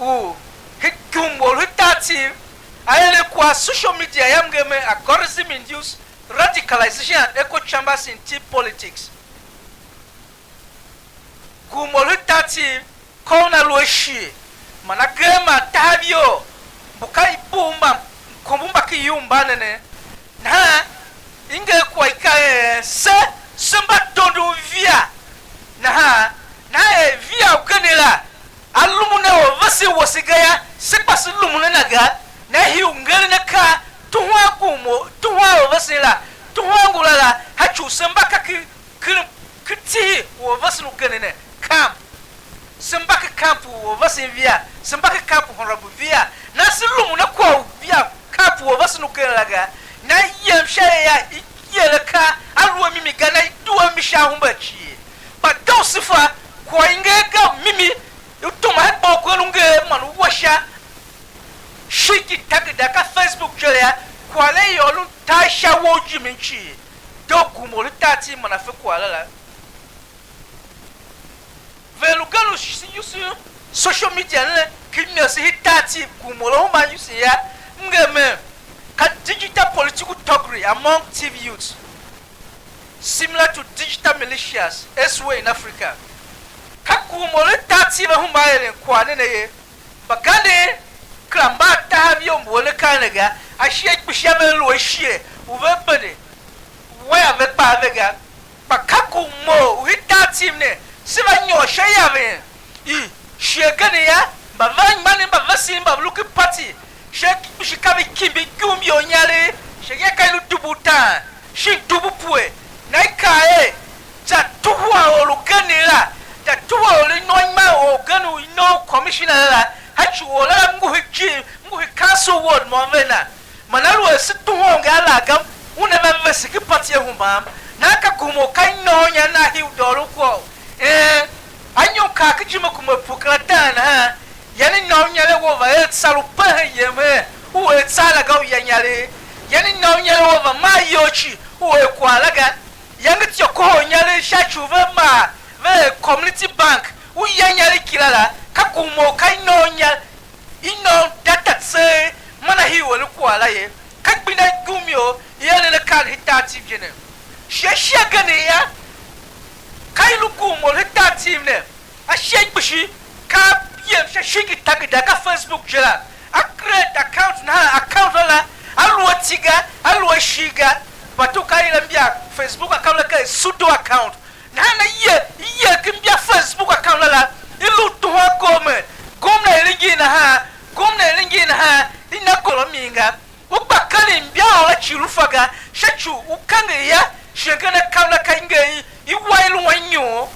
u, hen Kumo u hen tar tim, a eren kwagh social media yam, nger me algorithm induced radicalization and echo chambers in tea politics. Kumo u hen tar tim, ka una lu a shighe, man agee man tahav iyol, mbu ka i bugh mba mkombo mba ken iyum mba ne ne. Nahan i nger kwagh i kaa er se, se mba tondon via. Nahan, nahan er via ugen la, a lumun a orvesen wase ga yô, se kpa se lumun a na ga. Nahan hii u ngeren akaa, tuhwan Kumo, tuhwan orvesen la, tuhwan ngula la, ha ci u se mba ka ki, ki, ki tihi u orvesen ugen ne, camp. Se mba ken camp u orvesen via, se mba ken camp u Honorable via, nahan se lumun a kwagh u via camp u orvesen ugen la ga, nahan i yem sha er a, i yer akaa a lu a mimi ga, nahan i due a mi sha ahumbe cii. Kpa doo se fa, kwagh i nger ga mimi, u tuma hen kpa u keren u nger man u wa sha, shin ki tageda ka Facebook je la yô, kwagh la yô, lu tar sha wou jimin cii. Doo Kumo u tar tim man a fe kwagh la la. Ve lu gen u shi-, use social media ne, ki mese hen tar tim Kumo u hemban use ya, m nger mer, ka digital political thuggery among Tiv youths, similar to digital militias elsewhere in Africa. Ka Kumo u tar tim ve hemban eren kwagh ne ne ye. Mbaganden kera mba a tahav iyol mbu eren akaa ne ga, ashighe kpishi a ve lu a shighe u ve bende, wea ve kpaa ve ga. Kpa ka Kumo u hen tar tim ne, se va nyôr sha iaven i shighe gen yô, mba ve anmgbianev mba vesen mba ve lu ken party, shighe kpishi ka ve kimbi igumyou inyaregh, shighe ka i lu dubu utaan, shin dubu pue, nahan i kaa er, za tuhwa or ugen la, za tuhwa or u i nôngo imagh orgen u i nôngo commissioner la, a ci u or la nguhir ijir, nguhir council ward môm ve na. Man aluer se tuhwa u ngar la ga, una va vese ken party a hemban. Nahan ka Kumo ka i nôngo inya na hii u dôghôlon kwagh u, ee, a nyom kaa ken ijime Kumo pue kera dang nahan, yan i nôngo inya la wou va er tsar u pe hen yem her, u er tsar la ga u ya inyaregh. Yan i nôngo inya la wou va maa iyol cii, u er kwagh la ga. Yange tsô kohol inyaregh sha ci u ve maa, ve er community bank, u ya inyaregh kila la, ka Kumo ka i nôngo inya, i nôngo data tseegh, man a hii u eren kwagh la ye. Ka gbenda igumyou i eren akaa ne hen tar tim je ne. Shi ashighe agen yô, ka i lu Kumo u hen tar tim ne. Ashighe kpishi, ka yem sha shin ki tageda ka Facebook je la. A create account nahan, account la, a lu a tsi ga, a lu a shighe ga. But u ka yila mbia Facebook account la ka pseudo account. Nahan a ye, i yer ken mbia Facebook account la la, i lu tuhwan government, government eren ngin nahan, government eren ngin nahan, i na gôron mi ga. U gba keren mbia ôr la cii lu fa ga, sha ci u kange ya, shi ken account la ka i nger i, i wa i lu anyom,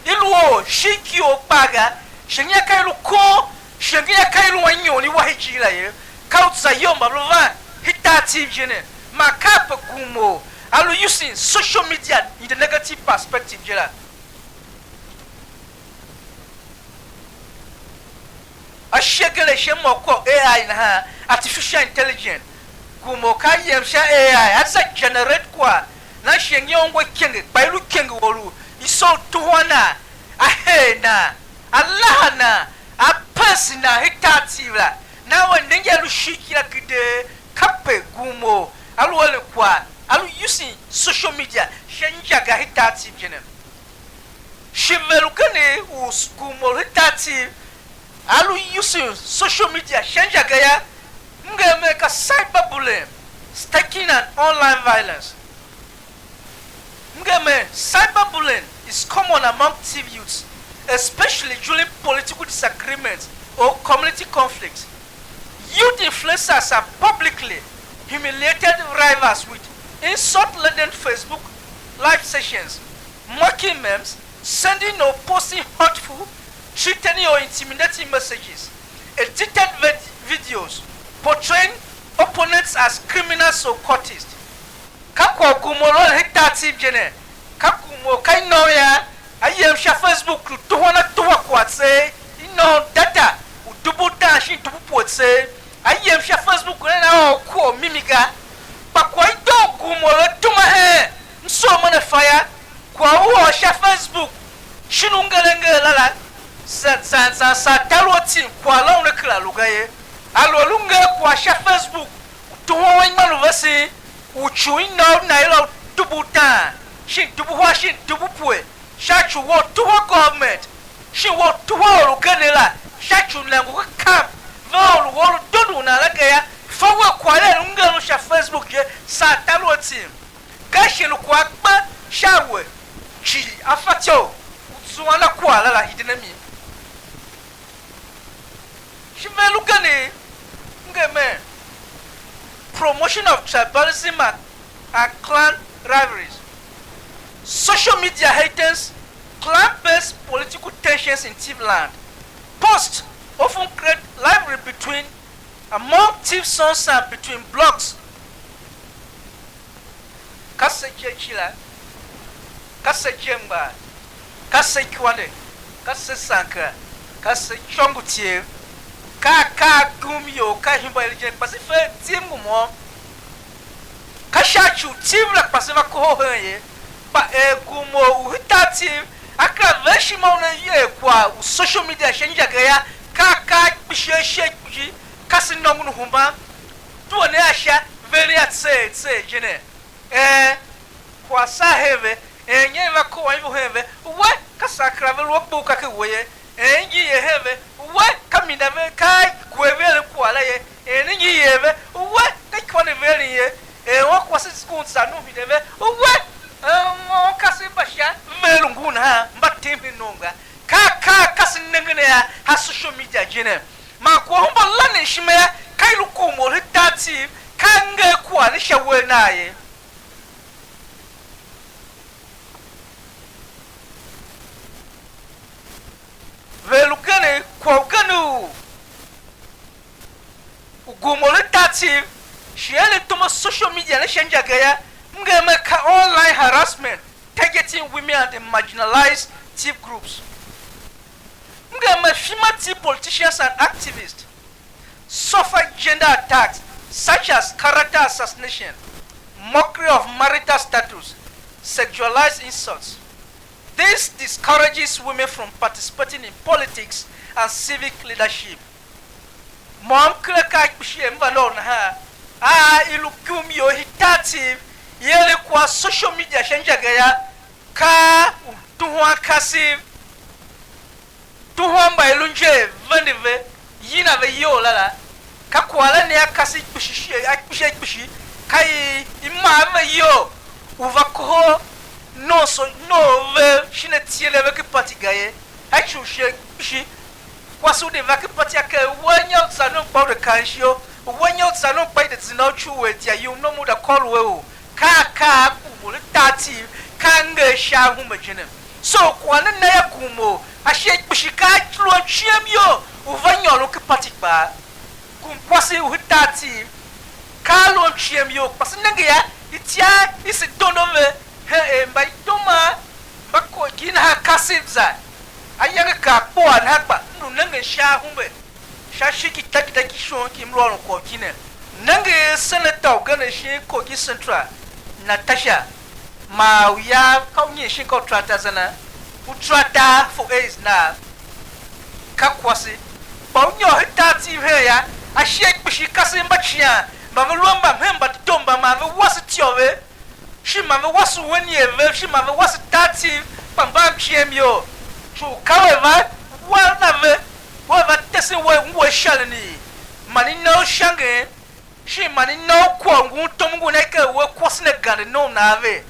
i lu or shin ki or kpaa ga, shi ngia ka i lu kon, shi ngia ka i lu anyom i wa hijir la ye, ka u za iyol mba ve lu van hitativ je ne, man kape gumor a lu using social media in the negative perspective je la. A shi agelegh shin mo kwagh u A I nahan, artificial intelligence, gumor ka yem sha A I, a za generate kwagh, na shi ngi ungwa ikenge, kpa i lu ikenge u or u i soo u tuhwa nan, a hee nan, a laha nan, a pese nan hitativ la, na we nenge a lu shin kira kidee, kape gumor a lu eren kwagh, a lu using social media sha inja ga hitativ je ne. Shi ve lu ken u s-, gumor hitativ, a lu using social media sha inja ga ya, m nger mer ka cyberbullying, stalking and online violence. M nger mer cyberbullying is common among Tiv youths, especially during political disagreements or community conflicts. Youth influencers have publicly humiliated rivals with insult-laden Facebook live sessions, mocking memes, sending or posting hurtful, threatening or intimidating messages, edited vid-, videos portraying opponents as criminals or cultists. Ka kwagh u gumor u eren hitativ je ne, ka gumor ka i nôngo ya, a yem sha Facebook, lu tuhwan a tuhwa kwagh tseegh, i nôngo data u dubu utaan shin dubu pue tseegh, a yem sha Facebook ne, a ôr kwagh u mimi ga. Kpa kwagh i doo u gumor a tuma hen, m soo man a fa ya, kwagh u ôr sha Facebook, shin u ngeren nger la la, zan zan zan saa tar u a tim kwagh la una kera lu ga ye. A lu a lu nger kwagh sha Facebook, u tuhwan anmgbian u vesen, u cu i nôngo na yila u dubu utaan, shin dubu uhar, shin dubu pue, sha ci u we u tuhwa government, shin we u tuhwa or ugen la, sha ci u nenge u ka kam, ve or u we u lu dondo u nan la ga ya, fa we kwagh la u ngeren u sha Facebook je, saa tar u a tim. Ka shi lu kwagh kpe sha a we, cii a fatyô u zuan a kwagh la la hiden a mi. Shi ve lu ken m nger mer, promotion of tribalism and, and clan rivalries. Social media heightens clan-based political tensions in Tiv land. Posts often create rivalry between, among Tiv sons and between blocks. Ka se je Cila, ka se je Mgbar, ka se Ikwande, ka se Sankara, ka se Congutyev, ka akaa gum you, ka hemba i lu je, kpa se fe Tiv ngu môm. Ka sha ci u Tiv la kpa se va kohol hen ye, kpa er gum u u hita Tiv, a kera ver ishima una er kwagh u social media sha inja ga yô, ka akaa kpishi ashe kpishi, ka se nôngon u hemban, due ne a sha, veren a tseer tseer je ne. Ee, kwagh saa hen ve, ee, nyen va kohol ivor hen ve, we, ka saa kera ve lu a kpe u ka ken we ye, ee, ngi ye hen ve, we, ka mi na ve, ka i kwe ve eren kwagh la ye, ee, ngi ye ve, we, ka ikônough ve eren ye, ee, wan kwase un tsa nu hide ve, we, ee, wan kasev mba sha ve lu ngun nahan, mba tem hen nom ga. Ka akaa ka se nengen a ha social media je ne. Man kwagh u mba lanen ishima yô, ka i lu kum u hita Tiv, ka nger kwagh ne sha uwegh nagh ye. Ve lu ken kwagh ugen u, u gum u hita Tiv, shi eren tom a social media ne sha inja ga yô, m nger mer ka online harassment targeting women and the marginalized Tiv groups. M nger mer female Tiv politicians and activists suffer gender attacks such as character assassination, mockery of marital status, sexualized insults. This discourages women from participating in politics and civic leadership. Môm kera ka kpishi er m va nôr nahan, a i lu kum ior hita Tiv, i eren kwagh social media sha inja ga yô, ka u tuhwan kasev, tuhwan mba i lu nje vende ve, yina ve iyol la la. Ka kwagh la ne a kasev kpishi shighe, a kpishi a kpishi, ka i, i maa ve iyol u va kohol nomso, nor ve shin atile ve ken pati ga ye. A ci u shighe kpishi, kwase u de va ken pati a kaa, we nya u tsa nom kpa u de kan ishigh, we nya u tsa nom kpa i de zina u cu u er idya yum, nom u da kôr u e u. Ka akaa a gumul a tar Tiv, ka nger sha ahumbe je ne. So, kwagh ne na yô, gum u ashe kpishi ka a lu aciem iyol u va nyôron ken pati kpaa. Gum kwase u hitar Tiv, ka a lu aciem iyol, kpa se nenge yô, itya i se dondo ve hen er mba i doo man mba kor ki nahan ka se za ayange kar kpuaa nahan, kpa m lu nengen sha ahumbe. Sha ishigh ki taki taki shon ki m lu ôron kwagh ki ne. Nenge er senator ugen shin Kogi Central, Natasha, ma uya ka u nyi shin ka u trata zana? U trata for aids na, ka kwase. Kpa u nyôr hitar Tiv hen ya, ashe kpishi kasev mba cian, mba ve lu a mba mhen mba dedoo mba man ve wase ityô ve. Shi ma ve wase uwenia ve, shi ma ve wase tar Tiv, kpa mba mciem iyol. Shi u ka ve va wa na ve, ve va tesen we, ngu a isharen i, man i na u shangen, shi man i na u kwagh u ngun tom ngun a ika we kwase ne gande nom na ve.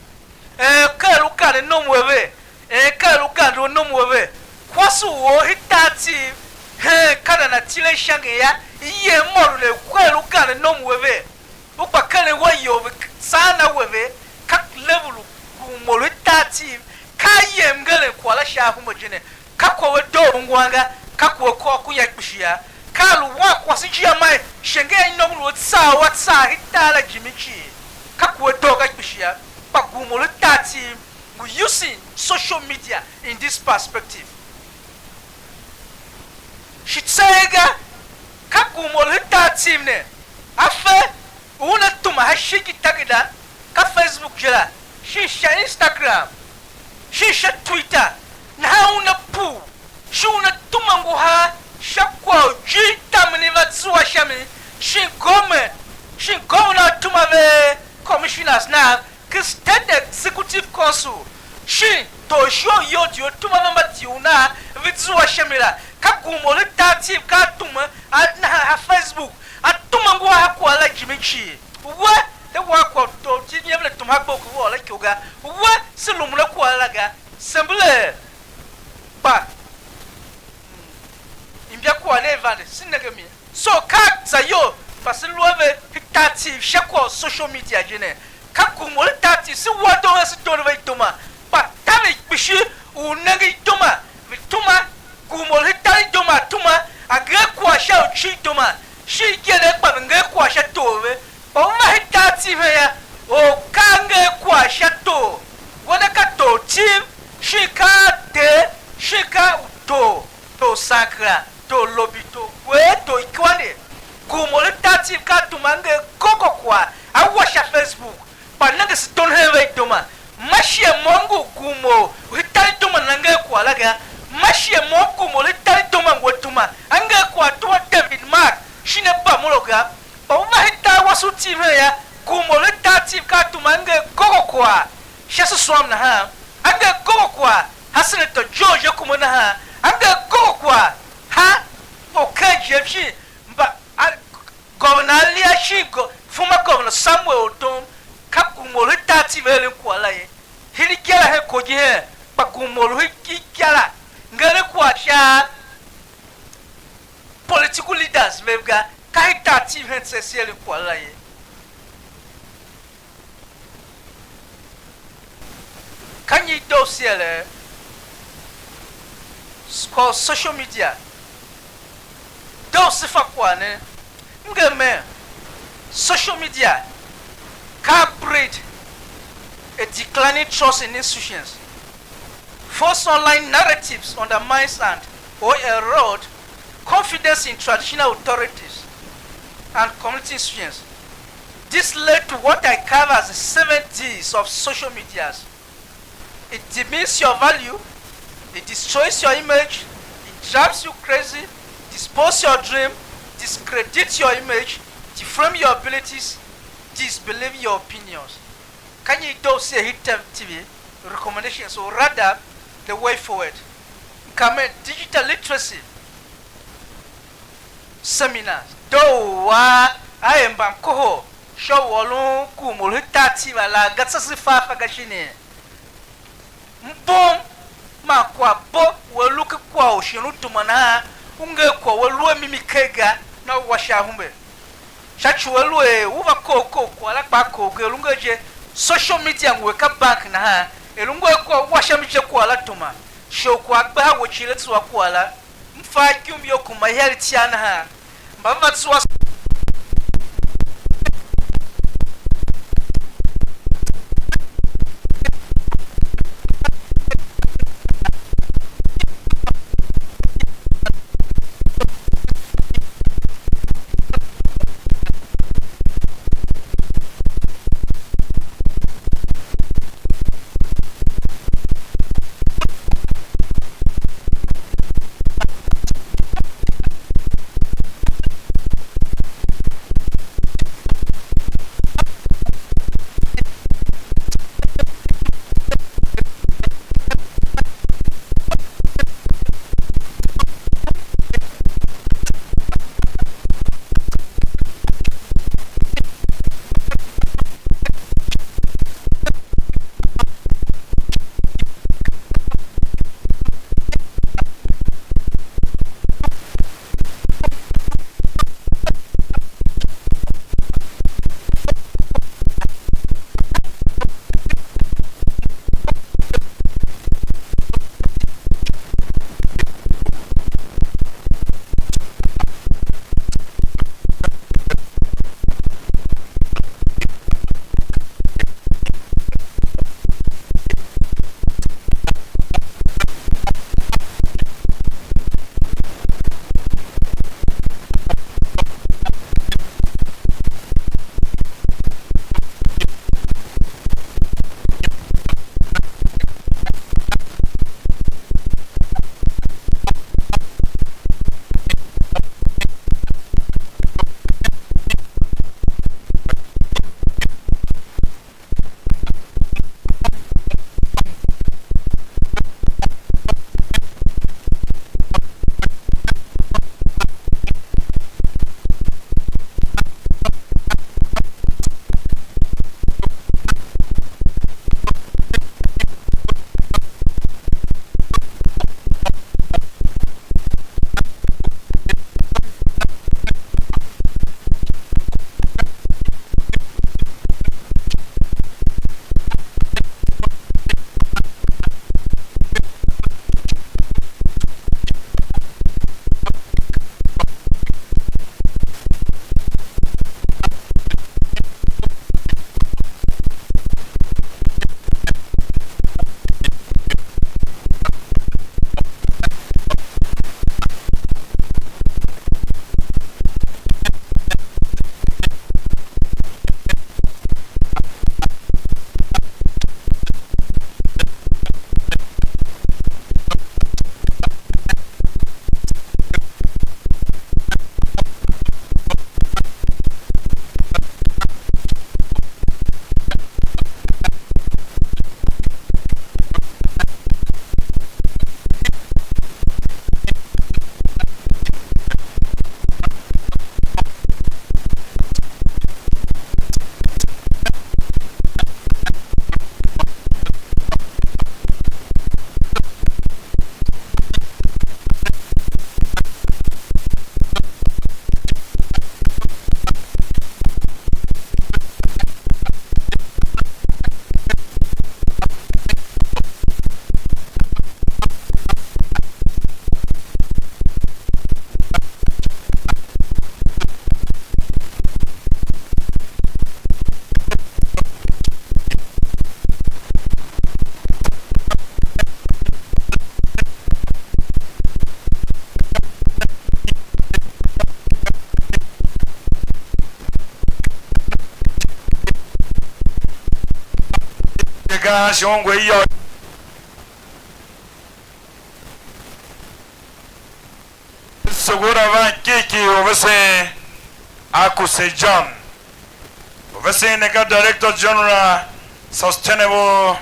Eh, ka er u gande nom we ve, eh, ka er u gande u nom we ve. Kwase u or hitar Tiv, hen ka nana tile shangen ya, i yem môron er ka er u gande nom we ve. U gba keren we iyol ve saan a we ve, ka level u gum or u i tar Tiv, ka a yem ngeren kwagh la sha ahumbe je ne, ka kwagh u a doo ungwan ga, ka kwagh u a kôr ku ya kpishi ya, ka a lu wan kwase je a mai, shenge a i nôngo lu a tsaa u a tsaa hitar la jime cii, ka kwagh u a doo ga kpishi ya, kpa gum or u i tar Tiv ngu using social media in this perspective. Shi tseegh ga, ka gum or u i tar Tiv ne, a fe u una tuma sha ishigh ki tageda, ka Facebook je la, shin sha Instagram, shin sha Twitter, nahan una pugh, shi una tuma nguhar sha kwagh u jir tamen i va zua sha mi, shin government, shin governor a tuma ve commissioners nav, ki State Executive Council, shin torshon iyol di u tuma ve mba di u nan ve zua sha mi la, ka gum or u i tar Tiv ka a tume a nahan ha Facebook, a tuma ngu a ha kwagh la jime cii. We, de wan kwagh u tor Tiv nyi a venda tuma ha gbe u ke wôô la iko ga. We, se lumun a kwagh la ga. Sembler, kpa imbakwagh ne i vande, se nenge mi. So, ka zayol mba se lu a ve hitar Tiv sha kwagh u social media je ne. Ka gum or hitar Tiv, se wa doo hen se doo ve idoma, kpa tamen kpishi u nenge idoma, ve tuma, gum or hitar idoma a tuma, a nger kwagh sha u cir idoma, shin igendegh kpa ve nger kwagh sha tor ve, kpa u va hitar Tiv hen ya, or ka a nger kwagh sha tor, wene ka tor Tiv, shin ka a Ter, shin ka u tor. Tor Sankra, tor Lobi, tor Gwer, tor Ikwande. Gum or hitar Tiv ka a tuma a nger gogo kwagh, a wa sha Facebook, kpa nenge se don hen ve idoma. Ma shighe mo m ngu gum or u hitar idoma nana nger kwagh la ga. Ma shighe mo m gum or hitar idoma ngu a tuma, a nger kwagh a tuma David Mark, shin a Bamolo ga. Kpa u va hen tar wase u Tiv hen ya, gum or hitar Tiv ka a tuma a nger gogo kwagh sha suswam nahan, a nger gogo kwagh ha Senator George Akume nahan, a nger gogo kwagh ha Okenjiem shin mba a, Governor Alia shin go-, former Governor Samuel Ortom, ka gum or hitar Tiv eren kwagh la ye. Hii ikyalah hen Kogi hen, kpa gum or hii ikyalah ngeren kwagh sha political leaders vev ga, ka hitar Tiv hen tse se eren kwagh la ye. Ka nyi i doo se ere? Kwagh u social media. Doo se fa kwagh ne. M nger mer, social media ka breed a declining trust in institutions. False online narratives undermines and or erode confidence in traditional authorities and community institutions. This led to what I cover as the seven Ds of social medias. It demeans your value, it destroys your image, it drives you crazy, dispose your dream, discredit your image, defame your abilities, disbelieve your opinions. Ka nyi i doo se hii tem T V recommendations or rather the way forward? Nkamen digital literacy seminars. Doo a a er mbamkohol sha u ôron ku mur hii tar T V a lar ga tsese fa fa ga shinii? Mbum man kwaghbo u a lu ken kwagh u shighe u duma nahan, u nger kwagh u a lu a mimi ker ga, na u wa sha ahumbe. Sha ci u a lu er u va kor kor kwagh la kpa a kor ugen, lu ngeren je social media ngu er ka bank nahan, Er u ngu a kwagh u wa sha mi je kwagh la tuma, shighe u kwagh a gbe a we cii la tsuwa kwagh la, m fa ikum you kuma ihiar itiar nahan, mba ve va tsuwa Gaa shon ngwe yô. Sugura van kiki u vesen Akuse John. U vesen ne ka Director General Sustainable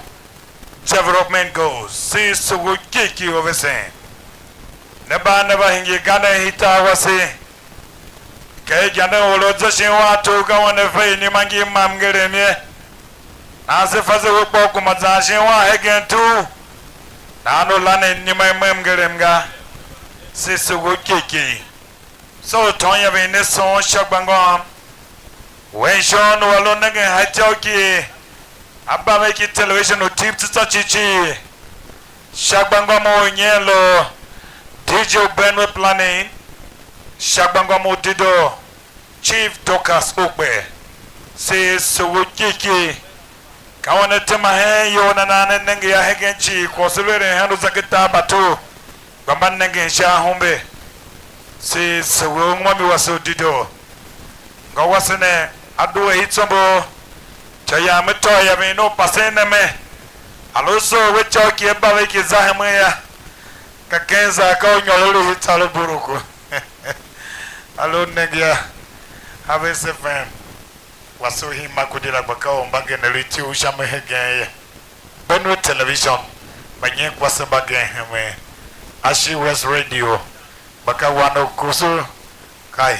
Development Goals. Si sugu kiki u vesen. Ne ba ne va hingir ganden hitar wase. Ka iganden u lu za shin wan tugh ga wan a fe inima ngim mam ngerem ye. Nahan se fa se we kpa u kuma zan shin wan hegen tugh. Nahan u lanen inima i mem ngerem ga. Se sugh u kiki. Tsô u tôôn yaven ne soon sha gbangôm. Wen shon u a lu nengen ha ityô ki Abaveki Television u Tip Tsitsa Chichi, sha gbangam u nyen lu D J u Benue Planning, sha gbangam u dedoo Chief Dorcas Ogbe, se sugh u kiki. Ka una tema hen iyol na, nan ne nenge ya hegen cii, kwase lu eren hen u za ken tar mbatu, kpa mba nengen sha ahumbe. Se sugh u ngômi wase u dedoo. Ngô wase ne, a due i tsombor, ityô yam i tôô yaven i ne u pasen ne me. A lu soo ve ityô ki a ba ve ki za hemen ya. Ka ken za ka u nyôr u lu i tsar u buruku. A lu nenge ya, Harvest F M, wase u hima kudi la gba ka u mbagenev lu iti u sha mi hegen ye. Benue Television, mbanyen kwase mbagenev hemen, Ashi West Radio, mba ka wan u kusu, kai,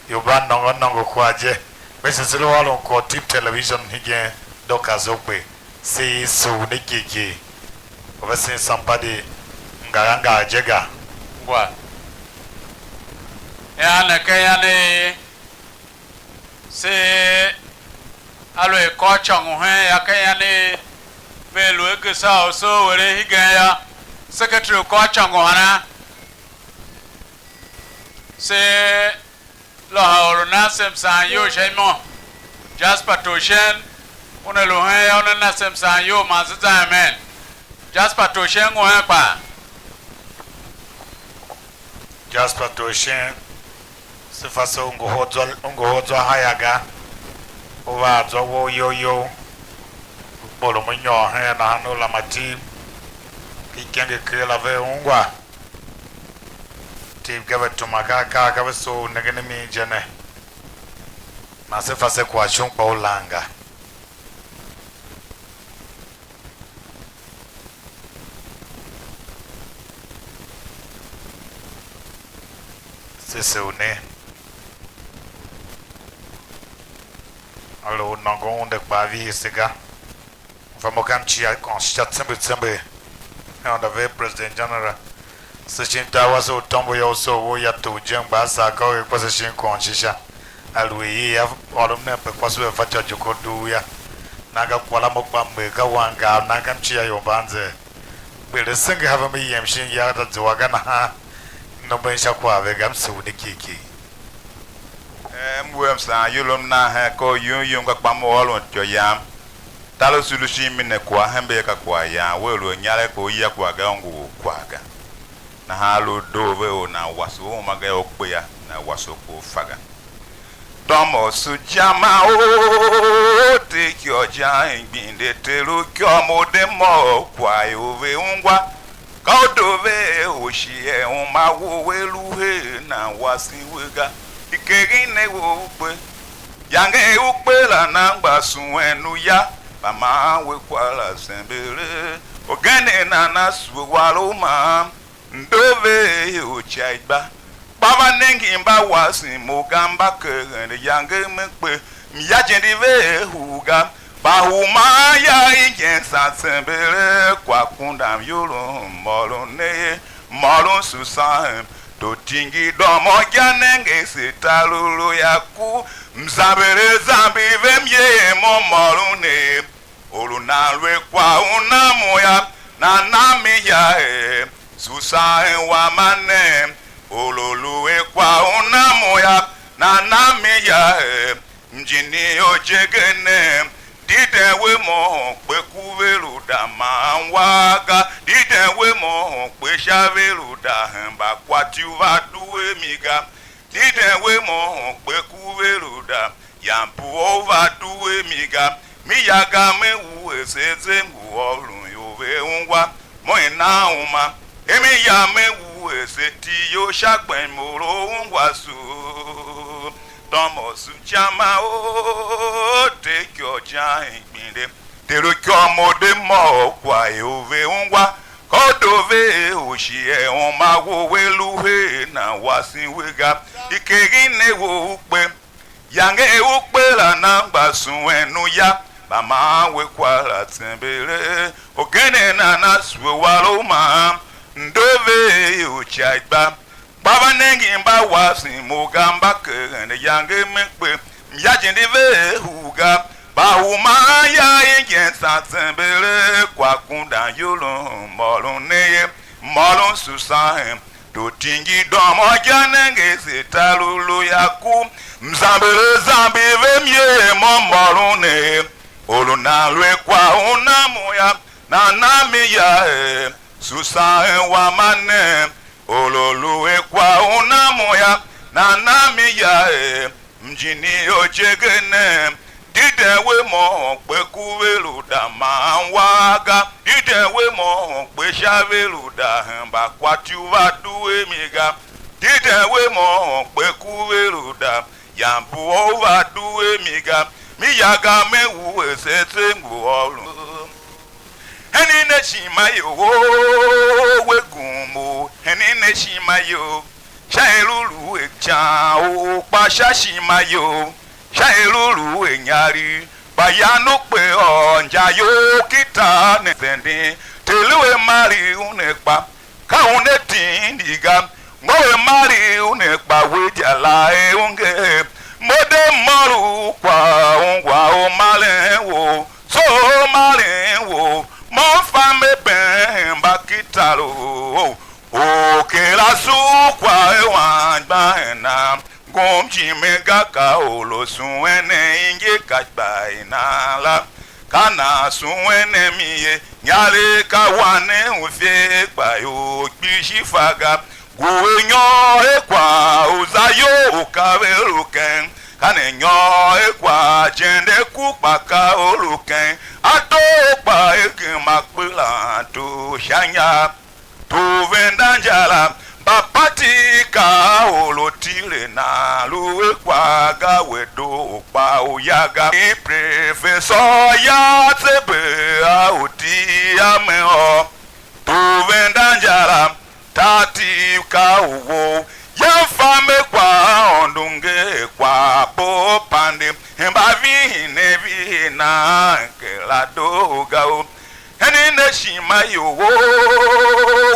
ior mba nôngo nôngo kwagh je, me shi se lu ôron kwagh u Tip Television hegen, Dorcas Ogbe, se sugh ne kiki, u vesen sampadi ngara ngara je ga. Ngwa. Ian ne ken ian i Se aluer kôr icôngo hen ya ken ian i ve lu a gesa u se u eren hegen yô, secretary u kôr icôngo hana? Se lôhô or u nan se msaan iyol sha imo, Jasper Torshen, una lu hen yô, una na se msaan iyol man se za emen. Jasper Torshen ngu hen kpaa? Jasper Torshen, se fa se u ngohol zwa, u ngohol zwa haya ga, u va a zwa wou you you, u kporom u nyôr hen nahan u lam atim, ki ikenge ker la ve ungwa. Tiv ga ve tuma ga akaa ga ve soo u nengen a mi je ne, man se fa se kwagh shon kpa u lan ga. Sese u ne, a lu u nôngo un de kpaa vihi se ga. Mfa mo ka m cia kôôn sha tsembe tsembe. Her under ve President General. Se shin tar wase u tômbo yô, u soo wou ya tor je, m gba a saa ka u er kwase shin kôôn shisha. Aluer i a ôron nen pe kwase u a fatyô je ko dugh yô, nan ka kwar a mo kpa m er ka wangav, nan ka m cia ior mban zer. Kper asenge a ve me yem shin ya da zua ga nahan, m nomben sha kwagh ve ga, m sugh ne kiki. Ee, m we m saan iyolom nan hen ka u yum yum ga kpa m ôron ityô yam. Tar u se lu shin mi ne kwagh hembe ka kwagh yan, wea lu a inyaregh kpa u ya kwagh ga, u ngu u kwagh ga. Nahan a lu u doo ve or nan wase u uma ga yô, u kpe yô, nan wase u kpe u fa ga. Tômôso jama o, te ikyô jan gbinde, te lu ikyô mo de mô kwagh ior ve ungwa. Ka u doo ve u shighe uma wou we lu her nan wasen we ga. Ikeghen ne we u kpe, yange u kpe la nan gba suen u ya, kpa maan we kwagh la sembere. Orgen nana sue war u maan, mdo ve ior ca i gba. Kpa mba nenge mba wasen mo ga, mba keghen yange me kpe, mya jindi ve hur ga. Kpa hur man ya ingen san sembere, kwa kundam yulun môron ne ye, môron susan hem, to tingi dômô ga nenge se tar u lu ya ku, mzambere zambi ve myer mo môron ne ye. Or u nan lu a kwagh u nan mo yô, nan na mi ya er, susan hen wam a nem. Or u lu a kwagh u nan mo yô, nan na mi ya er, mjini ojeghe nem. Diden we mo kpe ku ve lu da man wa ga. Diden we mo kpe sha ve lu da hen mbakwati u va due mi ga. Diden we mo kpe ku ve lu da, yam bua u va due mi ga. Mi ya ga me wuese ze ngu ôron ior ve ungwa. Mo i nan uma, e mi ya me wuese ti iyol sha gbem or u ungwa soo. Tômôso jama o, te ikyô jan i gbinde. Ter u ikyô mo de mô kwagh ior ve ungwa. Ka u doo ve u shighe uma wou we lu her nan wasen we ga. Ikeghen ne we u kpe, yange u kpe la nan gba suen u ya, kpa maan we kwagh la tsembere. Orgen nana sue war u maan, mdo ve ior ca i gba. Kpa mba nenge mba wasen mo ga, mba keghen yange me kpe, mya jindi ve hur ga. Kpa u maan ya ingen san zembere kwa kundan yulun môron ne ye, môron susan hem, to tingi dômô jana nenge se tar u lu ya ku, mzambere zambi ve myer mo môron ne ye, or u nan lu a kwa u na mo ya, nan na mi ya er, susan hen wam a ne, or u lu a kwa u na mo ya, nan na mi ya er, mjini ijeghe ne, diden we mo kpe ku ve lu da maan wa ga, diden we mo kpe sha ve lu da hemba kwati u va due mi ga, diden we mo kpe ku ve lu da yambu u va due mi ga, mi ya ga me wuese se ngu ôron. Henen a ishima you, we gum u henen a ishima you, sha er u lu a ican u kpa sha ishima you, sha er u lu a inyaregh, kpa yan u kpe ôr inja you ki tar ne zenden, Ter u a mari u ne kpa, ka una tindi ga, ngu a mari u ne kpa we idya la e u nger, mo de môr u kwagh ungwa u maren wou, so u maren wou, mo m fa me been hemba ki tar u, u kera sugh kwagh e wan gban nan. Ngum jimen ga ka or u suen ne ingi ka kpa i nan la, ka nan suen ne mi ye, inyaregh ka wan ne u fer kpa ior kpishi fa ga. Ngu a nyôr a kwagh u za iyol u ka ve lu ken, ka ne nyôr a kwagh jende ku kpa ka u lu ken, a doo kpa a gema kpelan tor sha inya. Tor venda inja la, mba pati ka or u tile nan lu a kwagh ga we doo kpa u ya ga. I professor ya tse be a u ti a me ôr. Tor venda inja la, tar Tiv ka u wou, ya m fa me kwa Aôndo nger kwa bo pande, hemba vihin ne vihin nan kera doo ga o. Henen a ishima you,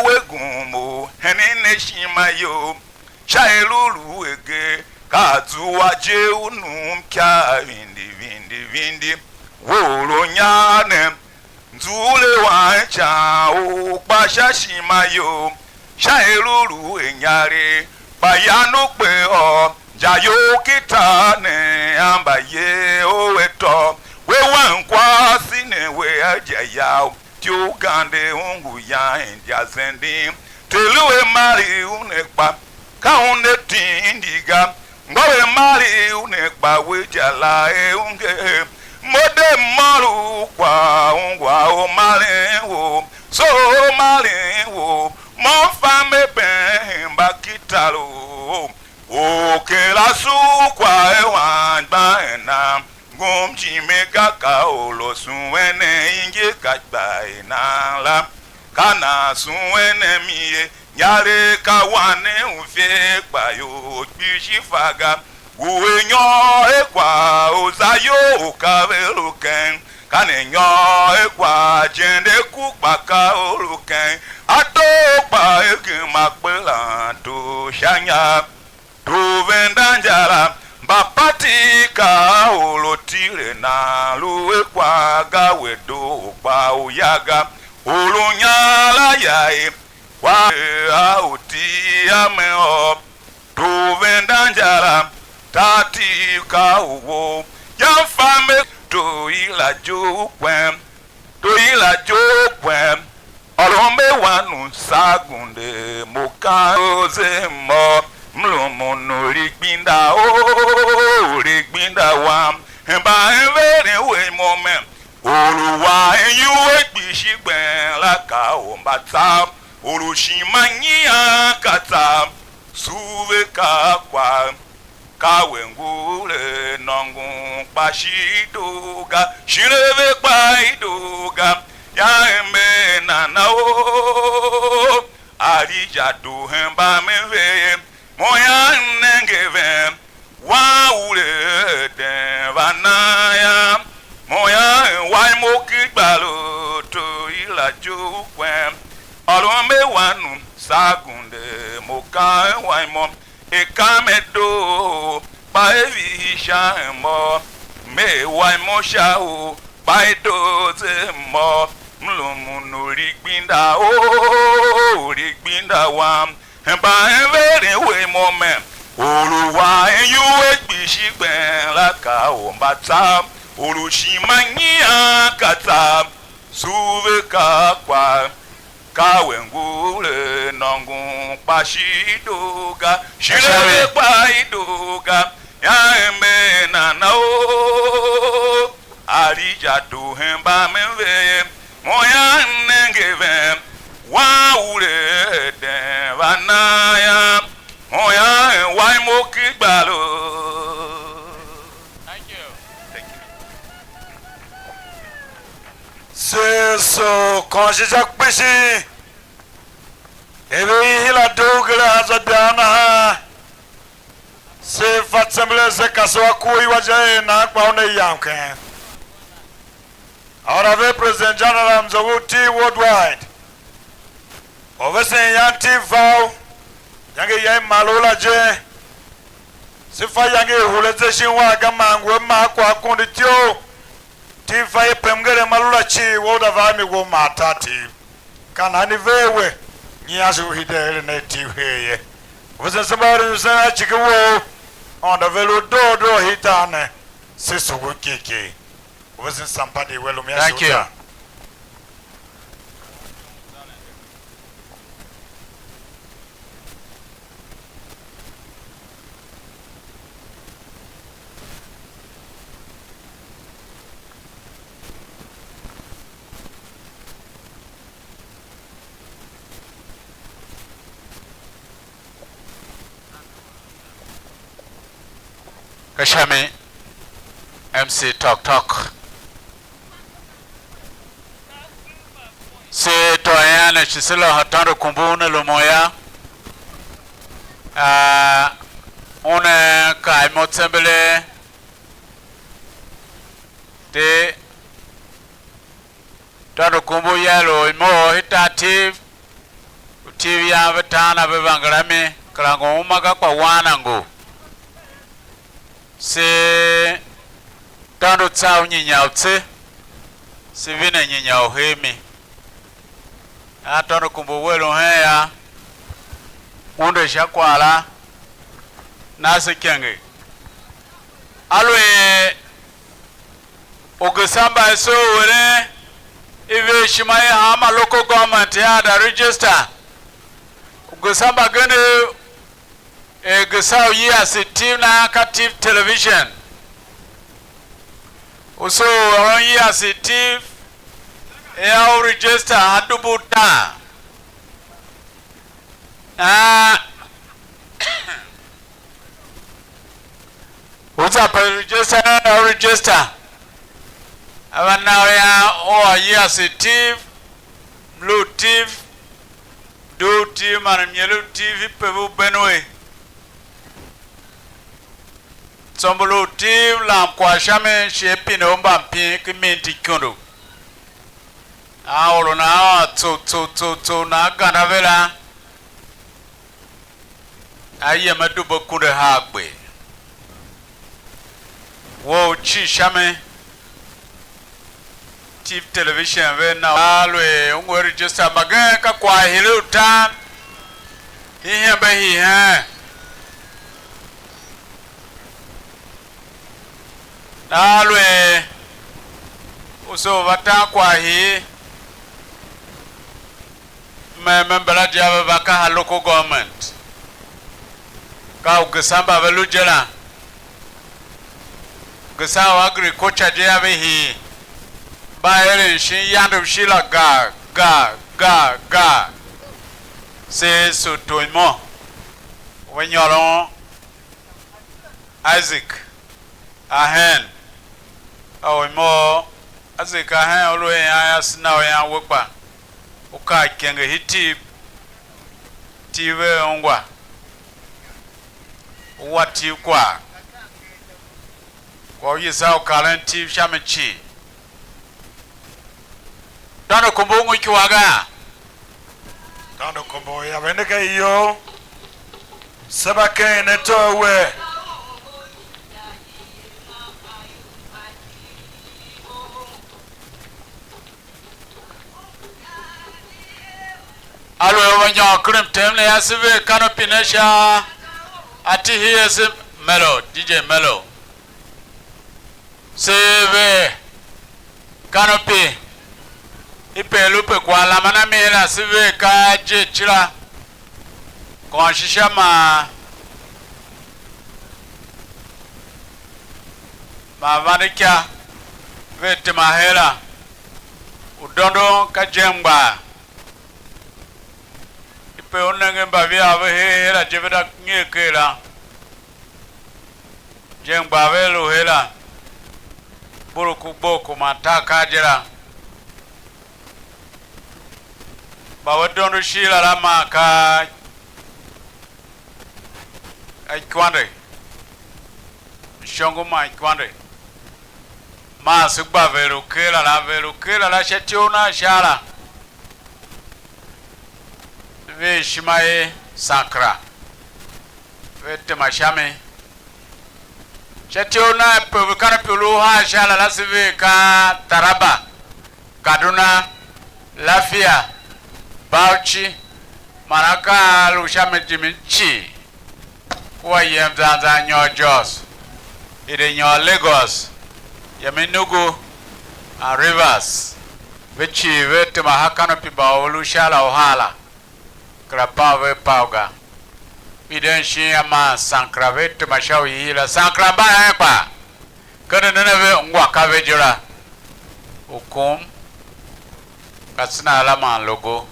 we gum u henen a ishima you, sha er u lu a ge, ka a zua je u num ikyav vindi vindi vindi, we or u nyar ne, nzughul a wan ican u kpa sha ishima you, sha er u lu a inyaregh, kpa yan u kpe ôr inja you ki tar ne, a mbayev ou a tôô, we wan kwase ne we a idya yau, ti u gande u ngu yan inja zenden, Ter u a mari u ne kpa, ka una tindi ga, ngô ve mari u ne kpa we idya la e u nger, mo de môr u kwagh ungwa u maren wou, so u maren wou, mo m fa me been hemba ki tar u, u kera sugh kwagh e wan gban nan. Ngum jimen ga ka or u suen ne ingi ka kpa i nan la, ka nan suen ne mi ye, inyaregh ka wan ne u fer kpa ior kpishi fa ga. Ngu a nyôr a kwagh u za iyol u ka ve lu ken, ka ne nyôr a kwagh jende ku kpa ka u lu ken, a doo kpa a gema kpelan tor sha inya. Tor venda inja la, mba pati ka or u tile nan lu a kwagh ga we doo kpa u ya ga, or u nyar la ya e, kwagh a u ti a me ôr. Tor venda inja la, tar Tiv ka u wou, ya m fa me tor yila je u kwem, tor yila je u kwem, ôron me wan u saa gunde mo kan o ze mo, m lumun u li gbenda o, u li gbenda wam, hemba enveren we mo me, or u wa en iwua kpishi gben la ka u mba tsav, or u shima nyian ka tsav, sugh ve ka kwagh. Ka we ngur a nôngon kpa shi i doo ga, shire ve kpa i doo ga, ya ember nana o, Arija doo hen mbamen ve ye, mo ya m nenge ven, wan u le eden va nan yam, mo ya em wa imo ki gbalo to i la je u kwem, ôron me wan u saa gunde mo ka en wa imo. E kam a doo, kpa e vihi sha mo, m Me wa imo sha u kpa i doo ze mô, m lumun u li gbenda, oh, u li gbenda wam. Hemba hemveren we imo me, u lu wa iwuhe kpishi gben la ka u mba tsav, u lu shima nyian ka tsav, su ve ka kwagh. Ka we ngur a nôngon kpa shi i doo ga, shi a ve kpa i doo ga, ya ember nana o, Alija doo hen mbamenver ye, mo ya m nenge ven, wan u le eden va nan yam, mo ya em wa imo ki gbalo. Thank you. Thank you. Se so kônshi sha kpishi, er ve i hila doo gere a za dang nahan, se fa tsember se kase a ku iwa je er nan kpa una yam ken. Aôr a ve President General mzôgh u T worldwide. Orvesen yan T vau, iyange ya i Malo la je. Se fa iyange i hule ze shin wan ga man ngu a maa kwagh akondo ityough. Tiv fa ye pem ngeren ma lu la cii, we u da va a mi wou maa tar Tiv. Ka nan i ver we, nyian shi u hide eren a Tiv her ye. U vesen se mba eren usen a ciki wou, Aôndo ve lu doo doo hitar ne, se sugh u kiki. U vesen sampa di we lu mia Thank shi you. Uta. Ka sha mi, M C Tok Tok. Se tôô ian ne shi se lôhô tôndo kumbu ne lumun yô. Aa, una kaa imo tsembelee, de tôndo kumbu yô, lu imo u hitar Tiv, u Tiv yan ve taan a ve vangel a mi, kera ngu uma ga, kpa wan a ngu. Se tôndo tsa u nyinya u tse, se vine nyinya u her mi. A tôndo kumbu u a lu hen ya, unde sha kwagh la, na se ikenge. Aluer ugesan mba i soo u eren i ver ishima i hanma local government ya, da register. Ugesan mbagenev er gesan u yila se Tiv nahan ka Tiv Television. U soo u ôron yila se Tiv, er a u register a dubu utar. Ah, u za pe register, a register, a va na u ya, u ôr yila se Tiv, mlu u Tiv, doo u Tiv man mnyelegh u Tiv i pe ve u Benue. Tsombor u Tiv lam kwagh sha mi, shi a pine u mbampin ken minti ikondo. A ôron a ôr tso tso tso tso, na a ganda ve la, a yem a dube akunduahar gbe. Wou u cii sha mi, Tiv Television ve na, aluer u ngu a register, mbagen ka kwagh hire u tan, hii hembe hii heen. Aluer u soo va tan kwagh hii, me, me mbala je a ve va kaha local government. Ka u gesan mba ve lu je la. Gesan u agriculture je a ve hii. Mba eren shin yande u shi la ga, ga, ga, ga. Se Yesu tonyimo. Ve nyôron Isaac Ahen. A u imo Isaac Ahen, u lu a ian yase na u ian we kpa. U kar ikenge hii Tiv, Tiv vea ungwa, u wa Tiv kwagh, kwagh u Yesu u karen Tiv sha mi cii. Tôndo kumbu u ngu ikyua ga? Tôndo kumbu u ya vende ka iyol, se mba ken ne tôô we. Nyôr ken mtem ne yô, se ver canopy ne sha Ati H S Melo, D J Melo. Se ver canopy, i pe lu pe kwaghlam a na mi la, se ver ka je cira, kôôn shisha man, man vande ikya, ve tema her la. U dondon ka je mgbaa. I pe u nenge mbaviav ve her her a je, ve da nyer ker la. Je mgbaa ve lu her la, buruku gboku man tar kar je la. Mba ve dondo shighe la, la maa ka a ikwande, ishongo man ikwande. Maa se gba ve lu ker la, la ve lu ker la, la sha ityough na sha la. Ve ishima er Sankara, ve tema sha mi. Sha ityough na pe ve kar pe lu haa sha la, la se ver ka Taraba, Kaduna, Lafia, Bauchi, man akaa a lu sha mi jimin cii. Kua yem zan zan nyôr Jos, i de nyôr Lagos, yem Enugu and Rivers, ve cii ve tema ha canopy mba u lu sha la uhar la, kera pav ve pav ga. I den shin a maa Sankara ve tema sha u hiihii la. Sankara mba hen kpa? Kende nen a ve, ngwa ka ve je la. U kum, Katsina la man Logo.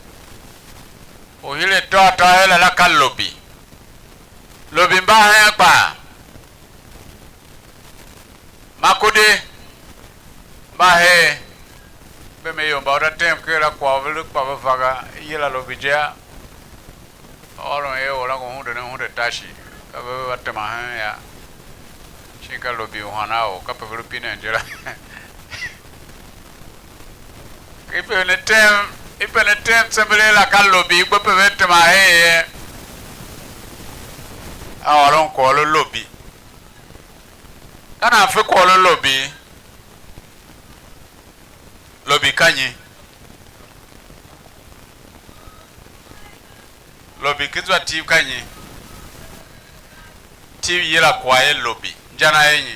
U hire tôô tôô her la, la ka Lobi. Lobi mba hen kpa? Makurdi mba her? Mbe me ior mba u da tem ker la, kwagh u ve lu kpa ve va ga, i yila Lobi je a. Ôron er or la ngu hunde ne hunde tashi, ka ve ve va tema hen ya, shin ka Lobi u hana or, kape ve lu pinen je la. I pe ne tem, i pe ne tem tsembelee la, ka Lobi i gbe pe ve tema hen ye, a ôron kwagh u lu Lobi. Ka nan fe kwagh u lu Lobi? Lobi ka nyi? Lobi ki zwa Tiv ka nyi? Tiv yila kwagh er Lobi. Inja na er nyi?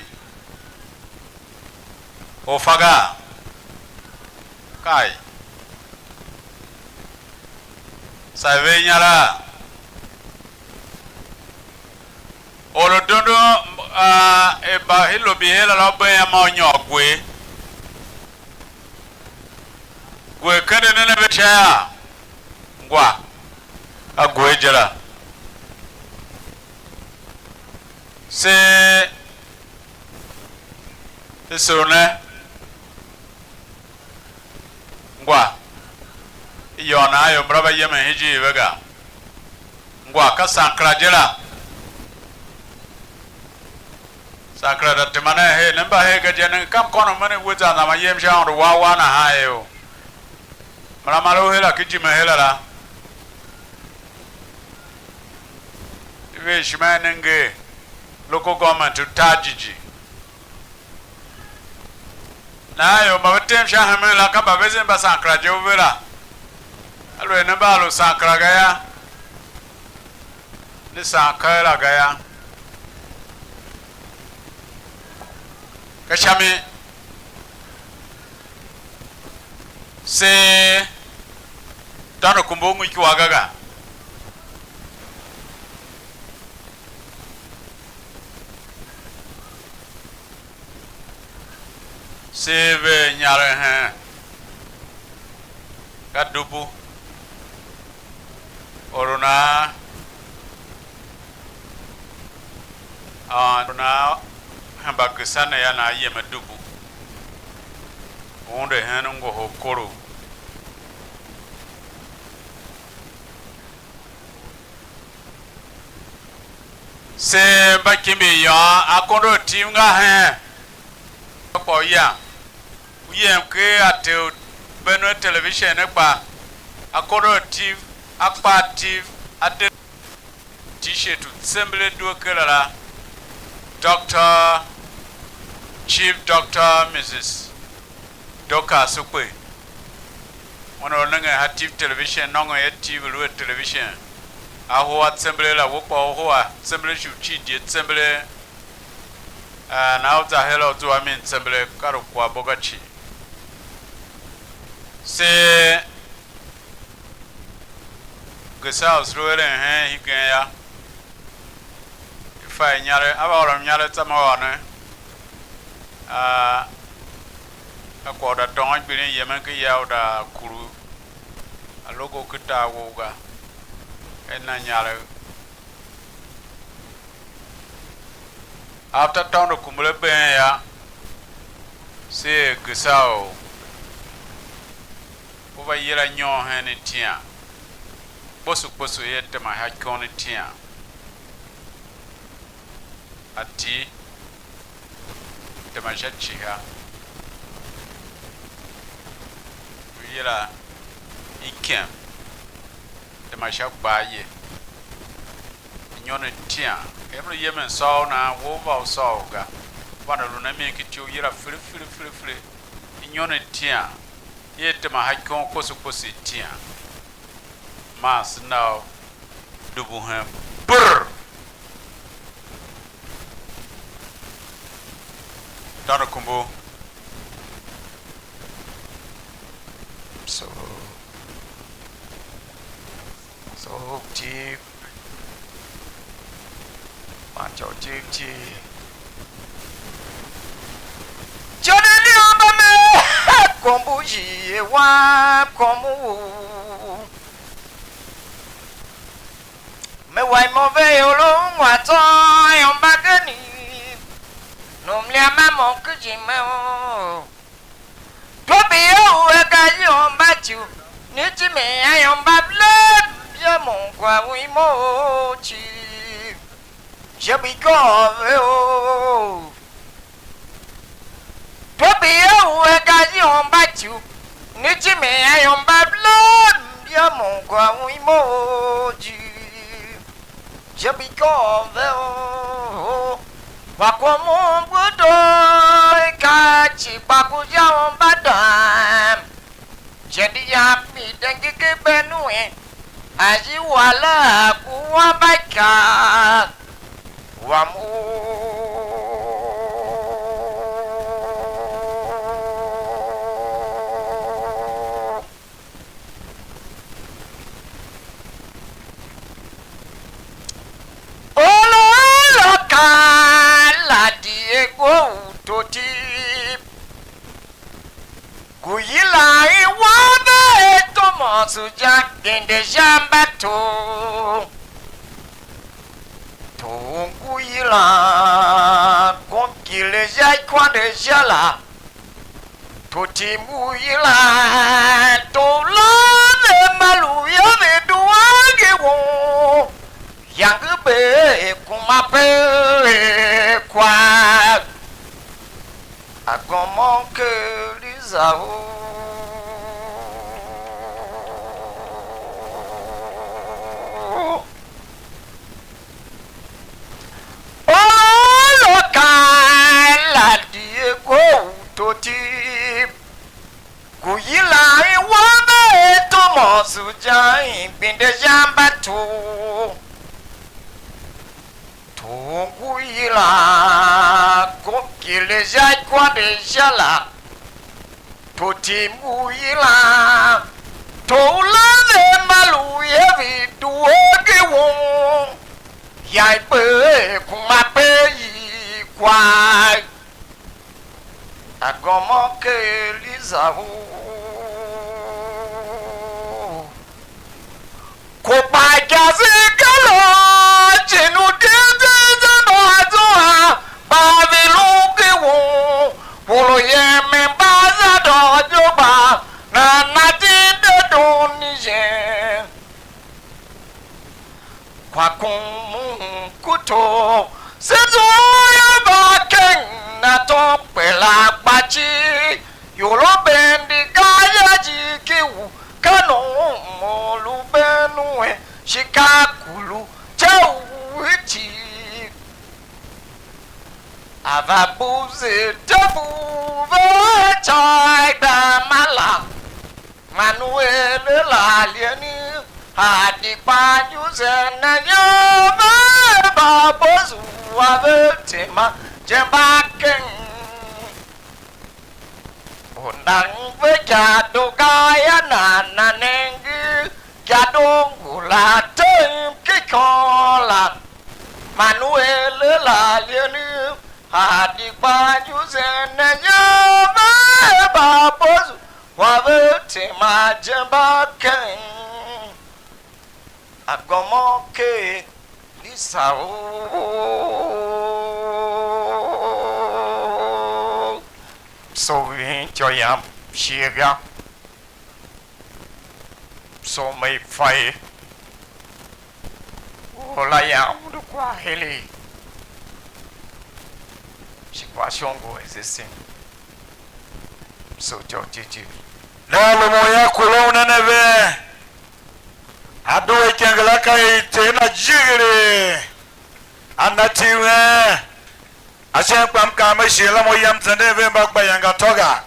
Or fa gaa? Kai. Saa ve inyaregh? Or u dondon, a, er mba i Lobi her la, la u been a ma u nyôr Gwer. Gwer kende nen a ve sha ya? Ngwa, a Gwer je la. Se, se sugh ne. Ngwa, i yôô nan ior mbara va yemen hen ijiir ve ga. Ngwa, ka Sankara je la. Sankara da tema nen her, ne mba her ga je, nenge ka mkônom mene we zan zan ma yem sha Aôndo war war nahan ye o. Mara mara u hela ki jime hela la. I ver ishima i ne nger local government u tar jighjigh. Nahan ior mba ve tem sha hemen la, ka mba vesen mba Sankara je u ve la. Aluer ne mba a lu Sankara ga yô, ne Sankara la ga yô. Ka sha mi se tôndo kumbo u ngu ikyua ga ga. Se ver inyaregh hen ka dubu. Or u nan, or u nan hemba gesa ne yô, nan yem a dubu. U unde hen ngohol korough. Se mba kimbi yôôn, akondo a Tiv nga hen? Kpa u yam, u yem ker a te u Benue Television ne kpa, akondo a Tiv, a kpa Tiv, a de T-shirt u tsembelee due kera la, Doctor, Chief Doctor Missus Dorcas Ukpe. Una lu nengen sha T V television, nôngon er T V lu a television, a hua tsembele la, we kpaa u hua tsembele shi u cii di a tsembele. Ah, nahan u za her a u zua a mi mtsembele, ka lu kwaghbo ga cii. Se gesa u se lu eren hen hingen yô, i fa inyaregh, a va ôr mnyaregh tsam a ôr ne, a, a kwagh u da tôôn gbilin yemen ken ya u da kuru, a logo ken tar wou ga, a na inyaregh. After tôndo kumbur a been yô, se er gesa u u va yila nyôr hen itian, kposo kposo ia tema sha ikon itian, ati tema sha ciha, u yila ikem tema sha gbar ye. Inyon itian, er m lu yemen sôô u nan, we u va u sôô ga, vande lu ne mi ki ityough yila fili fili fili fili. Inyon itian, ia tema sha ikon kposo kposo itian, man se na u dubu hen brr. Tôndo kumbu. So, so, Tiv, man ityô u Tiv cii. Ityô ne di amba mer, kom u jii wam, kom u. Me wa imo ve ior u ungwa tsô, ayom mbagenev, nu mliam a mo kujime u. Tobi ye u a ga ihom mba cu, ni jime ayom mba blen, ye mo ngwa u imo cii. Je bi ikôv ve o. Tobi ye u a ga ihom mba cu, ni jime ayom mba blen, ye mo ngwa u imo ji. Je bi ikôv ve o. Kwa kwagh mo mbu doo, i ka ci kpa ku ja u mba dam. Jende yam i de ngike ben wen, a ji wala ku wamba ikar wam u. Olo, olo, kar la di e gbo u toti. Ngu yilan i wan ve er Thomas u Jan, gbende sha mbato. Tor ngu yilan, kom kile sha ikwande sha la. Tor tim ngu yilan, tor u lan ve mba lu ya ve due age won. Yange be kuma pe kwagh. Agômon ker i za u. Olo, olo, kar la di e gbo u toti. Ngu yilan i wan ve er Thomas u Jan, i gbende sha mbato. Tor ngu yilan, kom kile sha ikwande sha la. Tor tim ngu yilan, tor u lan ve mba lu ye ve due age won. Ya i gbe kuma pe i kwagh. Agômon ker i za u. Kogbaika se kelo, cin u dindin se mba zua, mba ve lu ngi won, polo yemen mba za doo je gba, nana di dedoo ni jen. Kwa kum u kuto, se zum u ior va keng na tom kpela kpa cii, ior u been di ga ya jiki u ka nom u lu been uen, shi ka kulu ca u iti. A va buze tembe u ve ca i gba ma la. Man u ere la alien, a di kpa nyu zen ne yô, ve mba bo zua ve tema je mba keng. U nan ve ikado ga yô, nan na nenge ikado ngula tem ki ikôr la. Man u ere la alien, a di kpa nyu zen ne yô, ve mba bo zua ve tema je mba keng. Agômô ker Lisa u so ving ityô yam shighe ga. So me i fa ye. Or la yam undu kwagh heregh. Shi kwagh shon ngu a se sim. So ityô u titi. Ne a lumun yô, kulun nen a ve. A due ikenge la ka er i Ter na jighilii, a na iti wen. A shen kpa m kaa me shighe la mo yam zenden ve mba gba iyange atô ga.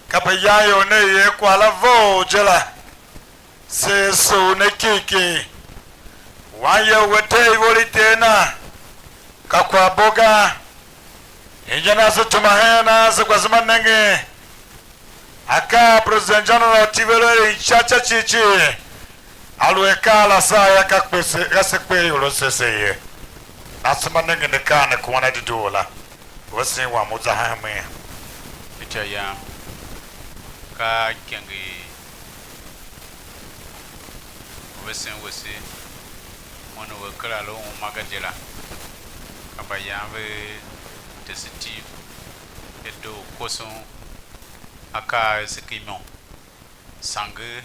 Kape yan ior ne i er kwagh la vough je la, se sugh ne kiki. Wanye u a te ivor i Ter na, ka kwaghbo ga. Inja na se tuma hen a, se gba se ma nengen. Akaa a President General Tivelo er sha ca cii cii, aluer akaa la saa yô, ka kpe se, ka se kpe ior a se se ye. Asema nengen akaa ne ku wan a dedoo la, u vesen wam u za hen mwen. Ica yam, ka ikange i u vesen wese, mwen u a kera lu uma ga je la, ka mbayan ve tese tim, ve doo koson akaa a ese ken imo. Sange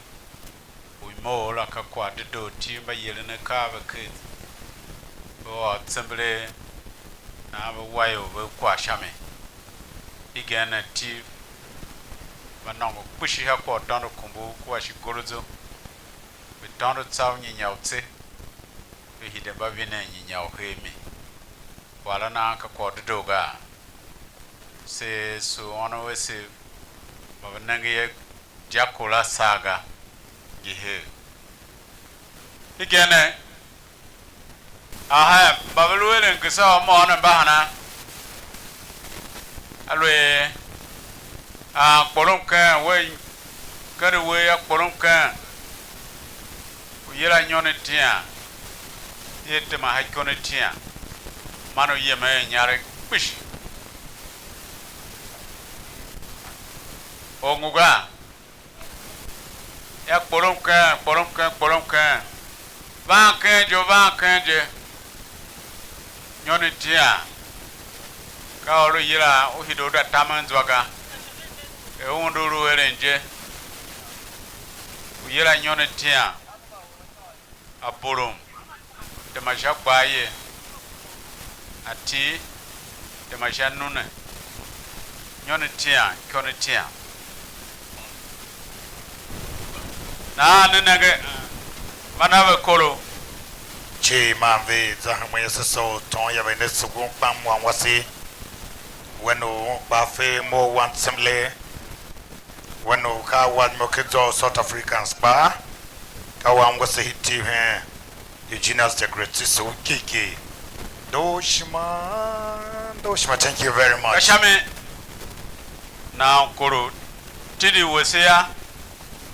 u imo la ka kwagh dedoo, tim mba yeren akaa a ve ker, ve ôr tsembelee, nahan ve wa ior ve kwagh sha mi. Hegen ne tim mba nôngo kpishi sha kwagh u tôndo kumbur kua shi gorozo, ve tôndo tsa u nyinya u tse, ve hide mba vinen nyinya u her mi. Kwagh la nahan ka kwagh u dedoo gaa? Se sugh ônov ase mba ve nenge ye dyako la saa ga, ngi her. Hegen ne, ahem, mba ve lu eren Gesa u môm ne mba hana? Aluer a kporom ken, we, kende we a kporom ken, u yila inyon i tian, i tema sha ikon i tian, man u yemen inyaregh kpishi. Or ngu ga? Yô, kporom ken, kporom ken, kporom ken. Van ken je, van ken je. Nyon i tian, ka or u yilan u hide u da tamen zwa ga. Er un di lu eren je, u yila nyon i tian. Aburum, tema sha gbaaye, atii, tema sha nune, nyon i tian, ikon i tian. Nahan ne nenge, man a ve koro. Cii man ve za hemen ase soo u tom, ya ve ne sugun kpam wan wase, wen u un kpa fe mo wan tsemle, wen u ka a wa mo ken zwa u South Africans kpaa, ka wan wase hiti hen. Eugenius the Great, so kiki. Ndoshima, Ndoshima, thank you very much. Ka sha mi nan koro tindi wese ya,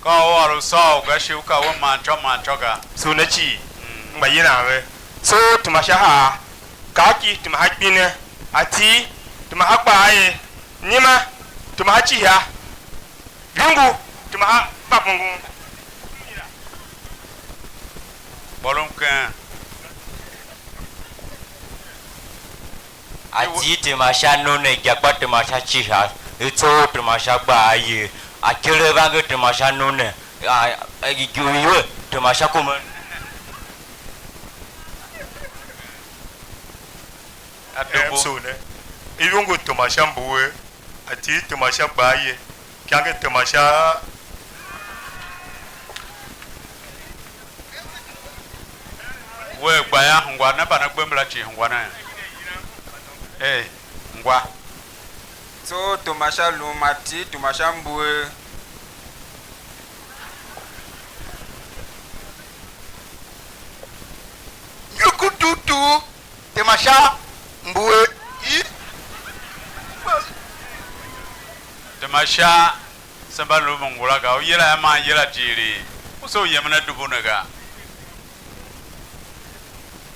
ka u ôr u sôô u ga shi u ka we man cô man cô ga. So ne cii, mm, m gba yilan ve. So tema sha haa, kaki tema sha gbine, atii tema sha gbaaye, nima tema sha ciha. Yungu, tema sha mbapungun. Kporom ken. Atii tema sha nune, ijakpa tema sha ciha, itsoo tema sha gbaaye, akerevange tema sha nune, a, a, iwe tema sha kuma. Adobo. Em, so ne. Iyungu tema sha mbuwe, atii tema sha gbaaye, ikange tema sha. Wea gba ya, hungwa ne mba ne gbe mbala cii hungwa ne. Ee, ngwa. Tsô tema sha lum, atii tema sha mbuwe. Tu, tu, tu. Tema sha mbue. I? Tema sha, se mba lu mo ngula ga, u yila ya man yila jighilii, u se u yemen a dubu ne ga.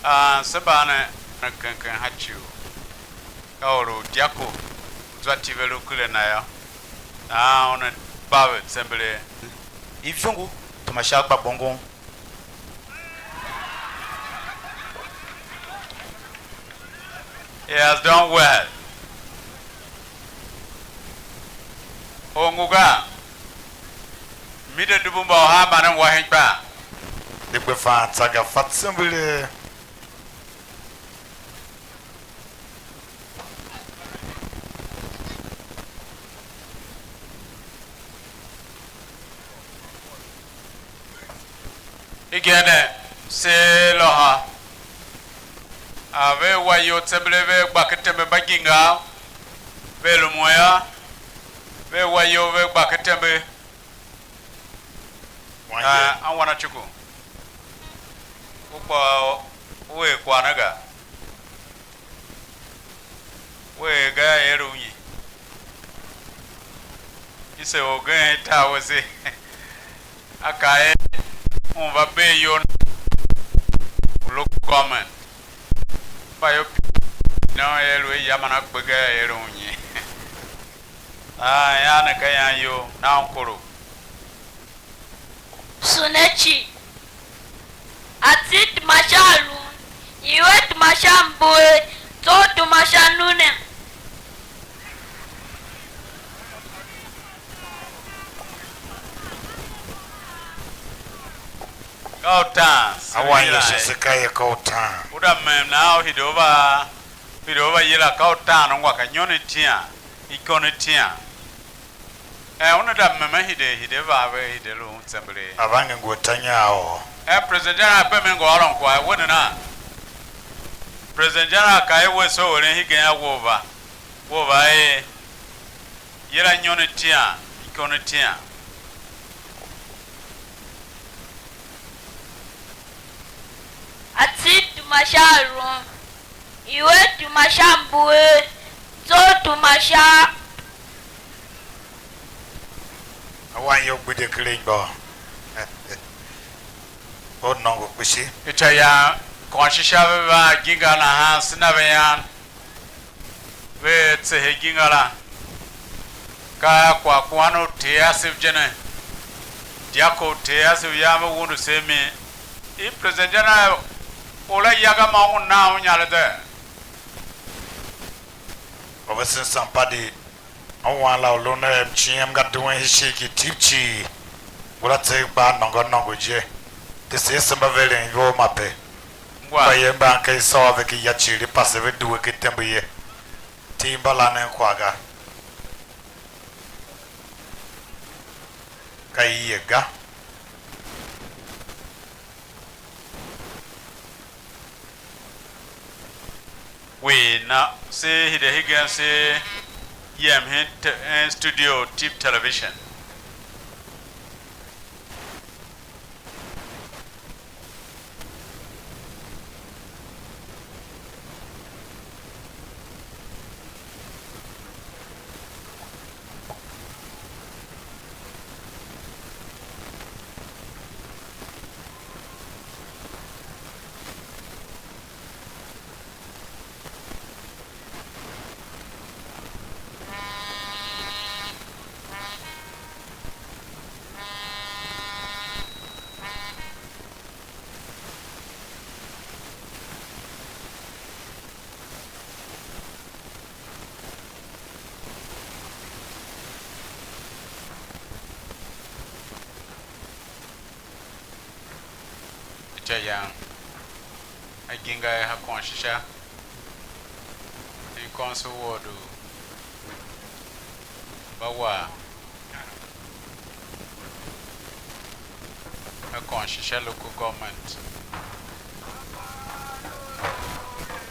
Ah, se mba ne, ne ken ken ha ci u. Ka or u diako u zwa tive lu ken a na yô, nahan una gba ve tsembelee. Ivongo, tema sha gba bongo. He has done well. Or ngu ga, mi de dubu mba u har man m wa hen ikpa. De gbe fan tsa ga fa tsembelee. Hegen ne, se lôhô. A ve wa iyol tsembelee, ve gba ken tembe mbagingav, ve lumun yô, ve wa iyol ve gba ken tembe. Wanye. Ah, anwan a cuku. U kpa u er kwagh ne ga. Wea er ga, er u nyi? Ise orgen i tar wese, a kaa er un va bee iyol u local government. Mba yô, pine un er lu a ya man a kpe ga, er u nyi? Ah, ian ne ka ian iyol, na un koro. Sune cii. A tsi tema sha alun, i we tema sha mbue, tsô u tema sha nune. Ka utaan, se A wan yila Yesu, se ka ye ka utaan. U da mem nahan u hide u va, hide u va yila, ka utaan ungwa, ka nyon i tian, ikon i tian. Eh, una da meme hide, hide va ve, hide lu un tsembelee. A va nge ngu atanyaaôr. Eh, President General pe me ngu ôron kwagh, we nana? President General ka e we so eren hegen a we u va. We u va ee, yila nyon i tian, ikon i tian. A tsi tema sha alun. I we tema sha mbuer, tsô u tema sha. A wan iyol gbidye ken anmgbian. O nôngo kpishi. Ica yan kônshisha ve va ginga nahan, se na ve yan, ve tsehe ginga la. Ka kwaghkuan u Ter asev je ne, diako u Ter asev yam ve wundu se mi. I President General u la ya ga, ma un nan un inyaregh de? Robinson Sampadi, a wan la u lun a mciem nga duen hishigh ki tip cii, ngula tseegh kpaa nôngo nôngo je. Tese ase mba ve eren ivor mape. Ngwa. Mbayev mban ka i sôr ve ki ya cii, i pase ve due ken tembe ye. Tiv mba lanen kwagh ga. Ka i ye ga. We na se hide hegen, se yem hen te-, hen studio Tip Television. Ica yan, a ginga a ha kônshisha, i kônso ward u Mbawa. A kônshisha local government.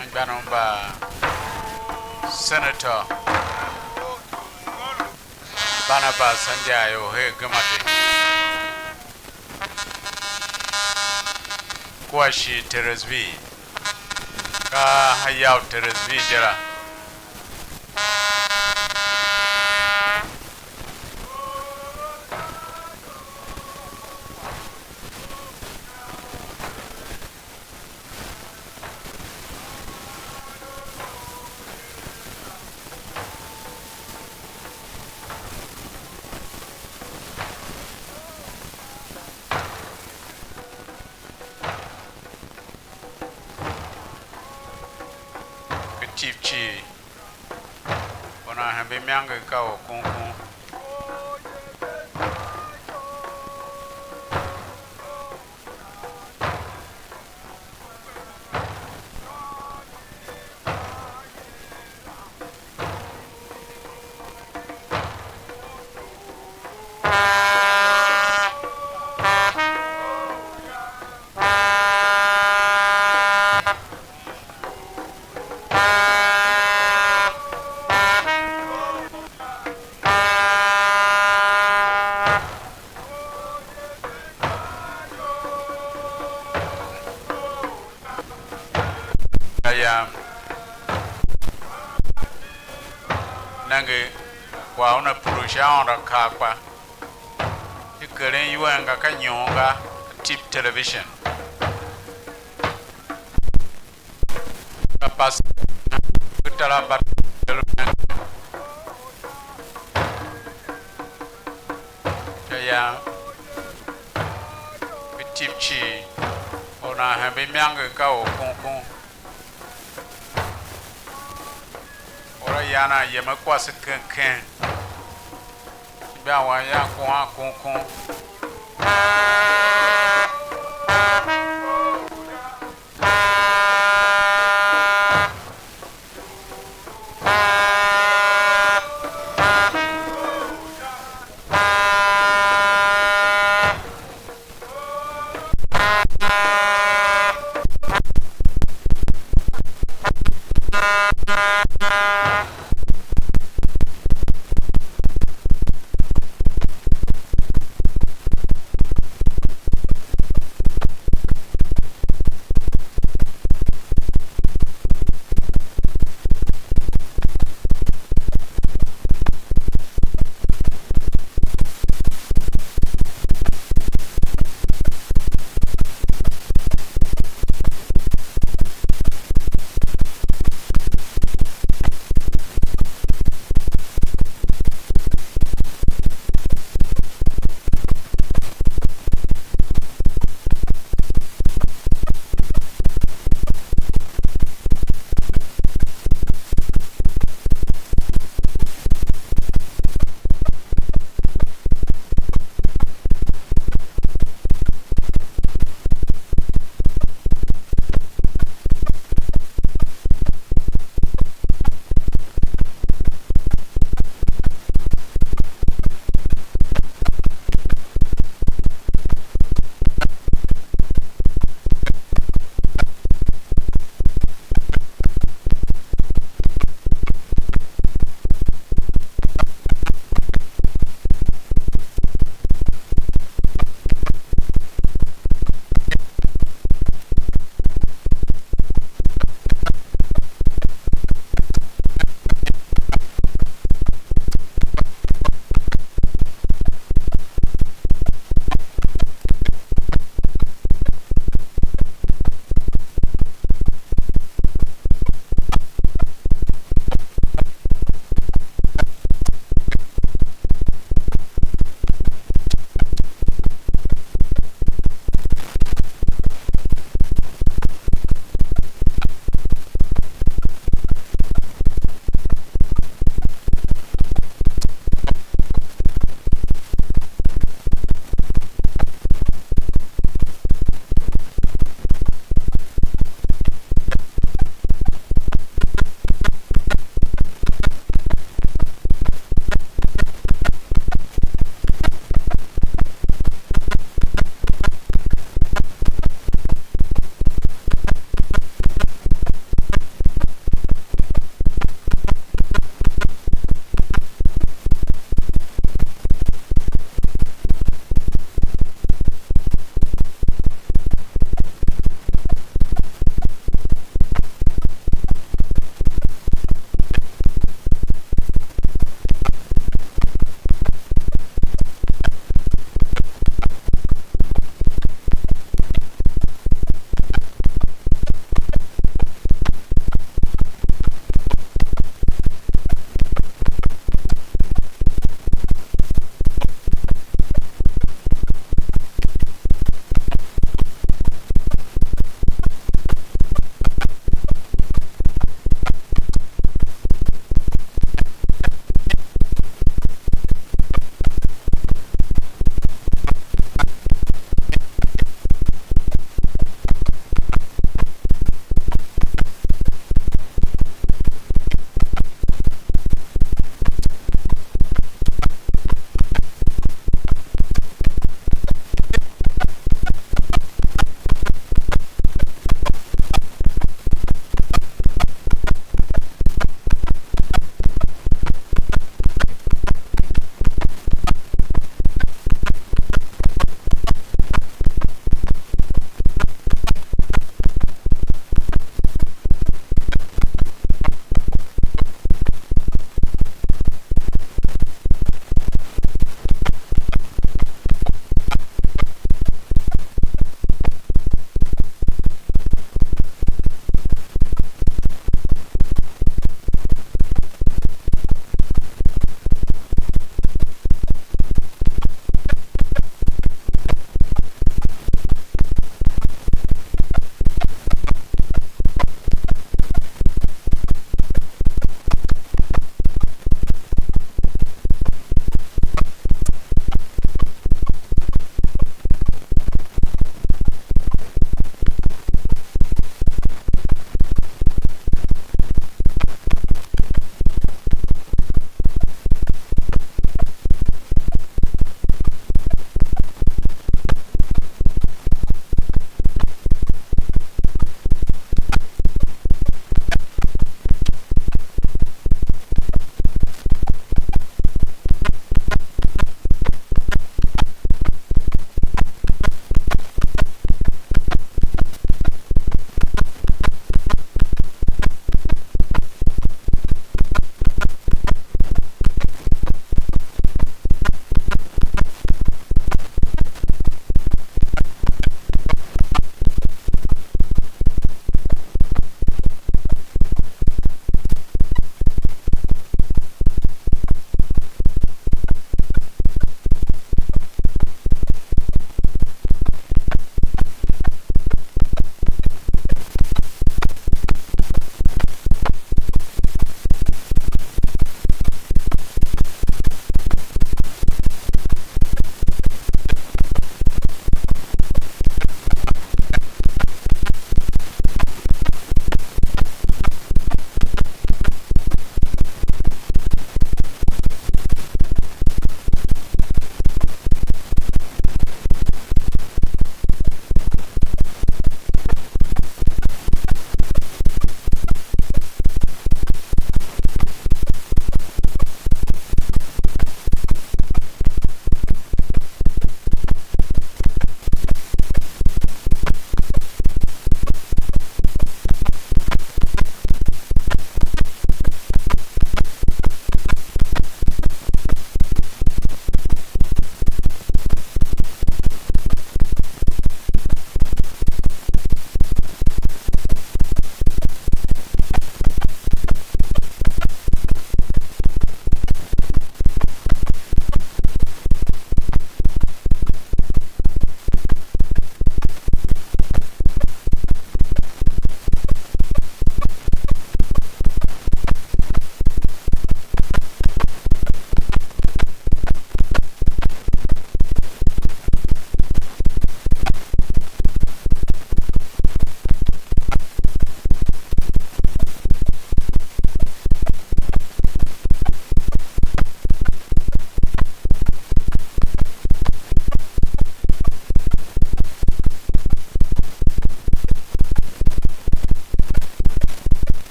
Anmgbianev mba Senator Barnabas Andyar ior her gema de, kua shi Teres V. Ka ya u Teresvir je la. Ve tiv cii, u nan hembe imeangel ka orkunkun. Yam, nenge, kwagh una pue sha Aôndo akar kpa i keren iwen ga, ka nyon ga, ka Tip Television. Ka pastor, ve tar a Baptist ve lu nengen. Sha yam, ve tiv cii, or nan hembe imeangel ka orkunkun. Or a yan a yem a kwase keng keng. Igban wam yan kuhan kunkun.